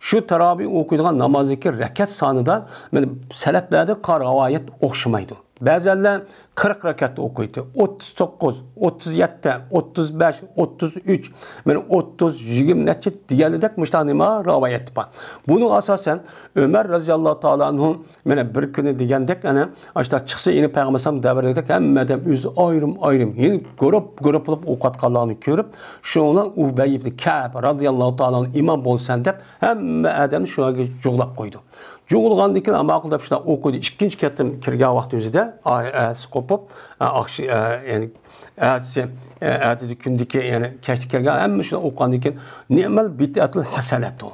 شۇ تاراۋىھ ئوقۇيدىغان نامازنىڭكى رەكەت سانىدا مانا سەلەپلەردە قارىغان رىۋايەت ئوخشىمايدۇ. بەزەنلەر قىرىق رەكەتتە ئوقۇيتتى، ئوتتۇز توققۇز، ئوتتۇز يەتتە، ئوتتۇز بەش، ئوتتۇز ئۈچ، مانا ئوتتۇز، يىگىرمە نەچچە دېگەنلىدەك مۇشۇنداق نېمە رىۋايەت بار. بۇنىڭ ئاساسەن ئۆمەر رازىياللاھۇ تائالا ئەنھۇ مانا بىر كۈنى دېگەندەك، ئەنە، ئاشۇنداق چىقسا، يەنە پەيغەمبەر ئەلەيھىسسالام دەۋرىدەك ھەممە ئادەم ئۆزى ئايرىم-ئايرىم، يەنە گۇرۇپ-گۇرۇپ بولۇپ ئوقۇۋاتقانلارنى كۆرۈپ، شۇنىڭ ئۇبەي ئىبنى كەئب رازىياللاھۇ تائالا ئەنھۇ ئىمام بولسەن دەپ، ھەممە ئادەمنى شۇ يەرگە جۇغلاپ قويىدۇ. جۇغلىغاندىن كېيىن، ماقۇل دەپ شۇنداق ئوقۇيدۇ. ئىككىنچى قېتىم كىرگەن ۋاقتى ئۆزىدە، ئا-، ئەتىسى قوپۇپ، ئا، ئاخش-، ئا، يەنى ئەتىسى، ئا، ئەتىدە كۈندىكى، يەنى كەچتە كىرگەن ھەممە شۇنداق ئوقۇغاندىن كېيىن، نىئمەل بىدئەتۇل ھەسەنەتۇ.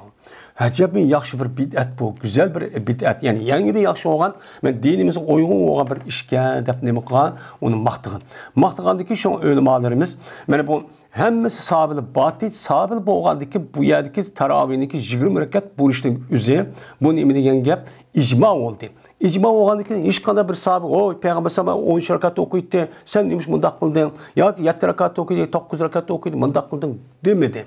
ئەجەبمۇ ياخشى بىر بىدئەت بۇ، گۈزەل بىر بىدئەت. يەنى يەڭگىدە ياخشى بولغان، مەن دىنىمىزغا ئۇيغۇن بولغان بىر ئىشكەن دەپ نېمە قىلغان، ئۇنى ماختىغان. ماختىغاندىن كېيىن شۇڭا ئۆلىمالىرىمىز، مانا بۇ ھەممىسى ساھابىلەر بارتى، ساھابىلەر بولغاندىكىن بۇ يەردىكى تاراۋىھنىڭكى يىگىرمە رەكەت بولۇشنىڭ ئۆزى، بۇ نېمە دېگەن گەپ؟ ئىجما بولدى. ئىجما بولغاندىن كېيىن ھېچقانداق بىر ساھابە، «ۋوي، پەيغەمبەر ئەلەيھىسسالام ئون ئۈچ رەكەت ئوقۇيتتى، سەن نېمىش مۇنداق قىلدىڭ؟ ياكى يەتتە رەكەت ئوقۇيدى، توققۇز رەكەت ئوقۇيدى، مۇنداق قىلدىڭ» دېمىدى.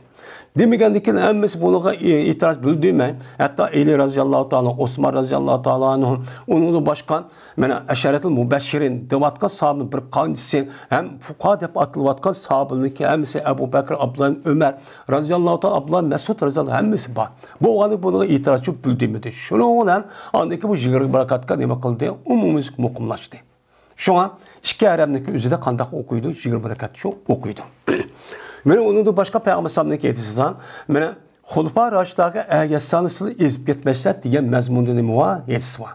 دېمىگەندىن كېيىن ھەممىسى بۇنىڭغا ئېتىراز بىلدۈرمەي، ھەتتا ئەلى رازىياللاھۇ تائالا، ئوسمان رازىياللاھۇ تائالا ئەنھۇ، ئۇنىڭدىن باشقا مانا ئەشەرەتۇل مۇبەششىرىن دەۋاتقان ساھابىنىڭ بىر قانچىسى ھەم فۇقاھا دەپ ئاتىلىۋاتقان ساھابىلىرنىڭكى ھەممىسى ئەبۇ بەكىر، ئابدۇللا ئۆمەر رازىياللاھۇ تائالا، ئابدۇللا مەسئۇد رازىياللاھۇ ھەممىسى بار. بولغاندا بۇنىڭغا ئېتىراز يوق، بىلدۈرمىدى. شۇنىڭ بىلەن ئاندىن كېيىن بۇ يىگىرمە رەكەتكە نېمە قىلدى؟ ئومۇميۈزلۈك مۇقىملاشتى. شۇڭا ئىككى ھەرەمنىڭكى ئۆزىدە قانداق ئوقۇيدۇ؟ يىگىرمە رەكەت شۇ ئوقۇيدۇ. مانا ئۇنىڭدىن باشقا پەيغەمبەر ئەلەيھىسسالامنىڭكى ھەدىسىدە، مانا خۇلىپا راشىدلارغا ئەگەشسەڭلار سىلەر ئېزىپ كەتمەيسىلەر دېگەن مەزمۇندا نېمە بار؟ ھەدىس بار.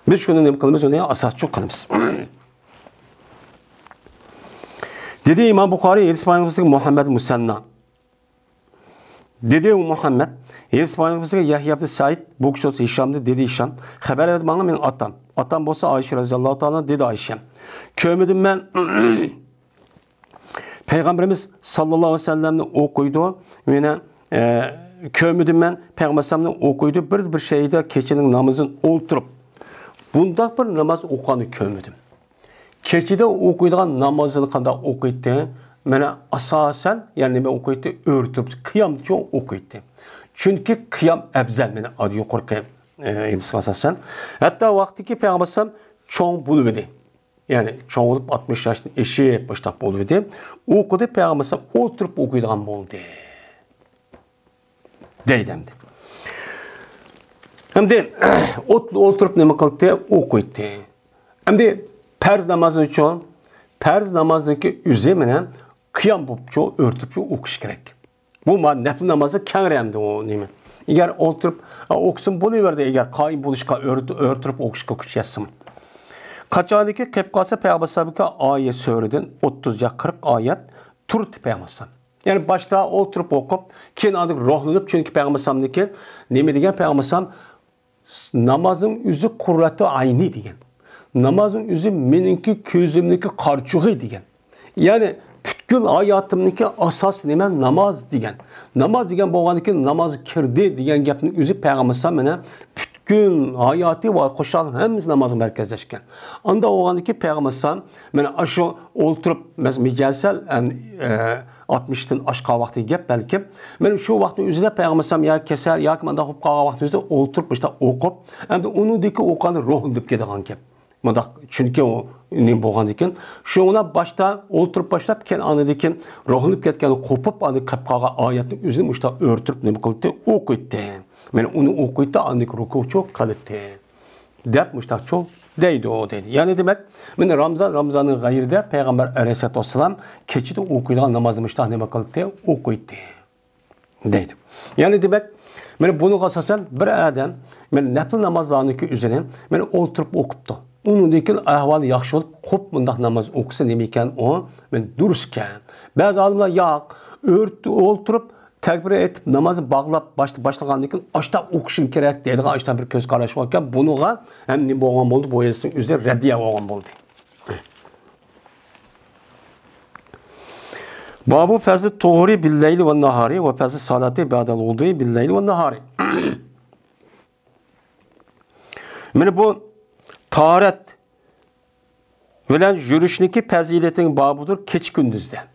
بىز شۇنى نېمە قىلىمىز؟ ئۇنى ئاساسچۇ قىلىمىز. دېدى ئىمام بۇخارىي، ھەدىس بايانغۇسى مۇھەممەد مۇسەننا. دېدى ئۇ مۇھەممەد، ھەدىس بايانغۇسى يەھيا ئىبن سەئىد، بۇ كىشى بولسا ھىشامدىن، دېدى ھىشام، خەۋەر بەردى ماڭا مېنىڭ ئاتام. ئاتام بولسا ئائىشە رەزىياللاھۇ تائالا، دېدى ئائىشە. كۆرمىدىم مەن پەيغەمبىرىمىز ساللاللاھۇ ئەلەيھى ۋەسەللەمنى ئوقۇيدۇ. يەنە، ئە، كۆرمىدىم مەن پەيغەمبەر ئەلەيھىسسالامنى ئوقۇيدۇ. بىر، بىر شەيدە كېچىنىڭ نامىزىنى ئولتۇرۇپ، بۇنداق بىر ناماز ئوقۇغاننى كۆرمىدىم. كېچىدە ئوقۇيدىغان نامازىنى قانداق ئوقۇيتتى؟ مانا ئاساسەن، يەنى نېمە ئوقۇيتتى؟ ئۆرە تۇرۇپ، قىيامچۇ ئوقۇيتتى. چۈنكى قىيام ئەپزەل، مانا يۇقىرىقى، ئە، ھەدىسكە ئاساسەن. ھەتتا ۋاقتىكى پەيغەمبەر ئەلەيھىسسالام چوڭ بولۇۋىدى. يەنى چوڭ بولۇپ ئاتمىش ياشتىن ئېشىپ مۇشتاق بولۇۋىدى. ئوقۇدى، پەيغەمبەر ئەلەيھىسسالام ئولتۇرۇپ ئوقۇيدىغان بولدى. دەيدۇ ئەمدى. ئەمدى ئوت-، ئولتۇرۇپ نېمە قىلدى؟ ئوقۇيتتى. ئەمدى پەرز نامازنىڭچۇ، پەرز نامازنىڭكى ئۆزى مانا قىيام بوپچۇ، ئۆرتۈپچۇ ئوقۇش كېرەك. بۇ ما-، نەپلى نامازدا كەڭرى ئەمدى ئۇ نېمە. ئەگەر ئولتۇرۇپ، ئا، ئوقۇسىمۇ بولۇۋەردى، ئەگەر قايىم بولۇشقا ئۆرت-، ئۆرتۈرۈپ ئوقۇشقا كۈچ يەتسىمۇ. قاچانكى قېلىپ قالسا پەيغەمبەر ئەلەيھىسسالامنىڭكى ئايە سۈرىدىن ئوتتۇز يا قىرىق ئايەت تۇرۇپتۇ پەيغەمبەر ئەلەيھىسسالام. يەنى باشتا ئولتۇرۇپ ئوقۇپ، كېيىن ئاندىن روھلىنىپ، چۈنكى پەيغەمبەر ئەلەيھىسسالامنىڭكى نېمە دېگەن پەيغەمبەر ئەلەيھىسسالام، نامازنىڭ ئۆزى قۇررەتۇ ئەينى دېگەن. نامازنىڭ ئۆزى مېنىڭكى كۆزۈمنىڭكى قارىچۇغى دېگەن. يەنى پۈتكۈل ھاياتىمنىڭكى ئاساسى نېمە؟ ناماز دېگەن. ناماز دېگەن بولغاندىكىن ناماز كىردى دېگەن گەپنىڭ ئۆزى پەيغەمبەر ئەلەيھىسسالام مانا پۈتكۈل ھاياتى ۋە خۇشال ھەممىسى نامازغا مەركەزلەشكەن. ئاندا بولغاندىكى پەيغەمبەر ئەلەيھىسسالام مانا ئاشۇ ئولتۇرۇپ، مەسىلەن، مىجەلسەل، ئەم، ئە، ئاتمىشتىن ئاشقان ۋاقتى گەپ بەلكىم. مانا شۇ ۋاقىتنىڭ ئۆزىدە پەيغەمبەر ئەلەيھىسسالام يا كېسەل ياكى مانداق بولۇپ قالغان ۋاقتىنىڭ ئۆزىدە ئولتۇرۇپ مۇشۇنداق ئوقۇپ، ئەمدى ئۇنىڭدىكى ئوقۇغاندا روھلىنىپ كېتىدىغان گەپ. مۇنداق، چۈنكى ئۇ نېمە بولغاندىكىن، شۇڭا باشتا ئولتۇرۇپ باشلاپ، كېيىن ئاندىن كېيىن روھلىنىپ كەتكەن قوپۇپ، ئاندىن قېلىپ قالغان ئايەتنىڭ ئۆزىنى مۇشۇنداق ئۆرتۈپ نېمە قىلدى؟ ئوقۇيتتى. مانا ئۇنى ئوقۇيتتى، ئاندىن كېيىن رۇكۇچۇ قىلىتتى. دەپ مۇشتاقچۇ دەيدۇ، دەيدۇ. يەنى دېمەك، مانا رامزان، رامزاننىڭ غەيرىدە پەيغەمبەر ئەلەيھىسسالاتۇ ۋەسسالام كېچىدە ئوقۇيدىغان نامازنى مۇشتاق نېمە قىلدى؟ ئوقۇيتتى. دەيدۇ. يەنى دېمەك، مانا بۇنىڭغا ئاساسەن بىر ئادەم مانا نەپلى نامازلارنىڭكى ئۆزىنى مانا ئولتۇرۇپ ئوقۇپتۇ. ئۇنىڭدىن كېيىن ئەھۋالى ياخشى بولۇپ، قوپ مۇنداق ناماز ئوقۇسا نېمە ئىكەن ئۇ؟ مانا دۇرۇس ئىكەن. بەزى ئالىملار ياق، ئۆرت-، ئولتۇرۇپ تەكبىر ئېيتىپ نامازنى باغلاپ باشتا-، باشلىغاندىن كېيىن ئاشتاق ئوقۇشۇڭ كېرەك دەيدىغان ئاشتاق بىر كۆز قاراش باركەن. بۇنىڭغا ھەم نېمە بولغان بولدى؟ بۇ ھەدىستىن ئۆزى رەددىيە بولغان بولدى. بابۇ فەزلى تۇھۇرى بىللەيلى ۋە ناھارى ۋە فەزلى سالاتى بەدەل ۋۇدۇئى بىللەيلى ۋە ناھارى. مانا بۇ تاھارەت بىلەن يۈرۈشنىڭكى پەزىلىتىنىڭ بابىدۇر كېچە كۈندۈزدە.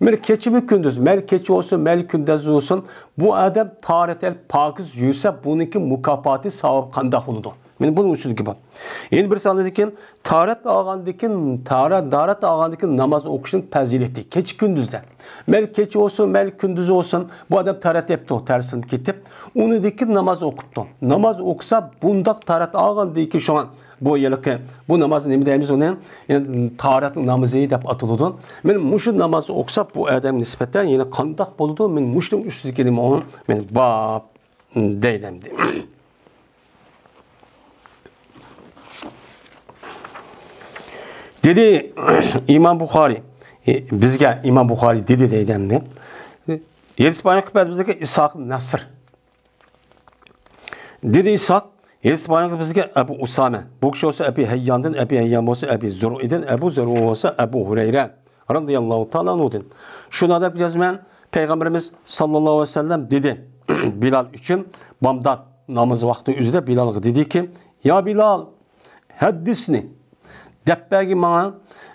مانا كېچىمۇ كۈندۈز، مەيلى كېچە بولسۇن، مەيلى كۈندۈز بولسۇن، بۇ ئادەم تاھارەت ئېلىپ پاكىز يۈرسە، بۇنىڭكى مۇكاپاتى، ساۋابى قانداق بولىدۇ؟ مانا بۇنىڭ ئۈستىدىكى باب. يەنە بىرسى ئاندىن كېيىن تاھارەت ئالغاندىن كېيىن، تاھارەت، تاھارەت ئالغاندىن كېيىن ناماز ئوقۇشنىڭ پەزىلىتى. كېچە كۈندۈزدە. مەيلى كېچە بولسۇن، مەيلى كۈندۈز بولسۇن، بۇ ئادەم تاھارەت ئېلىپتۇ، تەرسىدىن كېتىپ، ئۇنىڭدىن كېيىن ناماز ئوقۇپتۇ. ناماز ئوقۇسا، بۇنداق تاھارەت ئالغاندىن كېيىن شۇڭا بۇ ھېلىقى، بۇ ناماز نېمە دەيمىز ئۇنى؟ يەنى تاھارەتنىڭ نامىزى دەپ ئاتىلىدۇ. مانا مۇشۇ ناماز ئوقۇسا، بۇ ئادەمگە نىسبەتەن يەنە قانداق بولىدۇ؟ مانا مۇشۇنىڭ ئۈستىدىكى نېمە ئۇ؟ مانا باب دەيدۇ ئەمدى. دېدى ئىمام بۇخارىي، بىزگە ئىمام بۇخارىي دېدى دەيدۇ ئەمدى. ھەدىس بايان قىلىپ بەردى بىزگە ئىسھاق نەسر. دېدى ئىسھاق، ھەدىس بايان قىلىپ بىزگە ئەبۇ ئۇسامە. بۇ كىشى بولسا ئەبى ھەيياندىن، ئەبى ھەييان بولسا ئەبى زۇرئىدىن، ئەبۇ زۇرئى بولسا ئەبۇ ھۇرەيرە رەزىياللاھۇ تائالا ئەنھۇدىن. شۇنداق دەپ يازىمەن، پەيغەمبىرىمىز ساللاللاھۇ ئەلەيھى ۋەسەللەم دېدى، بىلال ئۈچۈن بامدات نامىزى ۋاقتى ئۆزىدە بىلالغا دېدىكى، يا بىلال، ھەددىسنى، دەپ بەرگىن ماڭا،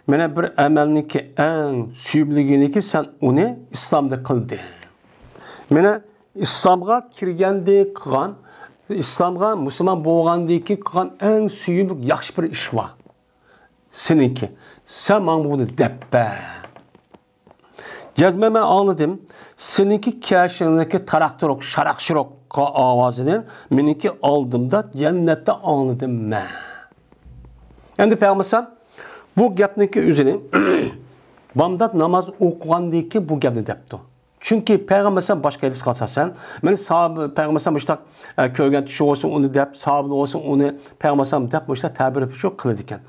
مانا بىر ئەمەلنىكى ئەڭ سۆيۈملۈكىنىكى سەن ئۇنى ئىسلامدا قىلدىڭ. مانا ئىسلامغا كىرگەندە قىلغان، ئىسلامغا مۇسۇلمان بولغاندىكى قىلغان ئەڭ سۆيۈملۈك ياخشى بىر ئىش بار. سېنىڭكى. سەن ماڭا بۇنى دەپ بەر. جەزمەن مەن ئاڭلىدىم. سېنىڭكى كەشىڭدىكى تاراق-تۇرۇق، شاراق-شۇرۇق ئاۋازىنى مېنىڭكى ئالدىمدا جەننەتتە ئاڭلىدىم مەن. ئەمدى پەيغەمبەر بۇ گەپنىڭكى ئۆزىنى بامدات ناماز ئوقۇغاندىكى بۇ گەپنى دەپتۇ. چۈنكى پەيغەمبەر باشقا ھەدىسكە ئاساسەن، مەن ساھابە پەيغەمبەر مۇشتاق، ئە، كۆرگەن چۈشى بولسۇن ئۇنى دەپ، ساھابىلەر بولسۇن ئۇنى پەيغەمبەر دەپ مۇشتاق تەبىر شۇ قىلىدىكەن.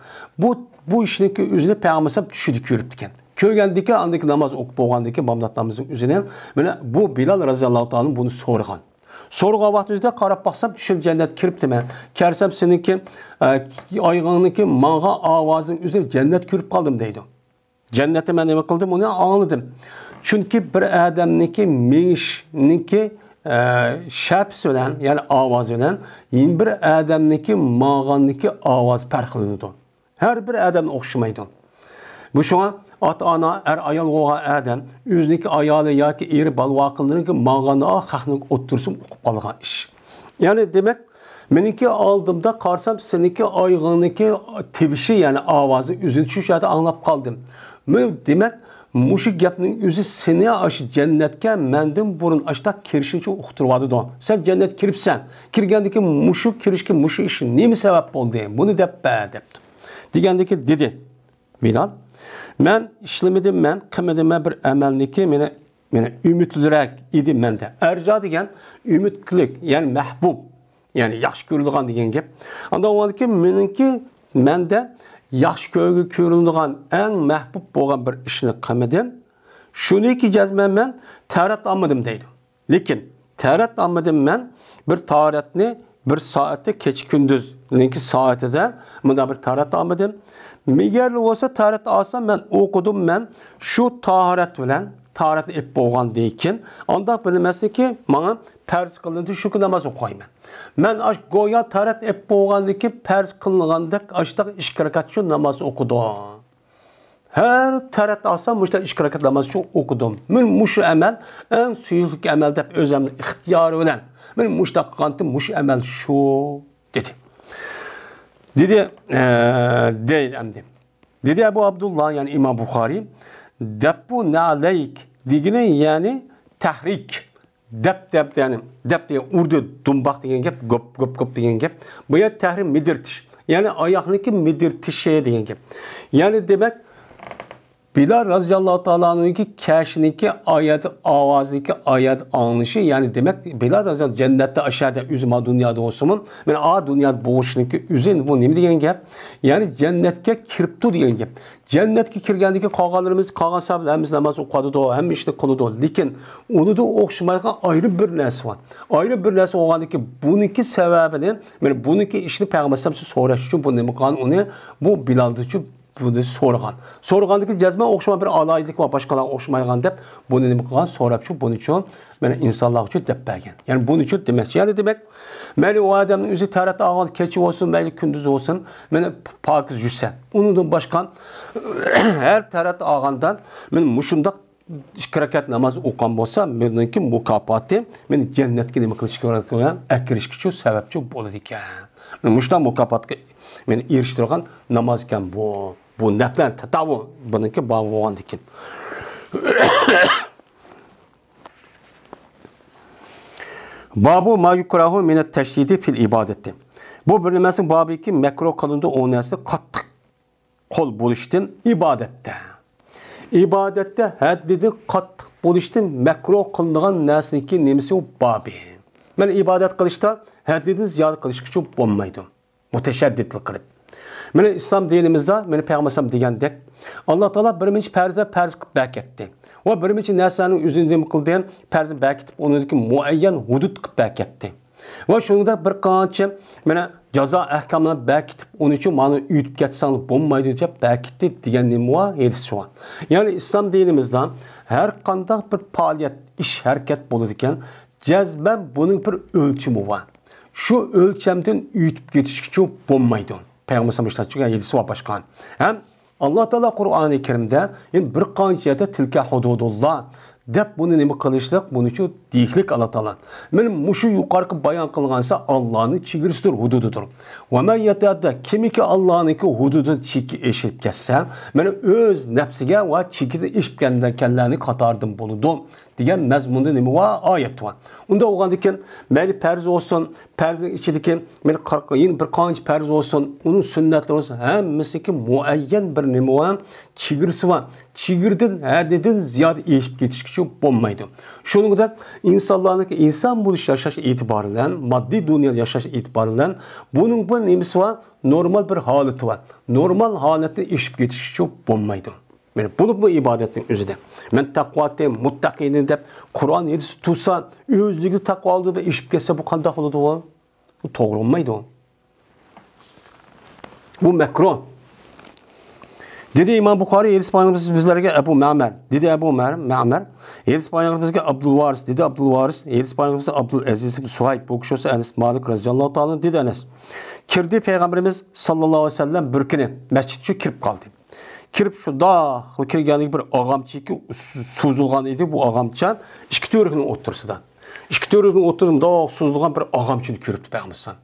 بۇ، بۇ ئىشنىڭكى ئۆزىنى پەيغەمبەر چۈشىدە كۆرۈپتىكەن. كۆرگەندىكى ئاندىكى ناماز ئوقۇپ بولغاندىكى بامدات نامىزىنىڭ ئۆزىنى، مانا بۇ بىلال رەزىياللاھۇ تائالا بۇنى سورىغان. سورىغان ۋاقتى ئۆزىدە قاراپ باقسام، چۈشۈمدە جەننەتكە كىرىپتىمەن. كەلسەم سېنىڭكى، ئە، ئايىغىڭنىڭكى ماڭغان ئاۋازىنىڭ ئۆزىنى جەننەتتە كۆرۈپ قالدىم دەيدۇ. جەننەتتە مەن نېمە قىلدىم، ئۇنى ئاڭلىدىم. چۈنكى بىر ئادەمنىڭكى مېڭىشنىڭكى، ئە، شەپىسى بىلەن، يەنى ئاۋازى بىلەن، يەنە بىر ئادەمنىڭكى ماڭغاندىكى ئاۋازى پەرقلىنىدۇ. ھەر بىر ئادەم ئوخشىمايدۇ. بۇ شۇڭا ئاتا-ئانا، ئەر-ئايال بولغان ئادەم ئۆزىنىڭكى ئايالى ياكى ئېرى، بالا-ۋاقىلىرىنىڭكى ماڭغاندا خەقنىڭ ئوتتۇرىسىدا ئۇقۇپ قالغان ئىش. يەنى دېمەك، مېنىڭكى ئالدىمدا قارىسام، سېنىڭكى ئايىغىڭنىڭكى تىۋىشى، يەنى ئاۋازى، ئۆزىنى شۇ يەردە ئاڭلاپ قالدىم. مۇ-، دېمەك، مۇشۇ گەپنىڭ ئۆزى سېنى ئاشۇ جەننەتكە مەندىن بۇرۇن ئاشۇنداق كىرىشىنچە ئۇقتۇرۇۋاتىدۇ. سەن جەننەتكە كىرىپسەن. كىرگەندىن كېيىن مۇشۇ كىرىشكە مۇشۇ ئىش نېمە سەۋەب بولدى؟ بۇنى دەپ بەر، دەپتۇ. دېگەندىن كېيىن دېدى بىلال، مەن ئىشلىمىدىم، مەن قىلمىدىم، مەن بىر ئەمەلنىكى مېنى، مېنى ئۈمىدلىرەك ئىدى مەندە. ئەرجا دېگەن ئۈمىدلىك، يەنى مەھبۇب. يەنى ياخشى كۆرۈلىدىغان دېگەن گەپ. ئاندىن ئۇنىڭدىن كېيىن مېنىڭكى، مەندە ياخشى كۆرگە كۆرۈنىدىغان، ئەڭ مەھبۇب بولغان بىر ئىشنى قىلمىدىم. شۇنىڭكى جەزمەن مەن تارەت ئالمىدىم دەيدۇ. لېكىن تارەت ئالمىدىم مەن، بىر تارەتنى بىر سائەتتە، كېچە كۈندۈزنىڭكى سائىتىدە مۇنداق بىر تارەت ئالمىدىم. مېگەر بولسا تارەت ئالسام، مەن ئوقۇدۇم، مەن شۇ تاھارەت بىلەن، تاھارەتنى ئېلىپ بولغاندىن كېيىن، ئانداق بىلمەسلىكى ماڭا پەرز قىلىندى، شۇ كۈنى ناماز ئوقۇيمەن. مەن ئاش گويا تارەت ئېلىپ بولغاندىن كېيىن پەرز قىلىنغاندەك ئاشتاق ئىككى رەكەت شۇ ناماز ئوقۇدۇم. ھەر تارەت ئالسام مۇشۇنداق ئىككى رەكەت ناماز شۇ ئوقۇدۇم. مەن مۇشۇ ئەمەل ئەڭ سۈيۈكلۈك ئەمەل دەپ ئۆزۈمنىڭ ئىختىيارى بىلەن مەن مۇشۇنداق قىلغانتىم، مۇشۇ ئەمەل شۇ دېدى. دېدى، ئە، دەيدۇ ئەمدى. دېدى ئەبۇ ئابدۇللا، يەنى ئىمام بۇخارىي، دەپپۇ نەلەيك دېگىنى، يەنى تەھرىك. دەپ، دەپ، يەنى دەپ دېگەن ئۇردى، دۇمباق دېگەن گەپ، گوپ، گوپ، گوپ دېگەن گەپ. بۇ يەر تەھرىك، مىدىرتىش. يەنى ئاياقنىڭكى مىدىرتىشى دېگەن گەپ. يەنى دېمەك، بىلال رازىياللاھۇ تائالا ئەنھۇنىڭكى كەشىنىڭكى ئايەت ئاۋازىنىڭكى ئايەت ئاڭلىشى، يەنى دېمەك، بىلال رازىياللاھۇ جەننەتتە ئاشەدە ئۆزى ما دۇنيادا بولسىمۇ، مانا ئا دۇنيادا بولۇشنىڭكى ئۆزى بۇ نېمە دېگەن گەپ؟ يەنى جەننەتكە كىرىپتۇ دېگەن گەپ. جەننەتكە كىرگەندىن كېيىن قالغانلىرىمىز، قالغان ساھابىلەر ھەممىسى ناماز ئوقۇۋاتىدۇ، ھەممە ئىشنى قىلىدۇ. لېكىن ئۇنىڭدىن ئوخشىمايدىغان ئايرى بىر نەرسە بار. ئايرى بىر نەرسە بولغاندىن كېيىن بۇنىڭكى سەۋەبىنى، مانا بۇنىڭكى ئىشىنى پەيغەمبەر ئەلەيھىسسالام سوراش ئۈچۈن بۇ نېمە قىلغان ئۇنى، بۇ بىلالدىن شۇ بۇنى سورىغان. سورىغاندىن كېيىن جەزمەن ئوخشىمىغان بىر ئالاھىدىلىكى بار، باشقىلارغا ئوخشىمايدىغان دەپ بۇنى نېمە قىلغان، سوراپ شۇ بۇنى شۇ مانا ئىنسانلار ئۈچۈن دەپ بەرگەن. يەنى بۇنى شۇ دېمەكچى. يەنى دېمەك، مەيلى ئۇ ئادەمنىڭ ئۆزى تارەت ئالغان، كەچ بولسۇن، مەيلى كۈندۈز بولسۇن، مانا پاكىز يۈرسە. ئۇنىڭدىن باشقا ھەر تارەت ئالغاندا مانا مۇشۇنداق ئىككى رەكەت ناماز ئوقۇغان بولسا، مېنىڭكى مۇكاپاتى مېنى جەننەتكە نېمە قىلىشقا، ئەكىرىشكە شۇ سەۋەبچى بولىدىكەن. مانا مۇشۇنداق مۇكاپاتقا مېنى ئېرىشتۈرگەن ناماز ئىكەن بۇ. بۇ نەپلەر تاتاۋۇ بۇنىڭكى بابى بولغاندىكىن. بابۇ ما يۇكراھۇ مىنەت تەشدىدى فىل ئىبادەتى. بۇ بىر نېمىسى بابىكى مەكرۇھ قىلىنىدۇ، ئۇ نەرسە قاتتىق قول بولۇشتىن ئىبادەتتە. ئىبادەتتە ھەددىدىن قاتتىق بولۇشتىن مەكرۇھ قىلىنغان نەرسىنىڭكى نېمىسى ئۇ بابى. مانا ئىبادەت قىلىشتا ھەددىدىن زىيادە قىلىشقىچە بولمايدۇ. مۇتەشەددىتلىق قىلىپ. مانا ئىسلام دىنىمىزدا، مانا پەيغەمبەر ئەلەيھىسسالام دېگەندەك، ئاللا تائالا بىر نەچچە پەرزلەر پەرز قىلىپ بەركەتتى. ۋە بىر نەچچە نەرسىلەرنىڭ ئۆزىنى نېمە قىلدى؟ پەرزنى بەركىتىپ، ئۇنىڭدىكى مۇئەييەن ھۇدۇد قىلىپ بەركەتتى. ۋە شۇنىڭدەك بىر قانچە، مانا، جازا ئەھكاملارنى بەركىتىپ، ئۇنىڭ ئۈچۈن مانا ئۆتۈپ كەتسەڭلار بولمايدۇ دەپ بەركىتتى دېگەن نېمە بار؟ ھەدىسى بار. يەنى ئىسلام دىنىمىزدا ھەر قانداق بىر پائالىيەت، ئىش، ھەرىكەت بولىدىكەن، جەزمەن بۇنىڭ بىر ئۆلچىمى بار. شۇ ئۆلچەمدىن ئۆتۈپ كېتىشكىچە بولمايدۇ. پەيغەمبەر ئەلەيھىسسالام مۇشۇنداق دېگەن ھەدىسى بار باشقا. ھەم ئاللا تائالا قۇرئانى كەرىمدە، يەنى بىر قانچە يەردە تىلكە ھۇدۇدۇللا دەپ بۇنى نېمە قىلىشلىق، بۇنى شۇ دېيىشلىك ئاللا تائالا. مانا مۇشۇ يۇقىرىقى بايان قىلغانسا ئاللانىڭ چېگرىسىدۇر، ھۇدۇدىدۇر. ۋە مەن يەتەئەددە، كىمكى ئاللانىڭكى ھۇدۇدىدىن چېكى ئېشىپ كەتسە، مانا ئۆز نەپسىگە ۋە چېكىدىن ئېشىپ كەتكەنلەرنىڭ قاتارىدىن بولىدۇ. دېگەن مەزمۇندا نېمە بار؟ ئايەت بار. ئۇنداق بولغاندىكىن، مەيلى پەرز بولسۇن، پەرزنىڭ ئىچىدىكى مەيلى قارقىن بىر قانچە پەرز بولسۇن، ئۇنىڭ سۈننەتلىرى بولسۇن، ھەممىسىنىڭكى مۇئەييەن بىر نېمە بار؟ چېگرىسى بار. چېگرىدىن، ھەددىدىن زىيادە ئېشىپ كېتىشكىچە بولمايدۇ. شۇنىڭدەك ئىنسانلارنىڭكى ئىنسان بولۇش، ياشاش ئېتىبارى بىلەن، ماددىي دۇنيادا ياشاش ئېتىبارى بىلەن بۇنىڭ بىر نېمىسى بار؟ نورمال بىر ھالىتى بار. نورمال ھالەتتىن ئېشىپ كېتىشكىچە بولمايدۇ. مانا بولۇپمۇ ئىبادەتنىڭ ئۆزىدە. مەن تەقۋاتى، مۇتتەقىنى دەپ قۇرئان ھەدىس تۇرسا، ئۆزلۈكىدە تەقۋالىقتا ئېشىپ كەتسە، بۇ قانداق بولىدۇ بۇ؟ بۇ توغرا بولمايدۇ. بۇ مەكرۇھ. دېدى ئىمام بۇخارىي، ھەدىس بايانلىغۇچىسى بىزلەرگە ئەبۇ مەمەر. دېدى ئەبۇ مەر-، مەمەر، ھەدىس بايانلىغۇچىسى بىزگە ئابدۇلۋارىس. دېدى ئابدۇلۋارىس، ھەدىس بايانلىغۇچىسى ئابدۇلئەزىز ئىبن سۇھەيب. بۇ كىشى بولسا ئەنەس مالىك رەزىياللاھۇ تائالا ئەنھۇ. دېدى ئەنەس. كىردى پەيغەمبىرىمىز ساللاللاھۇ ئەلەيھى ۋەسەللەم بىر كۈنى مەسچىتكە كىرىپ قالدى. كىرىپ شۇنداقلا كىرگەندىكى بىر ئاغامچىكى سوزۇلغان ئىدى، بۇ ئاغامچا ئىككى تۈۋرۈكنىڭ ئوتتۇرىسىدا. ئىككى تۈۋرۈكنىڭ ئوتتۇرىسىدا مۇنداق سوزۇلغان بىر ئاغامچىنى كۆرۈپتۇ پەيغەمبەر.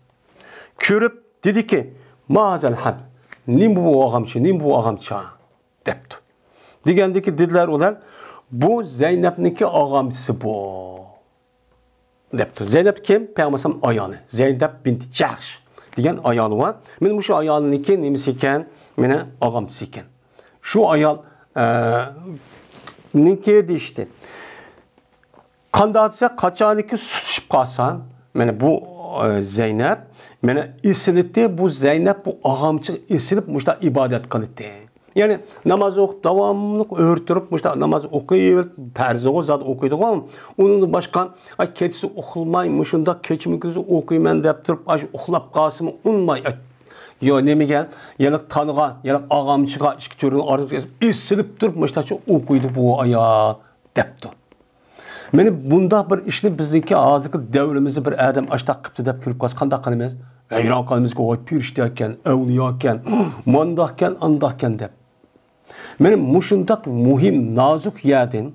كۆرۈپ دېدىكى، ما ھازال ھەب، نېمە بۇ ئاغامچى، نېمە بۇ ئاغامچا؟ دەپتۇ. دېگەندىكى دېدىلەر ئۇلار، بۇ زەينەپنىڭكى ئاغامچىسى بۇ. دەپتۇ. زەينەپ كىم؟ پەيغەمبەر ئايالى. زەينەپ بىنت جەھش دېگەن ئايالى بار. مانا مۇشۇ ئايالىنىڭكى نېمىسى ئىكەن؟ مانا ئاغامچىسى ئىكەن. شۇ ئايال، ئە، نىڭكى دېيىشتى. قانداق دېسە، قاچانكى سۇسىشىپ قالسا، مانا بۇ، ئە، زەينەپ، مانا ئېسىلىتى، بۇ زەينەپ بۇ ئاغامچىغا ئېسىلىپ مۇشۇنداق ئىبادەت قىلىتى. يەنى ناماز ئوقۇپ، داۋاملىق ئۆرە تۇرۇپ، مۇشۇنداق ناماز ئوقۇيۋېرىپ، پەرزىغۇ زادى ئوقۇيدىغۇ، ئۇنىڭدىن باشقا، ئاي، كېچىسى ئۇخلىماي، مۇشۇنداق كېچىمۇ كۈندۈزى ئوقۇيمەن دەپ تۇرۇپ، ئاي، ئۇخلاپ قالسىمۇ ئۇنىماي، ئاي، يو، نېمىگە، ياق تانغا، ياق ئاغامچىغا، ئىككى تۈرنىڭ ئارىسىغا ئېسىلىپ تۇرۇپ، مۇشۇنداقچە ئوقۇيدۇ بۇ ئايال، دەپتۇ. مانا بۇنداق بىر ئىشنى بىزنىڭكى ھازىرقى دەۋرىمىزدە بىر ئادەم ئاشتاق قىپتۇ دەپ كۆرۈپ قالسا قانداق قىلىمىز؟ ھەيران قالىمىزكى، ۋاي پېرىشتە ئىكەن، ئەۋلىيا ئىكەن، مانداق ئىكەن، ئانداق ئىكەن دەپ. مانا مۇشۇنداق مۇھىم، نازۇك يەردىن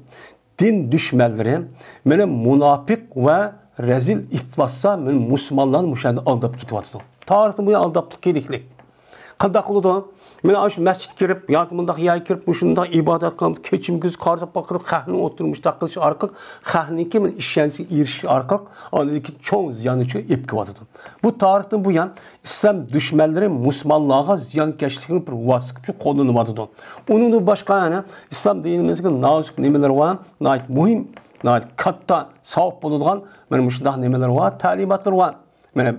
دىن دۈشمەنلىرى مانا مۇناپىق ۋە رەزىل ئىپلاسلار مانا مۇسۇلمانلارنى مۇشۇ يەردە ئالداپ كېتىۋاتىدۇ. تارىختىن بۇيان ئالداپلىق كېلىكلىك. قانداق قىلىدۇ؟ مانا ئاشۇ مەسچىتكە كىرىپ ياكى مۇنداق يەرگە كىرىپ مۇشۇنداق ئىبادەت قىلىپ، كېچىمۇ كۈندۈز قارىساپ باقىدۇ، خەقنى ئولتۇرمۇشتاق قىلىش ئارقىلىق خەقنىڭكى مانا ئىشەنچىگە ئېرىشىش ئارقىلىق ئاندىن كېيىن چوڭ زىياننى شۇ ئېلىپ كېلىۋاتىدۇ. بۇ تارىختىن بۇيان ئىسلام دۈشمەنلىرى مۇسۇلمانلارغا زىيانكەشلىكنىڭ بىر ۋاسىتىسى قوللىنىۋاتىدۇ. ئۇنىڭدىن باشقا يەنە ئىسلام دىنىمىزدىكى نازۇك نېمىلىرى بار، ناھايىتى مۇھىم، ناھايىتى كاتتا ساۋاب بولىدىغان مانا مۇشۇنداق نېمىلىرى بار، تەلىماتلىرى بار. مانا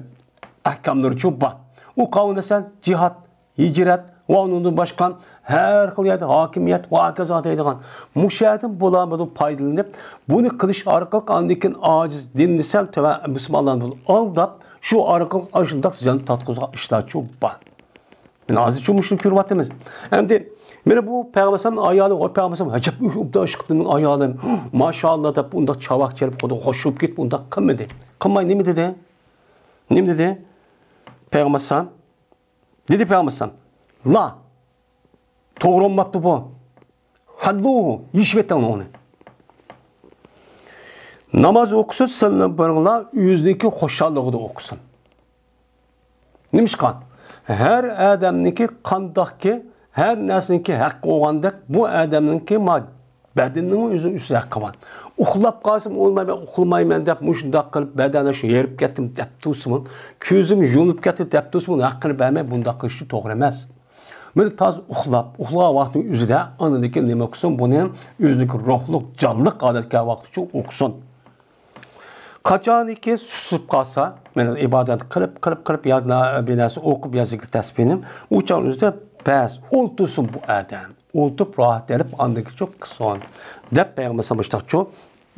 ئەھكاملىرىچۇ بار. ئۇ قاۋۇل مەسىلەن، جىھاد، ھىجرەت ۋە ئۇنىڭدىن باشقا ھەر خىل يەردە ھاكىمىيەت ۋە ھاكازا دەيدىغان مۇشۇ يەردىن بولامدۇ پايدىلىنىپ، بۇنى قىلىش ئارقىلىق ئاندىن كېيىن ئاجىز دىننى سەل تۆۋەن مۇسۇلمانلارنى ئالداپ، شۇ ئارقىلىق ئاشۇنداق زىيان تارتقۇزغان ئىشلارچۇ بار. مانا ھازىرچۇ مۇشۇنى كۆرۈۋاتىمىز. ئەمدى مانا بۇ پەيغەمبەر ئايالى، ۋاي پەيغەمبەر ئەجەب ئوبدان ئىش قىپتۇ مېنىڭ ئايالىم، ماشائاللا دەپ ئۇنداق چاۋاك چېلىپ خۇددى خوش بولۇپ كېتىپ ئۇنداق قىلمىدى. قىلماي نېمە دېدى؟ نېمە دېدى؟ پەيغەمبەر ئەلەيھىسسالام دېدى پەيغەمبەر ئەلەيھىسسالام، لا، توغرا بولماپتۇ بۇ. ھەللۇ، يېشىۋېتىڭلار ئۇنى. ناماز ئوقۇسۇن، سىلەرنى بىرىڭلار ئۆزىنىڭكى خۇشاللىقىدا ئوقۇسۇن. نېمىشقا؟ ھەر ئادەمنىڭكى قانداقكى، ھەر نەرسىنىڭكى ھەققى بولغاندەك، بۇ ئادەمنىڭكى ما بەدىنىنىڭ ئۆزىنىڭ ئۈستىدە ھەققى بار. ئۇخلاپ قالسىمۇ ئۇنىماي، مەن ئۇخلىمايمەن دەپ، مۇشۇنداق قىلىپ، بەدەن شۇ ھېرىپ كەتتىم دەپ تۇرسىمۇ، كۆزۈم يۇمۇلۇپ كەتتى دەپ تۇرسىمۇ، ئۇنىڭ ھەققىنى بەرمەي، بۇنداق قىلىشى توغرا ئەمەس. مانا تازا ئۇخلاپ، ئۇخلىغان ۋاقتىنىڭ ئۆزىدە ئاندىن كېيىن نېمە قىلسۇن، بۇنى ئۆزىنىڭكى روھلۇق، جانلىق ھالەتكە كەلگەن ۋاقتىچۇ ئوقۇسۇن. قاچانكى سۇسۇپ قالسا، مانا ئىبادەت قىلىپ، قىلىپ، قىلىپ، يا بىر نەرسە ئوقۇپ، يا زىكىر تەسبىھنى، ئۇ چاغنىڭ ئۆزىدە بەس، ئولتۇرسۇن بۇ ئادەم. ئولتۇرۇپ راھەت ئېلىپ، ئاندىن كېيىن قىلسۇن، دەپ پەيغەمبەر مۇشۇنداقچۇ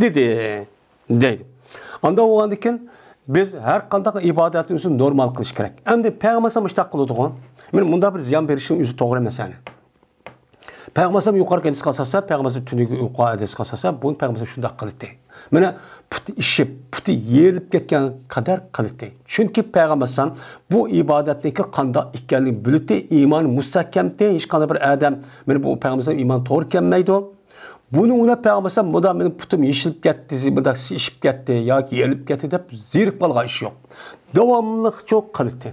دېدى، دەيدۇ. ئانداق بولغاندىن كېيىن بىز ھەر قانداق ئىبادەتنى ئۆزى نورمال قىلىش كېرەك. ئەمدى پەيغەمبەر مۇشۇنداق قىلىدىغۇ. مانا مۇنداق بىر زىيان بېرىشنىڭ ئۆزى توغرا ئەمەس يەنى. پەيغەمبەر يۇقىرىقى ھەدىسكە ئاساسەن، پەيغەمبەر تۈنۈگۈن يۇقىرى ھەدىسكە ئاساسەن، بۇنى پەيغەمبەر شۇنداق قىلدى. مانا پۇتى ئىششىپ، پۇتى يېرىلىپ كەتكەن قەدەر قىلدى. چۈنكى پەيغەمبەر بۇ ئىبادەتنىڭكى قانداق ئىكەنلىكىنى بىلىتتى، ئىمانى مۇستەھكەمتى، ھېچقانداق بىر ئادەم مانا بۇ پەيغەمبەر ئىمان توغرا كەلمەيدۇ. بۇنىڭ بىلەن پەيغەمبەر مۇنداق مېنىڭ پۇتۇم يېشىلىپ كەتتى، مۇنداق ئىششىپ كەتتى ياكى يېرىلىپ كەتتى دەپ زېرىكىپ قالغان ئىش يوق. داۋاملىقچۇ قىلدى.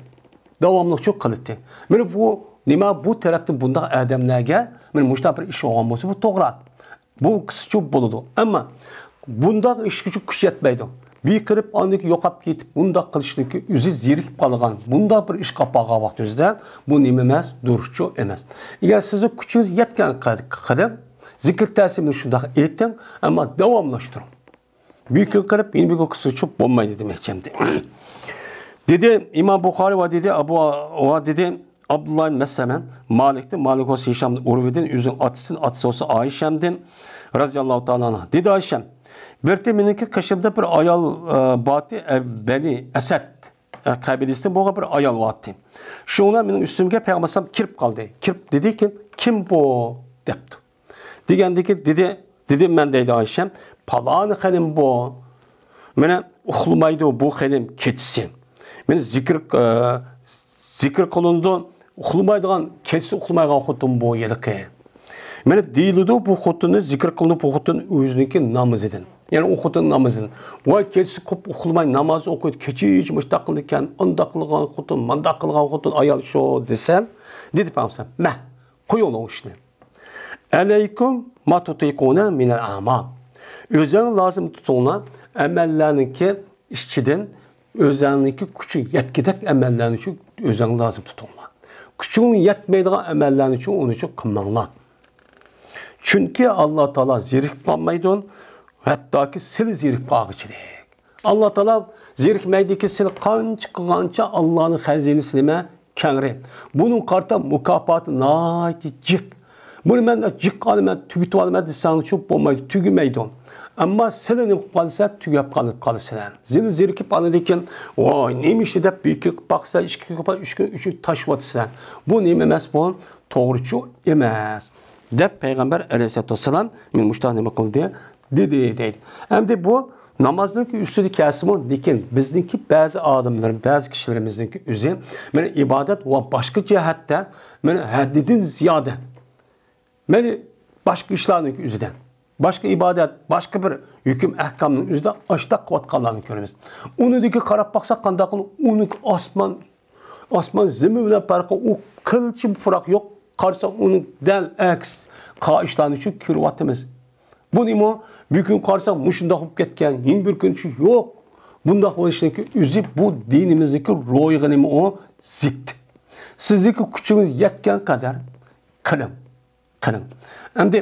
داۋاملىقچۇ قىلدى. مانا بۇ نېمە، بۇ تەرەپتىن بۇنداق ئادەملەرگە مانا مۇشۇنداق بىر ئىش بولغان بولسا، بۇ توغرا. بۇ قىسىچۇ بولىدۇ. ئەمما بۇنداق ئىشقىچۇ كۈچ يەتمەيدۇ. بىر قىلىپ ئاندىن كېيىن يوقاپ كېتىپ، بۇنداق قىلىشنىڭكى ئۆزى زېرىكىپ قالغان، بۇنداق بىر ئىش قاپالغان ۋاقتىڭىزدا بۇ نېمە ئەمەس، دۇرۇسچۇ ئەمەس. ئەگەر سىزنىڭ كۈچىڭىز يەتكەن قەد-، قەدەر زىكىر تەسبىھنى شۇنداق ئېيتىڭ، ئەمما داۋاملاشتۇرۇڭ. بىر كۈن قىلىپ، يەنە بىر كۈن قىلسىچۇ بولمايدۇ دېمەكچى ئەمدى. دېدى ئىمام بۇخارى ۋە دېدى ئەبۇ ۋە دېدى ئابدۇللا ئىبن مەسلەمە مالىكتىن، مالىك بولسا ھىشام ئۇرۋىدىن، ئۆزىنىڭ ئاتىسىدىن، ئاتىسى بولسا ئائىشەمدىن رەزىياللاھۇ تائالا ئانھا. دېدى ئائىشەم، بىر تېنى مېنىڭكى قېشىمدا بىر ئايال، ئە، باتى، ئە، بەنى ئەسەد، ئە، قەبىلىسىدىن بولغان بىر ئايال بارتى. شۇڭا مېنىڭ ئۈستۈمگە پەيغەمبەر ئەلەيھىسسالام كىرىپ قالدى. كىرىپ دېدىكى، كىم بۇ؟ دەپتۇ. دېگەندىكى دېدى، دېدىم مەن دەيدۇ ئائىشەم، پالانى خېنىم بۇ. مانا ئۇخلىمايدۇ بۇ خېنىم كېچىسى. مانا زىكىر، ئە، زىكىر قىلىنىدۇ، ئۇخلىمايدىغان، كېچىسى ئۇخلىمايدىغان خوتۇن بۇ ھېلىقى. مانا دېيىلىدۇ بۇ خوتۇننى، زىكىر قىلىنىدۇ بۇ خوتۇن ئۆزىنىڭكى نامىزىدىن. يەنى ئۇ خوتۇن نامىزىدىن. ۋاي، كېچىسى قوپۇپ ئۇخلىماي ناماز ئوقۇيدۇ، كېچىچە مۇشۇنداق قىلىدىكەن، ئانداق قىلغان خوتۇن، مانداق قىلغان خوتۇن، ئايال شۇ دېسەم، دېدى پەيغەمبەر، مە، قويۇڭلار ئۇ ئىشنى. ئەلەيكۇم ما تۇتىقۇنە مىنەل ئەمال. ئۆزەڭ لازىم تۇتۇڭلار، ئەمەللەرنىڭكى ئىچىدىن ئۆزەڭنىڭكى كۈچى يەتكۈدەك ئەمەللەرنى شۇ ئۆزەڭ لازىم تۇتۇڭلار. كۈچۈڭ يەتمەيدىغان ئەمەللەرنى شۇ ئۇنى شۇ قىلماڭلار. چۈنكى ئاللا تائالا زېرىكىپ قالمايدۇ، ھەتتاكى سىلى زېرىكىپ قالغۇچىلىك. ئاللا تائالا زېرىكمەيدىكى، سىلى قانچە قىلغانچە ئاللانىڭ خەزىنىسى نېمە؟ كەڭرى. بۇنىڭغا قارىتا مۇكاپاتى ناھايىتى جىق. بۇنى مەن جىق ئالىمەن، تۈگىتىۋالىمەن دېسەڭچۇ بولمايدۇ، تۈگىمەيدۇ. ئەمما سىلى نېمە قىلىپ قالسا، تۈگەپ قالىپ قالىسىلەر. زىل زېرىكىپ ئاندىن كېيىن، ۋاي، نېمە ئىشنى دەپ، بىر كۈن قىلىپ باقسا، ئىككى كۈن قىلىپ، ئۈچ كۈن، ئۈچ كۈن تاشلىۋاتىسىلەر. بۇ نېمە ئەمەس بۇ؟ توغرىچۇ ئەمەس. دەپ پەيغەمبەر ئەلەيھىسسالاتۇ ۋەسسالام مېنى مۇشۇنداق نېمە قىلدى، دېدى، دەيدۇ. ئەمدى بۇ نامازنىڭكى ئۈستىدە كەلسىمۇ، لېكىن بىزنىڭكى بەزى ئادەملەر، بەزى كىشىلىرىمىزنىڭكى ئۆزى، مانا ئىبادەت ۋە باشقا جەھەتتە، مانا ھەددىدىن زىيادە، مانا باشقا ئىشلارنىڭكى ئۆزىدە، باشقا ئىبادەت، باشقا بىر ھۆكۈم ئەھكامنىڭ ئۆزىدە ئاشتاق قىلىۋاتقانلارنى كۆرىمىز. ئۇنىڭدىكى قاراپ باقساق، قانداق قىلىپ، ئۇنىڭكى ئاسمان ئاسمان زېمىن بىلەن پەرقى، ئۇ قىلچە پۇراق يوق. قارىسا، ئۇنىڭ دەل ئەكس قىلغان ئىشلارنى شۇ كۆرۈۋاتىمىز. بۇنىمۇ بۈگۈن قارىسا، مۇشۇنداق بولۇپ كەتكەن، يەنە بىر كۈن شۇ يوق. بۇنداق بولۇشنىڭكى ئۆزى بۇ دىنىمىزنىڭكى روھىغا نېمە ئۇ زىت. سىزنىڭكى كۈچىڭىز يەتكەن قەدەر قىلىڭ. قىلىڭ. ئەمدى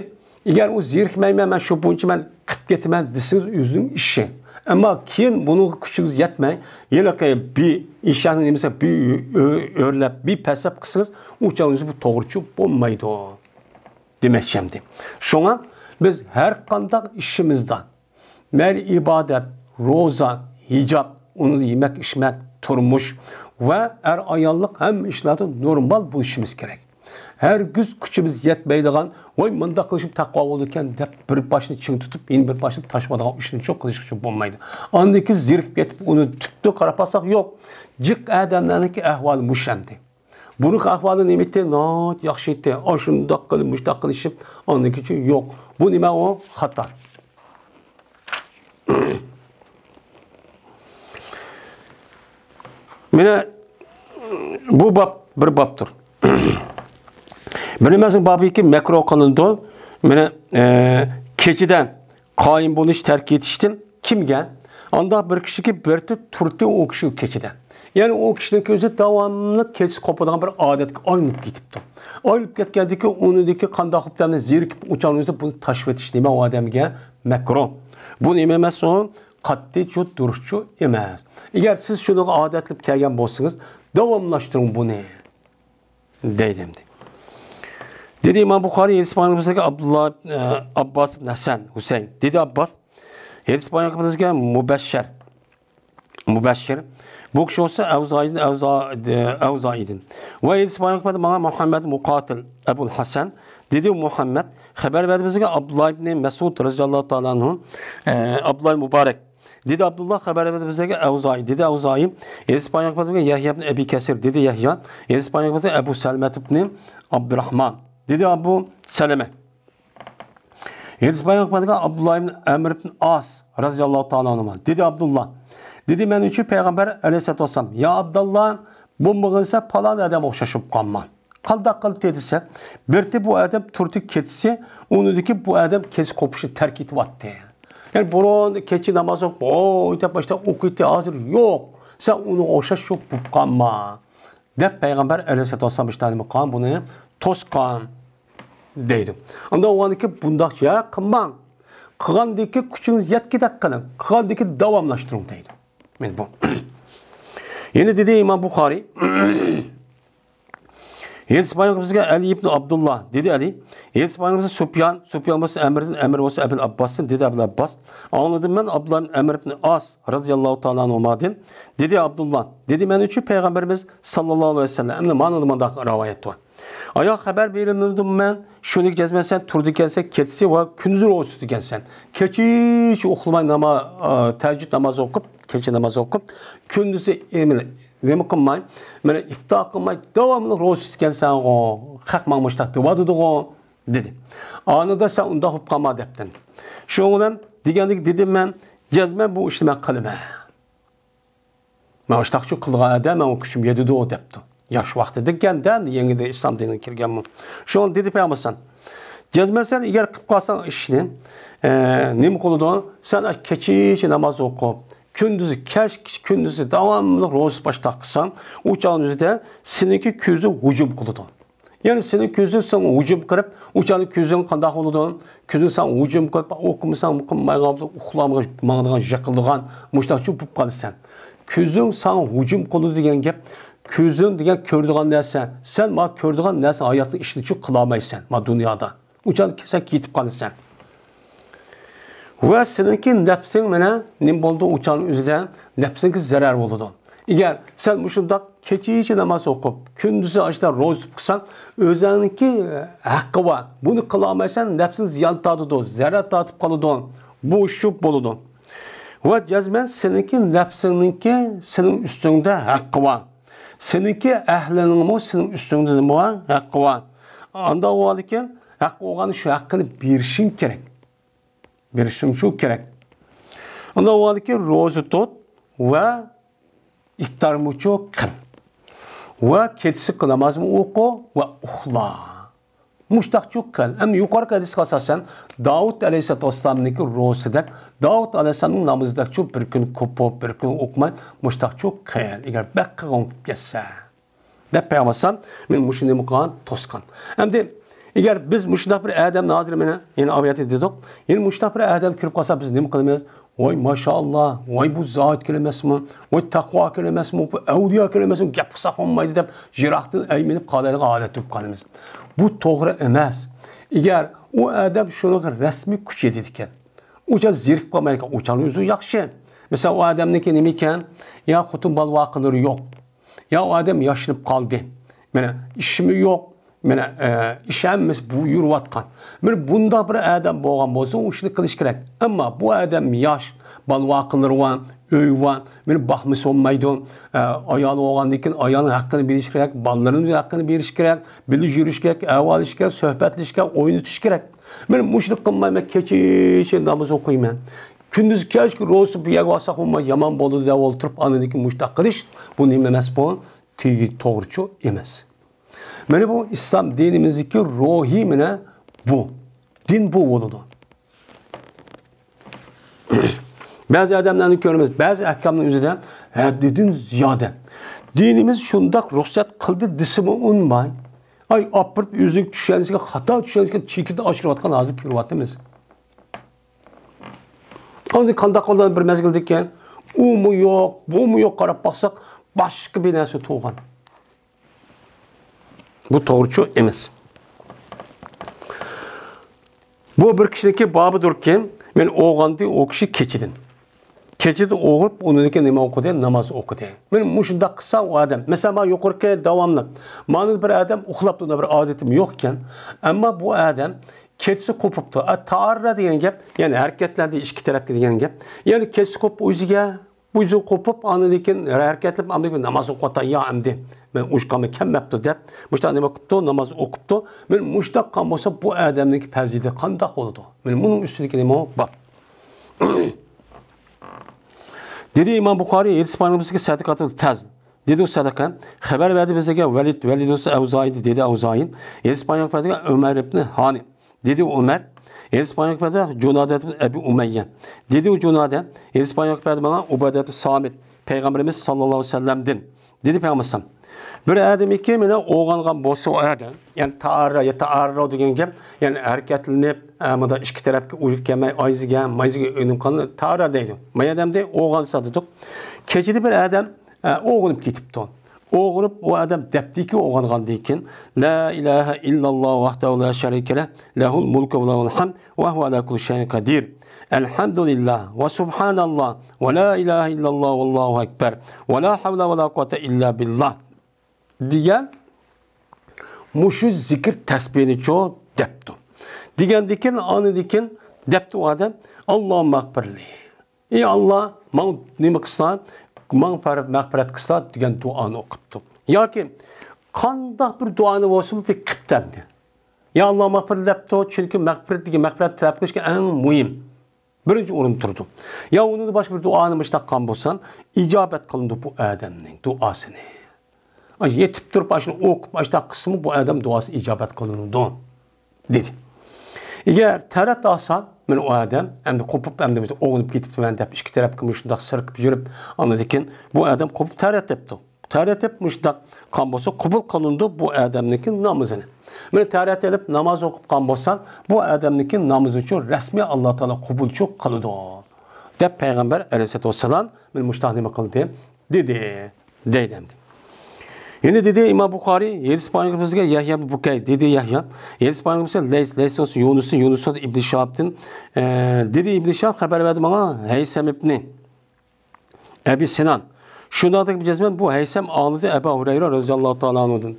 ئەگەر ئۇ زېرىكمەيمەن، مەن شۇ بويىچە مەن قىلىپ كېتىمەن دېسىڭىز، ئۆزىنىڭ ئىشى. ئەمما كېيىن بۇنىڭغا كۈچىڭىز يەتمەي، ھېلىقى بىر ئىشلارنى نېمىسى بىر ئۆ-، ئۆرلەپ، بىر پەسەپ قىلسىڭىز، ئۇ چاغدا بۇ توغرىچۇ بولمايدۇ دېمەكچى ئەمدى. شۇڭا بىز ھەر قانداق ئىشىمىزدا مەيلى ئىبادەت، روزا، ھىجاب، ئۇنىڭدا يېمەك-ئىچمەك، تۇرمۇش ۋە ئەر-ئاياللىق ھەممە ئىشلاردا نورمال بولۇشىمىز كېرەك. ھەرگىز كۈچىمىز يەتمەيدىغان، ۋاي، مۇنداق قىلىشىم تەقۋا بولىدىكەن دەپ بىر باشنى چىڭ تۇتۇپ، يەنە بىر باشنى تاشلايدىغان ئىشنى چوڭ قىلىشقا بولمايدۇ. ئاندىن كېيىن زېرىكىپ كېتىپ، ئۇنى تۈپتىن قاراپ باقساق، يوق، جىق ئادەملەرنىڭكى ئەھۋالى مۇشۇ ئەمدى. بۇرۇنقى ئەھۋالى نېمە ئىدى؟ ناھايىتى ياخشى ئىدى. ئاشۇنداق قىلىپ، مۇشۇنداق قىلىشىپ، ئاندىن كېيىن يوق. بۇ نېمە ئۇ؟ خاتا. مانا بۇ باب بىر بابتۇر. بىر نېمەسنىڭ بابىكى مەكرۇ قىلىنىدۇ. مانا، ئە، كېچىدە قايىم بولۇش تەرك ئېتىشتىن كىمگە؟ ئانداق بىر كىشىكى بىرتى تۇرتى ئۇ كىشى كېچىدە. يەنى ئۇ كىشىنىڭ كۆزى داۋاملىق كېچىسى قوپىدىغان بىر ئادەتكە ئايلىنىپ كېتىپتۇ. ئايلىنىپ كەتكەندىكى ئۇنىڭدىكى قانداق قىلىپ زېرىكىپ ئۇچالمىسا، بۇنى تاشلىۋېتىش نېمە ئۇ ئادەمگە؟ مەكرۇھ. بۇ نېمە ئەمەس ئۇ؟ قەتئىي شۇ دۇرۇسچۇ ئەمەس. ئەگەر سىز شۇنىڭغا ئادەتلىنىپ كەلگەن بولسىڭىز، داۋاملاشتۇرۇڭ بۇنى. دەيدۇ ئەمدى. دېدى ئىمام بۇخارىي، ھەدىس بايانىمىزدىكى ئابدۇللا، ئە، ئابباس ئىبن ھەسەن، ھۈسەيىن. دېدى ئابباس، ھەدىس بايانىمىزدىكى مۇبەششەر، مۇبەششىر. بۇ كىشى بولسا ئەۋزائىدىن، ئەۋزا-، ئەۋزائىدىن. ۋە ھەدىس بايانىمىزدە ماڭا مۇھەممەد مۇقاتىل، ئەبۇل ھەسەن. دېدى مۇھەممەد، خەۋەر بەردى بىزگە ئابدۇللا ئىبن مەسئۇد رەزىياللاھۇ تائالا ئەنھۇ، ئە، ئابدۇللا مۇبارەك. دېدى ئابدۇللا، خەۋەر بەردى بىزگە ئەۋزائى. دېدى ئەۋزائى، ھەدىس بايان قىلىپ يەھيا ئىبن ئەبى كەسىر. دېدى يەھيا، ھەدىس بايان قىلىپ ئەبۇ سەلمەت ئىبن ئابدۇراھمان. دېدى ئەبۇ سەلەمە. ھەدىس بايان قىلىپ ئابدۇللا ئىبن ئەمر ئىبن ئاس رەزىياللاھۇ تائالا ئەنھۇما. دېدى ئابدۇللا. دېدى مەن ئۈچۈن پەيغەمبەر ئەلەيھىسسالاتۇ ۋەسسالام، يا ئابدۇللا، بولمىغىنسە پالان ئادەم ئوخشاش بولۇپ قالما. قانداق قىلدى دېسە، بىرتى بۇ ئادەم تۇرتى كېچىسى، ئۇنىڭدىكى بۇ ئادەم كېچە قوپۇشنى تەرك ئېتىۋاتتى. يەنى بۇرۇن كېچە ناماز ئوقۇپ، ھوي دەپ باشلاپ ئوقۇيتتى، ھازىر يوق. سەن ئۇنىڭغا ئوخشاش شۇ بولۇپ قالما. دەپ پەيغەمبەر ئەلەيھىسسالاتۇ ۋەسسالام ئىشتانى قىلغان بۇنى توسقان دەيدۇ. ئاندىن ئۇنىڭكى بۇنداقچە قىلماڭ. قىلغاندىكى كۈچىڭىز يەتكۈدەك قىلىڭ. قىلغاندىكى داۋاملاشتۇرۇڭ دەيدۇ. مانا بۇ. يەنە دېدى ئىمام بۇخارىي. ھەدىس بايان قىلىپ بىزگە ئەلى ئىبن ئابدۇللا، دېدى ئەلى. ھەدىس بايان قىلىپ بىزگە سۇپيان، سۇپيان بولسا ئەمىردىن، ئەمىر بولسا ئەبۇل ئابباستىن، دېدى ئەبۇل ئابباس. ئاڭلىدىم مەن ئابدۇللا ئىبن ئەمر ئىبن ئاس رەزىياللاھۇ تائالا ئەنھۇما دىن. دېدى ئابدۇللا، دېدى مەن ئۈچۈن پەيغەمبىرىمىز ساللاللاھۇ ئەلەيھى ۋەسەللەم. ئەمدى مانا مۇنداق رىۋايەت بار. ئايا خەۋەر بېرىلمىدىممۇ مەن؟ شۇنى جەزمەن سەن تۇرىدىكەنسەن، كېچىسى ۋە كۈندۈزى روزا تۇتىدىكەنسەن. كېچىچە ئۇخلىماي ناما-، ئا، تەھەججۇد نامازى ئوقۇپ، كېچە نامازى ئوقۇپ، كۈندۈزى ئېمىل-، نېمە قىلماي، مانا ئىپتار قىلماي، داۋاملىق روزا تۇتىدىكەنسەنغۇ، خەق ماڭا مۇشتاق دېۋاتىدىغۇ، دېدى. ئانىدا سەن ئۇنداق بولۇپ قالما دەپتىن. شۇنىڭ بىلەن دېگەندىكىن دېدىم مەن، جەزمەن بۇ ئىشنى مەن قىلىمەن. مەن ئاشتاقچۇ قىلغان ئادەم، مەن ئۇ كۈچۈم يېتىدۇ دەپتۇ. ياش ۋاقتىدىكەندە، يېڭىدا ئىسلام دىنىغا كىرگەنمۇ. شۇڭا دېدى پەيغەمبەر، جەزمەن سەن ئەگەر قىلىپ قالساڭ ئىشنى، ئە، نېمە قىلىدۇ؟ سەن كېچىچە ناماز ئوقۇپ، كۈندۈزى كەچ، كۈندۈزى داۋاملىق روزا باش تارتساڭ، ئۇ چاغنىڭ ئۆزىدە سېنىڭكى كۆزۈڭ ھۇجۇم قىلىدۇ. يەنى سېنىڭ كۆزۈڭ ساڭا ھۇجۇم قىلىپ، ئۇ چاغدا كۆزۈڭ قانداق بولىدۇ؟ كۆزۈڭ ساڭا ھۇجۇم قىلىپ، ئوقۇمىساڭ، ئوقۇمايدىغان، ئۇخلامىغان، ماڭىدىغان، يىقىلىدىغان، مۇشۇنداقچۇ بولۇپ قالىسەن. كۆزۈڭ ساڭا ھۇجۇم قىلىدۇ دېگەن گەپ، كۆزۈڭ دېگەن كۆرىدىغان نەرسە. سەن مانا كۆرىدىغان نەرسە، ھاياتنىڭ ئىشىنىچۇ قىلالمايسەن، مانا دۇنيادا. ئۇ چاغدا سەن كېتىپ قالىسەن. ۋە سېنىڭكى نەپسىڭ مانا نېمە بولىدۇ؟ ئۇ چاغنىڭ ئۆزىدە نەپسىڭگە زەرەر بولىدۇ. ئەگەر سەن مۇشۇنداق كېچىچە ناماز ئوقۇپ، كۈندۈزى ئاشۇنداق روزا تۇتۇپ قىلساڭ، ئۆزۈڭنىڭكى ھەققى بار. بۇنى قىلالمايسەن، نەپسىڭ زىيان تارتىدۇ، زەرەر تارتىپ قالىدۇ. بۇ شۇ بولىدۇ. ۋە جەزمەن سېنىڭكى نەپسىڭنىڭكى سېنىڭ ئۈستۈڭدە ھەققى بار. سېنىڭكى ئەھلىنىڭمۇ سېنىڭ ئۈستۈڭدە نېمە بار؟ ھەققى بار. ئانداق بولغاندىكىن ھەققى بولغان شۇ ھەققىنى بېرىشىڭ كېرەك. بېرىشىڭ شۇ كېرەك. ئانداق بولغاندىكىن روزا تۇت ۋە ئىپتارمۇچۇ قىل. ۋە كېچىسى نامازمۇ ئوقۇ ۋە ئۇخلا. مۇشتاقچۇ قىل. ئەمدى يۇقىرىقى ھەدىسكە ئاساسەن، داۋۇت ئەلەيھىسسالاتۇ ۋەسسالامنىڭكى روزىسىدەك، داۋۇت ئەلەيھىسسالامنىڭ نامىزىدەكچۇ بىر كۈن قوپۇپ، بىر كۈن ئوقۇماي، مۇشتاقچۇ قىل. ئەگەر بەك قىلغۇڭ كەتسە، دەپ پەيغەمبەر ئەلەيھىسسالام مېنى مۇشۇ نېمە قىلغان، توسقان. ئەمدى ئەگەر بىز مۇشۇنداق بىر ئادەمنى ھازىر مانا يەنە ئاۋۇ يەردە دېدۇق، يەنە مۇشۇنداق بىر ئادەم كۆرۈپ قالسا بىز نېمە قىلىمىز؟ ۋاي ماشائاللا، ۋاي بۇ زاھىدكەن ئەمەسمۇ، ۋاي تەقۋاكەن ئەمەسمۇ، بۇ ئەۋلىياكەن ئەمەسمۇ، گەپ قىلساق بولمايدۇ دەپ يىراقتىن ئەيمىنىپ قالايدىغان ھالەت بولۇپ قالىمىز. بۇ توغرا ئەمەس. ئەگەر ئۇ ئادەم شۇنىڭغا رەسمىي كۈچ يېتىدىكەن، ئۇ چاغ زېرىكىپ قالمايدىكەن، ئۇ چاغنىڭ ئۆزى ياخشى. مىسال، ئۇ ئادەمنىڭكى نېمە ئىكەن؟ يا خوتۇن بالا ۋاقىلىرى يوق، يا ئۇ ئادەم ياشىنىپ قالدى. مانا ئىشىمۇ يوق، مانا، ئە، ئىش ھەممىسى بۇ يۈرۈۋاتقان. مانا بۇنداق بىر ئادەم بولغان بولسا، ئۇ ئىشنى قىلىش كېرەك. ئەمما بۇ ئادەم ياش، بالا ۋاقىلىرى بار، ئۆيى بار، مانا باقمىسا بولمايدۇ. ئە، ئايالى بولغاندىن كېيىن ئايالنىڭ ھەققىنى بېرىش كېرەك، بالىلىرىنىڭ ھەققىنى بېرىش كېرەك، بىللە يۈرۈش كېرەك، ئەھۋال ئېلىش كېرەك، سۆھبەتلىشىش كېرەك، ئوينىتىش كېرەك. مانا مۇشۇنى قىلماي مەن كېچىچە ناماز ئوقۇيمەن. كۈندۈز كەچ روزا بۇ يەرگە بارساق بولماي يامان بولىدۇ دەپ ئولتۇرۇپ، ئاندىن كېيىن مۇشۇنداق قىلىش، بۇ نېمە ئەمەس بۇ؟ تېگى توغرىچۇ ئەمەس. مانا بۇ ئىسلام دىنىمىزدىكى روھى مانا بۇ. دىن بۇ بولىدۇ. بەزى ئادەملەرنى كۆرىمىز، بەزى ئەھكامنىڭ ئۆزىدە ھەددىدىن زىيادە. دىنىمىز شۇنداق رۇخسەت قىلدى دېسىمۇ ئۇنىماي. ئاي، ئاپىرىپ ئۆزىنىڭ چۈشەنچىسىگە، خاتا چۈشەنچىسىگە چېكىدىن ئاشۇرۇۋاتقان ھازىر كۆرۈۋاتىمىز. ئاندىن قانداق قىلىدۇ بىر مەزگىلدىكىن؟ ئۇمۇ يوق، بۇمۇ يوق، قاراپ باقساق، باشقا بىر نەرسە تۇغان. بۇ توغرىچۇ ئەمەس. بۇ بىر كىشىنىڭكى بابىدۇركى، مەن ئوغاندى ئۇ كىشى كېچىدىن. كېچىدە ئوغۇرۇپ، ئۇنىڭدىكى نېمە ئوقۇدى؟ ناماز ئوقۇدى. مەن مۇشۇنداق قىلسا ئۇ ئادەم، مەسىلەن، مانا يۇقىرىقى داۋاملىق. مانا بىر ئادەم ئۇخلاپتۇ، بىر ئادىتىم يوق ئىكەن. ئەمما بۇ ئادەم كېچىسى قوپۇپتۇ. ئە، تائاررا دېگەن گەپ، يەنى ھەرىكەتلەندى ئىككى تەرەپكە دېگەن گەپ. يەنى كېچىسى قوپۇپ ئۆزىگە، بۇ يۈزى قوپۇپ، ئاندىن كېيىن ھەرىكەتلىنىپ، ئاندىن كېيىن ناماز ئوقۇۋاتاي، يا ئەمدى مەن ئۇيقۇمغا كەلمەپتۇ دەپ، مۇشۇنداق نېمە قىپتۇ، ناماز ئوقۇپتۇ. مەن مۇشۇنداق قىلغان بولسا، بۇ ئادەمنىڭكى پەزىلىتى قانداق بولىدۇ؟ مەن بۇنىڭ ئۈستىدىكى نېمە بار؟ دېدى ئىمام بۇخارىي، ھەدىس بايانىمىزدىكى سەدىقاتۇل پەز. دېدى ئۇ سەدىقە. خەۋەر بەردى بىزگە ۋەلىد، ۋەلىد بولسا ئەۋزائىي، دېدى ئەۋزائىي. ھەدىس بايان قىلدى ئۆمەر ئىبن ھانى. دېدى ئۆمەر، ھەدىس بايان قىلدى جۇنادە ئەبى ئۇمەييە. دېدى ئۇ جۇنادە، ھەدىس بايان قىلدى ماڭا ئۇبادەتۇ سامىت، پەيغەمبىرىمىز ساللاللاھۇ ئەلەيھى ۋەسەللەمدىن. دېدى پەيغەمبىرىمىز، بىر ئادەمكى مانا ئوغانغان بولسا ئۇ ئادەم، يەنى تائاررا، يا تائاررا دېگەن گەپ، يەنى ھەرىكەتلىنىپ، ئە، مۇنداق ئىككى تەرەپكە ئۇيقۇ كەلمەي، ئايزىگە، مايزىگە ئۆنۈپ قالغان تائاررا دەيدۇ. ما ئادەمدە ئوغانسا دېدۇق. كېچىدە بىر ئادەم، ئە، ئوغىنىپ كېتىپتۇ. ئوغىنىپ، ئۇ ئادەم دەپتىكى ئوغانغاندىن كېيىن، لا ئىلاھە ئىللاللا ۋەھدەھۇ لا شەرىكە لەھ، لەھۇل مۇلكۇ ۋە لەھۇل ھەمد ۋە ھۇۋە ئەلا كۇللى شەيئىن قەدىر. ئەلھەمدۇلىللا ۋە سۇبھاناللا ۋە لا ئىلاھە ئىللاللا ۋەللاھۇ ئەكبەر ۋە لا ھەۋلە ۋە لا قۇۋۋەتە ئىللا بىللا دېگەن مۇشۇ زىكىر تەسبىھنىچۇ دەپتۇ. دېگەندىكىن، ئاندىكىن دەپتۇ ئۇ ئادەم، ئاللاھۇممەغفىرلى. ئى ئاللا، ماڭا نېمە قىلسا، ماڭا پەر-، مەغپىرەت قىلسا دېگەن دۇئانى ئوقۇپتۇ. ياكى قانداق بىر دۇئانى بولسىمۇ بىر قىپتەمدى. يا ئاللا مەغپىرەت دەپتۇ، چۈنكى مەغپىرەت دېگەن، مەغپىرەت تەلەپ قىلىشقا ئەڭ مۇھىم. بىرىنچى ئورۇندا تۇرىدۇ. يا ئۇنىڭدىن باشقا بىر دۇئانى مۇشۇنداق قىلغان بولسا، ئىجابەت قىلىنىدۇ بۇ ئادەمنىڭ دۇئاسىنى. ئاشۇ يېتىپ تۇرۇپ ئاشۇنى ئوقۇپ، ئاشۇنداق قىلسىمۇ بۇ ئادەم دۇئاسى ئىجابەت قىلىنىدۇ، دېدى. ئەگەر تەرەت ئالسا، مانا ئۇ ئادەم ئەمدى قوپۇپ، ئەمدى ئويغىنىپ كېتىپتىمەن دەپ ئىككى تەرەپكە مۇشۇنداق سىرقىپ يۈرۈپ، ئاندىن كېيىن بۇ ئادەم قوپۇپ تەرەت دەپتۇ. تەرەت دەپ مۇشۇنداق قىلغان بولسا، قوبۇل قىلىنىدۇ بۇ ئادەمنىڭكى نامىزىنى. مانا تەرەت ئېلىپ ناماز ئوقۇپ قالغان بولسا، بۇ ئادەمنىڭكى نامىزى ئۈچۈن رەسمىي ئاللا تائالا قوبۇلچى قىلىدۇ، دەپ پەيغەمبەر ئەلەيھىسسالاتۇ ۋەسسالام مانا مۇشۇنداق نېمە قىلدى، دېدى، دەيدۇ ئەمدى. يەنە دېدى ئىمام بۇخارىي، ھەدىس بايان بىزگە يەھيا ئىبن بۇكەي، دېدى يەھيا. ھەدىس بايان بىزگە لەيس، لەيس بولسا يۇنۇستىن، يۇنۇس بولسا ئىبن شىھابتىن، ئە، دېدى ئىبن شىھاب خەۋەر بەردى ماڭا، ھەيسەم ئىبنى ئەبى سىنان. شۇنداق دەپ جەزمەن بۇ ھەيسەم ئاڭلىدى ئەبۇ ھۇرەيرە رەزىياللاھۇ تائالا ئانھۇدىن.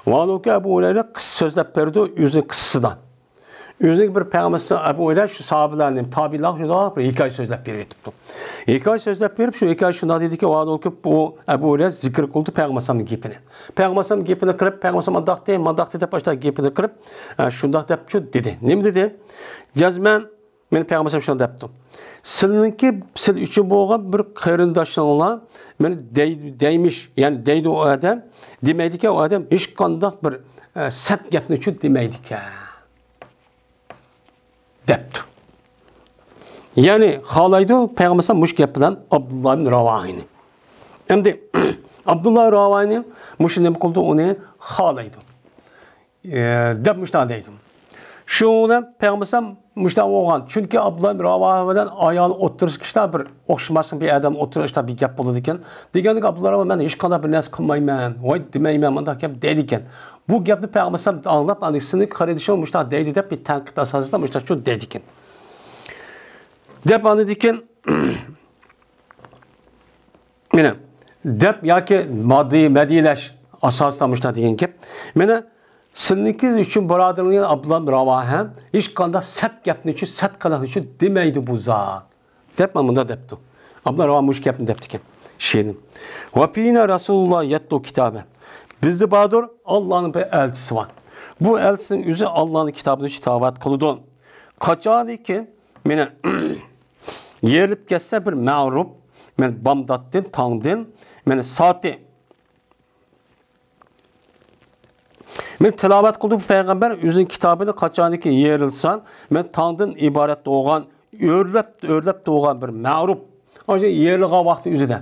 ۋاھالبۇكى ئەبۇ ھۇرەيرە قىسسە سۆزلەپ بەردى ئۆزىنىڭ قىسسىسىدا. ئۆزىنىڭ بىر پەيغەمبەر ئەبۇ ھۇرەيرە شۇ ساھابىلەرنى، تابىئىنلارغا شۇنداق بىر ھېكايە سۆزلەپ بېرىۋېتىپتۇ. ھېكايە سۆزلەپ بېرىپ، شۇ ھېكايە شۇنداق دېدىكى، ۋاھالبۇكى بۇ ئەبۇ ھۇرەيرە زىكىر قىلدى پەيغەمبەر ئەلەيھىسسالامنىڭ گېپىنى. پەيغەمبەر ئەلەيھىسسالام گېپىنى قىلىپ، پەيغەمبەر ئەلەيھىسسالام ئانداقتى، مانداقتى دەپ ئاشۇنداق گېپىنى قىلىپ، ئە، شۇنداق دەپ شۇ دېدى. نېمە دېدى؟ جەزمەن مانا پەيغەمبەر ئەلەيھىسسالام شۇنداق دەپتۇ. سىلىنىڭكى، سىز ئۈچۈن بولغان بىر قېرىنداشلىرىڭلار مانا دەي-، دەيمىش، يەنى دەيدۇ ئۇ ئادەم، دېمەيدىكەن ئۇ ئادەم ھېچقانداق بىر، ئە، سەت گەپنىچۇ دېمەيدىكەن، دەپتۇ. يەنى خالايدۇ پەيغەمبەر ئەلەيھىسسالام مۇشۇ گەپ بىلەن ئابدۇللا ئىبن راۋاھىنى. ئەمدى ئابدۇللا راۋاھىنى مۇشۇ نېمە قىلدى، ئۇنى خالايدۇ. ئە، دەپ مۇشۇنداق دەيدۇ. شۇنىڭ بىلەن پەيغەمبەر ئەلەيھىسسالام مۇشۇنداق بولغان. چۈنكى ئابدۇللا ئىبن راۋاھە بىلەن ئايال ئوتتۇرىسىدا كىشىلەر بىر ئوخشىماسلىق، بىر ئادەم ئوتتۇرىسىدا بىر گەپ بولىدىكەن. دېگەندىكىن ئابدۇللا راۋاھە مەن ھېچقانداق بىر نەرسە قىلمايمەن، ۋاي دېمەيمەن، مۇنداق گەپ دەيدىكەن. بۇ گەپنى پەيغەمبەر ئەلەيھىسسالام ئاڭلاپ، ئاندىن سېنىڭ قېرىندىشىڭ مۇشۇنداق دەيدۇ دەپ بىر تەنقىد ئاساسىدا مۇشۇنداق شۇ دەيدىكەن. دەپ ئاندىن كېيىن مانا، دەپ ياكى ماددىي، مەدھىيەلەش ئاساسىدا مۇشۇنداق دېگەن گەپ. مانا، سىلىنىڭكى ئۈچۈن بۇرادىرىڭىز ئابدۇللا ئىبن راۋاھە ھەم ھېچقانداق سەت گەپنىچۇ، سەت قىلىقنىچۇ دېمەيدۇ بۇ زات، دەپ مانا مۇنداق دەپتۇ. ئابدۇللا راۋاھە مۇشۇ گەپنى دەپتىكەن. شېرىن. ۋە فىنا رەسۇلۇللا يەتلۇ كىتابە. بىزدە باردۇر، ئاللانىڭ بىر ئەلچىسى بار. بۇ ئەلچىسىنىڭ ئۆزى ئاللانىڭ كىتابىنى تىلاۋەت قىلىدۇ. قاچانكى مانا يېرىلىپ كەتسە بىر مەغرۇب، مانا بامداتتىن، تاڭدىن، مانا ساتى. مانا تىلاۋەت قىلدى بۇ پەيغەمبەر ئۆزىنىڭ كىتابىنى قاچانكى يېرىلسا، مانا تاڭدىن ئىبارەت بولغان، ئۆرلەپ، ئۆرلەپ تۇرغان بىر مەغرۇب. ئاشۇ يېرىلغان ۋاقتى ئۆزىدە.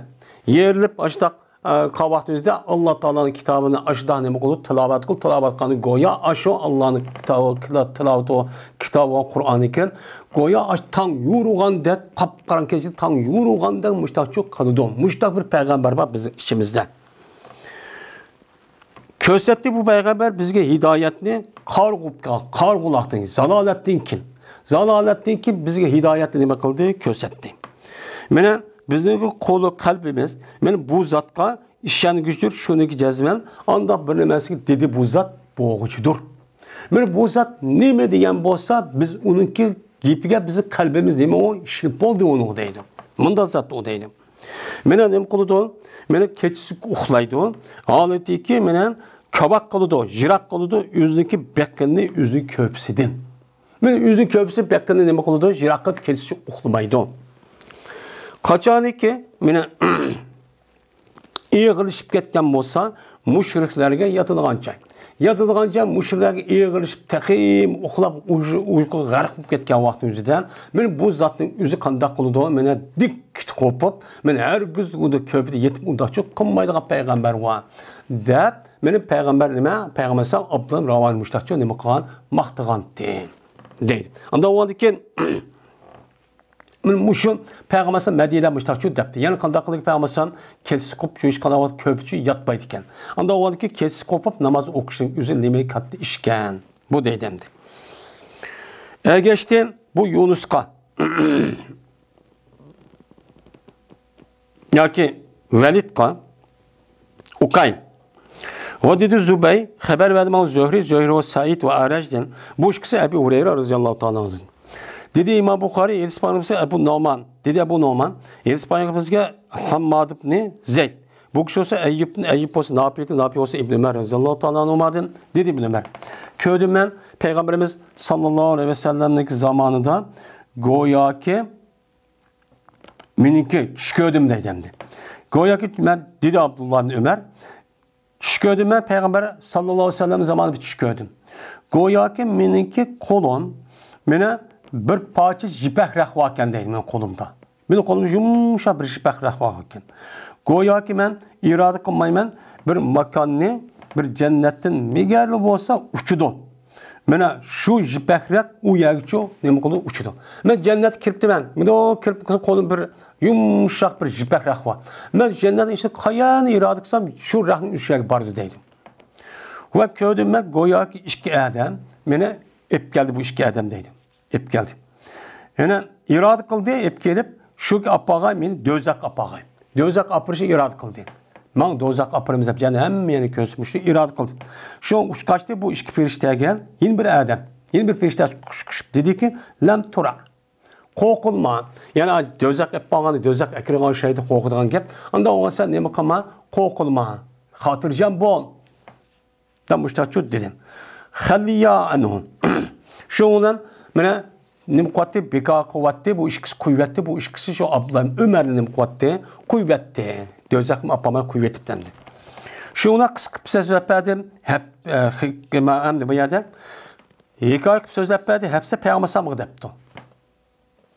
يېرىلىپ ئاشۇنداق، ئە، قالغان ۋاقتى ئۆزىدە ئاللا تائالانىڭ كىتابىنى ئاشۇنداق نېمە قىلىدۇ، تىلاۋەت قىلىدۇ، تىلاۋەت قىلغاندا گويا ئاشۇ ئاللانىڭ كىتابى، كىتاب، تىلاۋىتى، كىتابى بولغان قۇرئان ئىكەن. گويا ئاشۇ تاڭ يورۇغاندەك، قاپقاراڭغۇ كېچىدە تاڭ يورۇغاندەك مۇشتاقچۇ قىلىدۇ. مۇشتاق بىر پەيغەمبەر بار بىزنىڭ ئىچىمىزدە. كۆرسەتتى بۇ پەيغەمبەر بىزگە ھىدايەتنى قارىغۇ-، قارىغۇلۇقتىن، زالالەتتىن كېيىن. زالالەتتىن كېيىن بىزگە ھىدايەتنى نېمە قىلدى؟ كۆرسەتتى. مانا بىزنىڭ قولى قەلبىمىز، مانا بۇ زاتقا ئىشەنگۈچىدۇر، شۇنىڭكى جەزمەن ئانداق بىر نېمەسىگە دېدى بۇ زات بولغۇچىدۇر. مانا بۇ زات نېمە دېگەن بولسا، بىز ئۇنىڭكى گېپىگە بىزنىڭ قەلبىمىز نېمە ئۇ؟ ئىشىنىپ بولدى ئۇنىڭغا دەيدۇ. مۇنداق زات ئۇ دەيدۇ. مانا نېمە قىلىدۇ؟ مانا كېچىسى ئۇخلايدۇ. ھالىتىكى مانا كاۋاك قىلىدۇ، يىراق قىلىدۇ، ئۆزىنىڭكى بېقىنىنى ئۆزىنىڭ كۆرپىسىدىن. مانا ئۆزىنىڭ كۆرپىسى بېقىنىنى نېمە قىلىدۇ؟ يىراق قىلىپ كېچىسى ئۇخلىمايدۇ. قاچانكى مانا ئېغىرلىشىپ كەتكەن بولسا، مۇشرىكلارغا ياتىدىغان جاي. ياتىدىغان جاي مۇشرىكلارغا ئېغىرلىشىپ، تېخىمۇ ئۇخلاپ، ئۇيقۇ-، ئۇيقۇغا غەرق بولۇپ كەتكەن ۋاقتىنىڭ ئۆزىدە، مانا بۇ زاتنىڭ ئۆزى قانداق قىلىدۇ؟ مانا دىككىتە قوپۇپ، مانا ھەرگىز ئۇندا كۆرپىدە يېتىپ ئۇنداقچۇ قىلمايدىغان پەيغەمبەر بار، دەپ، مانا پەيغەمبەر نېمە؟ پەيغەمبەر ئەلەيھىسسالام ئابدۇللا ئىبن راۋاھىنى مۇشتاقچۇ نېمە قىلغان؟ ماختىغانتى، دەيدۇ. ئاندىن ئۇنىڭدىن كېيىن مانا مۇشۇ پەيغەمبەر ئەلەيھىسسالام مەدھىيەلەپ مۇشتاقچۇ دەپتۇ. يەنە قانداق قىلدى پەيغەمبەر ئەلەيھىسسالام؟ كېچىسى قوپۇپ، شۇ ھېچقانداق ۋاقىت كۆرپىچۇ ياتمايدىكەن. ئاندىن ئۇنىڭدىن كېيىن كېچىسى قوپۇپ ناماز ئوقۇشنىڭ ئۆزى نېمە كاتتا ئىشكەن. بۇ دەيدۇ ئەمدى. ئەگەشتىن بۇ يۇنۇسقا، ياكى ۋەلىدقا، ئۇقاي. ۋە دېدى زۇبەي، خەۋەر بەردى ماڭا زۆھرى، زۆھرى ۋە سەئىد ۋە ئەرەجدىن. بۇ ئىككىسى ئەبۇ ھۇرەيرە رەزىياللاھۇ تائالا ئەنھۇدىن. دېدى ئىمام بۇخارىي، ھەدىس بايان قىلسا ئەبۇ نومان. دېدى ئەبۇ نومان، ھەدىس بايان قىلسا ھەمماد ئىبنى زەيد. بۇ كىشى بولسا ئەييۇبتىن، ئەييۇب بولسا ناپىدىن، ناپى بولسا ئىبن ئۆمەر رەزىياللاھۇ تائالا ئەنھۇمادىن. دېدى ئىبن ئۆمەر. كۆردۈم مەن پەيغەمبىرىمىز ساللاللاھۇ ئەلەيھى ۋەسەللەمنىڭكى زامانىدا گوياكى مېنىڭكى چۈش كۆردۈم دەيدۇ ئەمدى. گوياكى مەن، دېدى ئابدۇللا ئىبنى ئۆمەر، چۈش كۆردۈم مەن، پەيغەمبەر ساللاللاھۇ ئەلەيھى ۋەسەللەم زامانىدا بىر چۈش كۆردۈم. گوياكى مېنىڭكى قولۇم، مېنى بىر پارچە يىپەك رەخ باركەن دەيدۇ مېنىڭ قولۇمدا. مېنىڭ قولۇمدا يۇمشاق بىر يىپەك رەخ باركەن. گوياكى مەن ئىرادە قىلمايمەن، بىر ماكاننى، بىر جەننەتتىن نېمە بولسا ئۇچىدۇ. مانا شۇ يىپەك رەخ ئۇ يەرگىچۇ نېمە قىلىدۇ، ئۇچىدۇ. مەن جەننەتكە كىرىپتىمەن. مانا كىرىپ قالسا قولۇم بىر يۇمشاق بىر يىپەك رەخ بار. مەن جەننەتنىڭ ئىچىدە قايەرنى ئىرادە قىلسام، شۇ رەخنىڭ ئۆشۈشى يەرگە بارىدۇ دەيدۇ. ۋە كۆردۈم مەن گوياكى ئىككى ئادەم مېنى ئېلىپ كەلدى، بۇ ئىككى ئادەم دەيدۇ. ئېلىپ كەلدى. يەنە ئىرادە قىلدى، ئېلىپ كېلىپ، شۇ ئاپارغاي، مېنى دوزاخقا ئاپارغاي. دوزاخقا ئاپىرىشنى ئىرادە قىلدى. ماڭ دوزاخقا ئاپىرىمىز دەپ، يەنە ھەممە يەرنى كۆرسىتىپ، مۇشۇنى ئىرادە قىلدى. شۇ ئۇچقاچتى بۇ ئىككى پېرىشتەگە، يەنە بىر ئادەم، يەنە بىر پېرىشتە قۇش-، قۇشۇپ دېدىكى، لەم تۇرا. قورقۇلما. يەنە دوزاخقا ئېلىپ بارغاندا، دوزاخقا ئەكىرىدىغان شەيتان قورقىدىغان گەپ. ئاندا بولغان سەن نېمە قىلما، قورقۇلما. خاتىرجەم بول. دەپ مۇشتاقچۇ دېدى. خەللىيا ئەنھۇ. شۇنىڭ بىلەن مانا نېمە قىلىۋەتتى؟ بىكار قىلىۋەتتى. بۇ ئىككىسى قويۇۋەتتى. بۇ ئىككىسى شۇ ئابدۇللا ئۆمەرنى نېمە قىلىۋەتتى؟ قويۇۋەتتى. دوزاخقا ئاپارماي قويۇۋېتىپتۇ ئەمدى. شۇنىڭ بىلەن قىسقا قىلىپ سۆزلەپ بەردى. ھەپ-، ئە، خى-، ما-، ئەمدى بۇ يەردە ھېكايە قىلىپ سۆزلەپ بەردى. ھەپسە پەيغەمبەر ئەلەيھىسسالامغا دەپتۇ.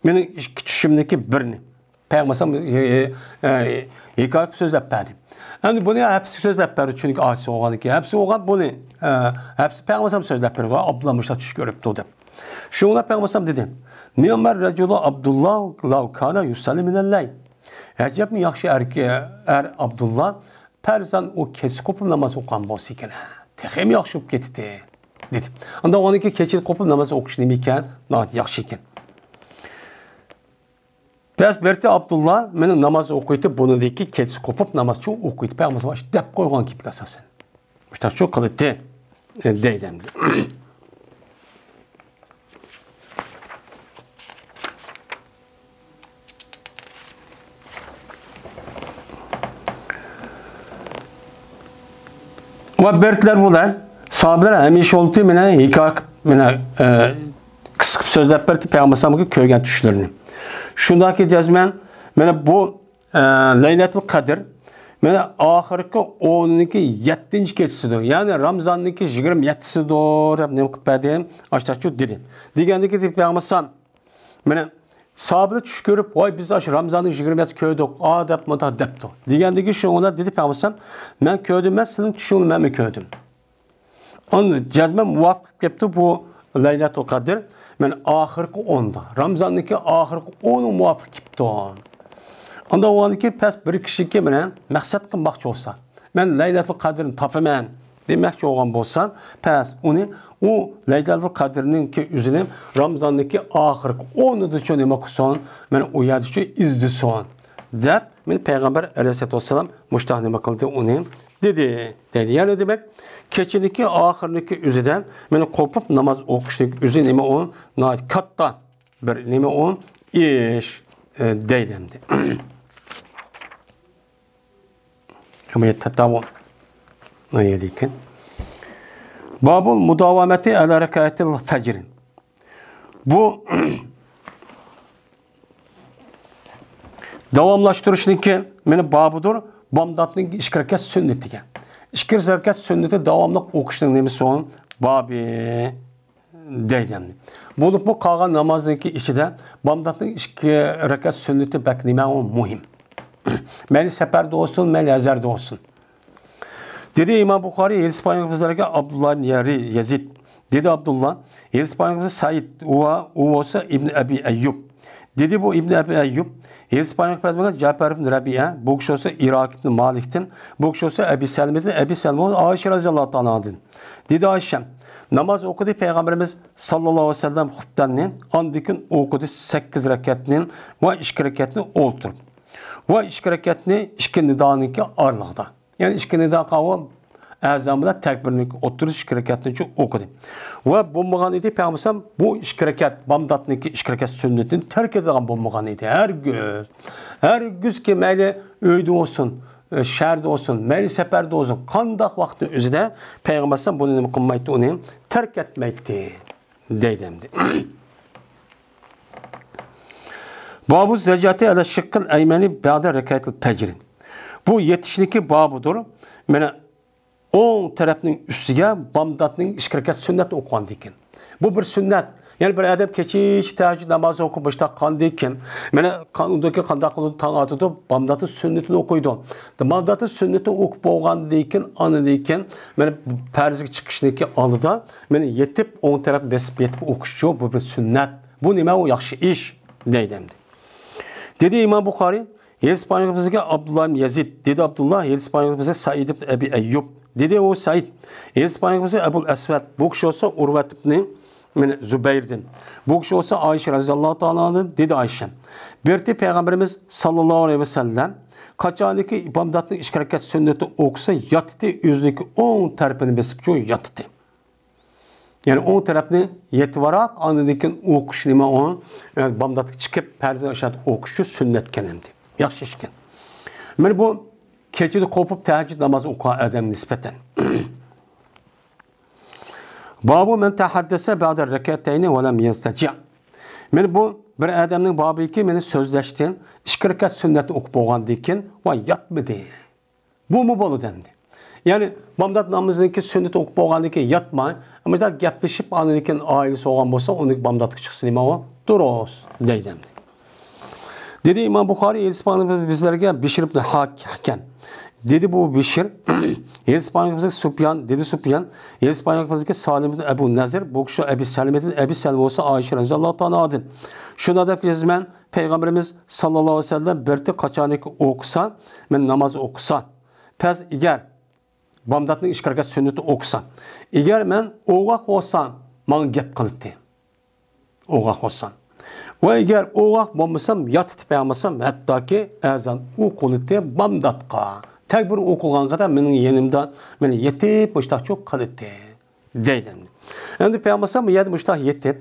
مېنىڭ ئىككى چۈشۈمدىكى بىرنى. پەيغەمبەر ئەلەيھىسسالام، ئە، ئە، ھېكايە قىلىپ سۆزلەپ بەردى. ئەمدى بۇنى ھەپسىگە سۆزلەپ بەردى، چۈنكى ئاچىسى بولغاندىن كېيىن. ھەپسە بولغان بۇنى، ئە، ھەپسە پەيغەمبەر ئەلەيھىسسالام سۆزلەپ بەردى، ئابدۇللا مۇشۇنداق چۈش كۆرۈپتۇ دەپ. شۇڭا پەيغەمبەر ئەلەيھىسسالام دېدى، نىئمەر رەجۇلۇ ئابدۇللا لەۋ كانا يۇسەللى مىنەللەيل. ئەجەبمۇ ياخشى ئەركە-، ئەر ئابدۇللا، پەرزەن ئۇ كەچ قوپۇپ ناماز ئوقۇغان بولسا ئىكەن، تېخىمۇ ياخشى بولۇپ كېتىتتى، دېدى. ئاندىن ئۇنىڭكى كېچىدە قوپۇپ ناماز ئوقۇشى نېمە ئىكەن؟ ناھايىتى ياخشى ئىكەن. بەس بېرىتى ئابدۇللا مېنىڭ ناماز ئوقۇيتتى، بۇنىڭدىكى كېچىسى قوپۇپ ناماز شۇ ئوقۇيتتى. پەيغەمبەر ئەلەيھىسسالام دەپ قويغان گېپىگە ئاساسەن. مۇشۇنداق شۇ قىلىتتى، دەيدۇ ئەمدى. ۋە بېرىتلەر بۇلار، ساھابىلەر ھەمىشە ئولتى مېنى ھېكايە قىلىپ، مېنى، ئە، قىسقا سۆزلەپ بەردى پەيغەمبەر ئەلەيھىسسالامغا كۆرگەن چۈشلىرىنى. شۇنداكى جەزمەن، مانا بۇ، ئە، لەيلەتۇل قەدىر، مانا ئاخىرقى ئوننىڭكى يەتتىنچى كېچىسىدۇر. يەنى رامزاننىڭكى يىگىرمە يەتتىسىدۇر دەپ نېمە قىلىپ بەردى؟ ئاشتاچۇ دېدى. دېگەندىكى پەيغەمبەر ئەلەيھىسسالام، مانا ساھابىلەر چۈش كۆرۈپ، ۋاي، بىز ئاشۇ رامزاننىڭ يىگىرمە يەتتە كۆردۇق، ئا، دەپ مۇنداق دەپتۇ. دېگەندىكى شۇ ئۇلار دېدى پەيغەمبەر ئەلەيھىسسالام، مەن كۆردۈم، مەن سىلىنىڭ چۈشۈڭنى مەنمۇ كۆردۈم. ئاندىن جەزمەن مۇۋاپىق كەپتۇ بۇ لەيلەتۇل قەدىر. مەن ئاخىرقى ئوندا، رامزاننىڭكى ئاخىرقى ئونى مۇۋاپىق كەپتۇ. ئاندا ئۇنىڭكى پەس بىر كىشىكى بىلەن مەقسەت قىلماقچى بولسا، مەن لەيلەتۇل قەدىرنى تاپىمەن دېمەكچى بولغان بولسا، پەس ئۇنى ئۇ لەيلەتۇل قەدىرنىڭكى ئۆزىنى رامزاننىڭكى ئاخىرقى ئونىدىچۇ نېمە قىلسۇن، مەن ئۇ يەردىچۇ ئىزدىسۇن دەپ، مەن پەيغەمبەر ئەلەيھىسسالاتۇ ۋەسسالام مۇشتاق نېمە قىلدى ئۇنى دېدى، دەيدۇ. يەنى دېمەك، كېچىنىڭكى ئاخىرىنىڭكى ئۆزىدە مېنى قوپۇپ ناماز ئوقۇشنىڭ ئۆزى نېمە ئۇ؟ ناھايىتى كاتتا بىر نېمە ئۇ؟ ئىش، ئە، دەيدۇ ئەمدى. بۇ يەردە تەتاۋۇل. ئايەت ئىكەن. بابۇل مۇداۋامەتى ئەلە رەكەتىل فەجر. بۇ داۋاملاشتۇرۇشنىڭكى مېنى بابىدۇر، بامداتنىڭ ئىككى رەكەت سۈننىتىگە. ئىككى رەكەت سۈننىتى داۋاملىق ئوقۇشنىڭ نېمىسى ئۇ؟ بابى دەيدۇ ئەمدى. بولۇپمۇ قالغان نامازنىڭكى ئىچىدە بامداتنىڭ ئىككى رەكەت سۈننىتى بەك نېمە ئۇ؟ مۇھىم. مەيلى سەپەردە بولسۇن، مەيلى ھەزەردە بولسۇن. دېدى ئىمام بۇخارىي، ھېلىسى پايغىمبىرىمىزگە ئابدۇللا يەرى يەزىد. دېدى ئابدۇللا، ھېلىسى پايغىمبىرىمىز سەئىد، ئۇ، ئۇ بولسا ئىبن ئەبى ئەييۇب. دېدى بۇ ئىبن ئەبى ئەييۇب، ھېلىسى پايغىمبىرىمىز جەپەر ئىبن رەبىئە، بۇ كىشى بولسا ئىراق ئىبن مالىكتىن، بۇ كىشى بولسا ئەبى سەلمىدىن، ئەبى سەلمە ئائىشە رەزىياللاھۇ تائالا ئانھادىن. دېدى ئائىشە، ناماز ئوقۇدى پەيغەمبىرىمىز ساللاللاھۇ ئەلەيھى ۋەسەللەم خۇپتەننى، ئاندىن كېيىن ئوقۇدى سەككىز رەكەتنى ۋە ئىككى رەكەتنى ئولتۇرۇپ. ۋە ئىككى رەكەتنى ئىككى نىدانىڭكى ئارىلىقىدا. يەنى ئىككى نىدا قاۋۇل ئەزان بىلەن تەكبىرنىڭ ئوتتۇرىسى ئىككى رەكەتنىچە ئوقۇدى. ۋە بولمىغان ئىدى، پەيغەمبەر بۇ ئىككى رەكەت، بامداتنىڭكى ئىككى رەكەت سۈننىتىنى تەرك ئېتىدىغان بولمىغان ئىدى. ھەرگىز، ھەرگىزكى مەيلى ئۆيدە بولسۇن، شەھەردە بولسۇن، مەيلى سەپەردە بولسۇن، قانداق ۋاقىتنىڭ ئۆزىدە پەيغەمبەر بۇنى نېمە قىلمايتتى، ئۇنى تەرك ئەتمەيتتى. دەيدۇ ئەمدى. بابۇ زەجاتى ئەلە شىققىل ئەيمەنى بەدە رەكەتىل پەجرى. بۇ يېتىشنىكى بابىدۇر. مانا ئوڭ تەرەپنىڭ ئۈستىگە بامداتنىڭ ئىككى رەكەت سۈننەتنى ئوقۇغاندىن كېيىن. بۇ بىر سۈننەت. يەنى بىر ئادەم كېچىچە تەھەججۇد نامازى ئوقۇپ باشلاپ قالغاندىن كېيىن، مانا ئۇندىن كېيىن قانداق قىلىدۇ؟ تاڭ ئاتىدۇ، بامداتنىڭ سۈننىتىنى ئوقۇيدۇ. بامداتنىڭ سۈننىتىنى ئوقۇپ بولغاندىن كېيىن، ئاندىن كېيىن مانا پەرزگە چىقىشنىڭكى ئالدىدا مانا يېتىپ، ئوڭ تەرەپ بېسىپ يېتىپ ئوقۇشچۇ، بۇ بىر سۈننەت. بۇ نېمە؟ ئۇ ياخشى ئىش دەيدۇ ئەمدى. دېدى ئىمام بۇخارىي، ھېلىسى پايغىمبىرىمىزگە ئابدۇللا ئىبن يەزىد، دېدى ئابدۇللا، ھېلىسى پايغىمبىرىمىزگە سەئىد ئىبن ئەبى ئەييۇب، دېدى ئۇ سەئىد، ھېلىسى پايغىمبىرىمىزگە ئەبۇل ئەسۋەد، بۇ كىشى بولسا ئۇرۋەت ئىبنى، مانا، زۇبەيردىن، بۇ كىشى بولسا ئائىشە رەزىياللاھۇ تائالا ئانھادىن، دېدى ئائىشە. بىرتى پەيغەمبىرىمىز ساللاللاھۇ ئەلەيھى ۋەسەللەم قاچانكى بامداتنىڭ ئىككى رەكەت سۈننىتى ئوقۇسا ياتتى، ئۆزىنىڭكى ئوڭ تەرىپىنى بېسىپچۇ ياتتى. يەنى ئوڭ تەرەپنى يېتىۋاراق، ئاندىن كېيىن ئوقۇش نېمە ئۇ، ئە، بامداتقا چىقىپ، پەرزنى ئاشۇ يەردە ئوقۇشچۇ سۈننەتكەن ئەمدى. ياخشى ئىشكەن. مانا بۇ كېچىدە قوپۇپ تەھەججۇد نامازى ئوقۇغان ئادەمگە نىسبەتەن. بابۇ مەن تەھەددەسە بەدە رەكەتەينى ۋە لەم يەزتەجىئ. مانا بۇ بىر ئادەمنىڭ بابىكى مانا سۆزلەشتىن ئىككى رەكەت سۈننەتنى ئوقۇپ بولغاندىن كېيىن ۋە ياتمىدى. بۇمۇ بولىدۇ ئەمدى. يەنى بامدات نامىزىنىڭكى سۈننىتى ئوقۇپ بولغاندىن كېيىن ياتماي، مۇنداق گەپلىشىپ، ئاندىن كېيىن ئائىلىسى بولغان بولسا، ئۇنى بامداتقا چىقسا نېمە ئۇ؟ دۇرۇس دەيدۇ ئەمدى. دېدى ئىمام بۇخارىي، ھېلىسى پايغىمبىرىمىز بىزلەرگە بىشر ئىبن ھاكەم. دېدى بۇ بىشر، ھېلىسى پايغىمبىرىمىزگە سۇپيان، دېدى سۇپيان، ھېلىسى پايغىمبىرىمىزگە سالىم ئىبن ئەبۇ نەزىر، بۇ كىشى ئەبى سەلىمىدىن، ئەبى سەلىمە بولسا ئائىشە رەزىياللاھۇ تائالا ئانھادىن. شۇنداق دەپ يازىمەن، پەيغەمبىرىمىز ساللاللاھۇ ئەلەيھى ۋەسەللەم بىرتى قاچانكى ئوقۇسا، مەن ناماز ئوقۇسا، پەز ئىگەر بامداتنىڭ ئىككى رەكەت سۈننىتى ئوقۇسا، ئىگەر مەن ئوغاق بولسام، ماڭا گەپ قىلاتتى. ئوغاق بولسام. ۋە ئىگەر ئوغاق بولمىسام، ياتىتىپ ياتمىسام، ھەتتاكى ئەزان ئوقۇلاتتى بامداتقا. تەكبىر ئوقۇلغانغا قەدەر مېنىڭ يېنىمدا، مېنى يېتىپ مۇشتاقچۇ قىلاتتى. دەيدۇ ئەمدى. ئەمدى پەيغەمبەر ئەلەيھىسسالام بۇ يەردە مۇشۇنداق يېتىپ،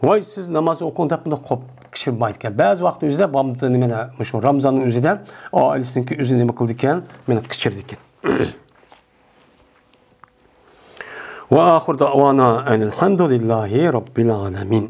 ۋاي سىز ناماز ئوقۇڭ دەپ مۇنداق قوپۇپ قىچىرمايدىكەن. بەزى ۋاقىت ئۆزىدە بامدىتنى مانا مۇشۇ رامزاننىڭ ئۆزىدە ئائىلىسىنىڭكى ئۆزى نېمە قىلىدىكەن، مېنى قىچىرىدىكەن. ۋە ئاخىر دەئۋانا ئەنىل ھەمدۇلىللاھى رەببىل ئالەمىن.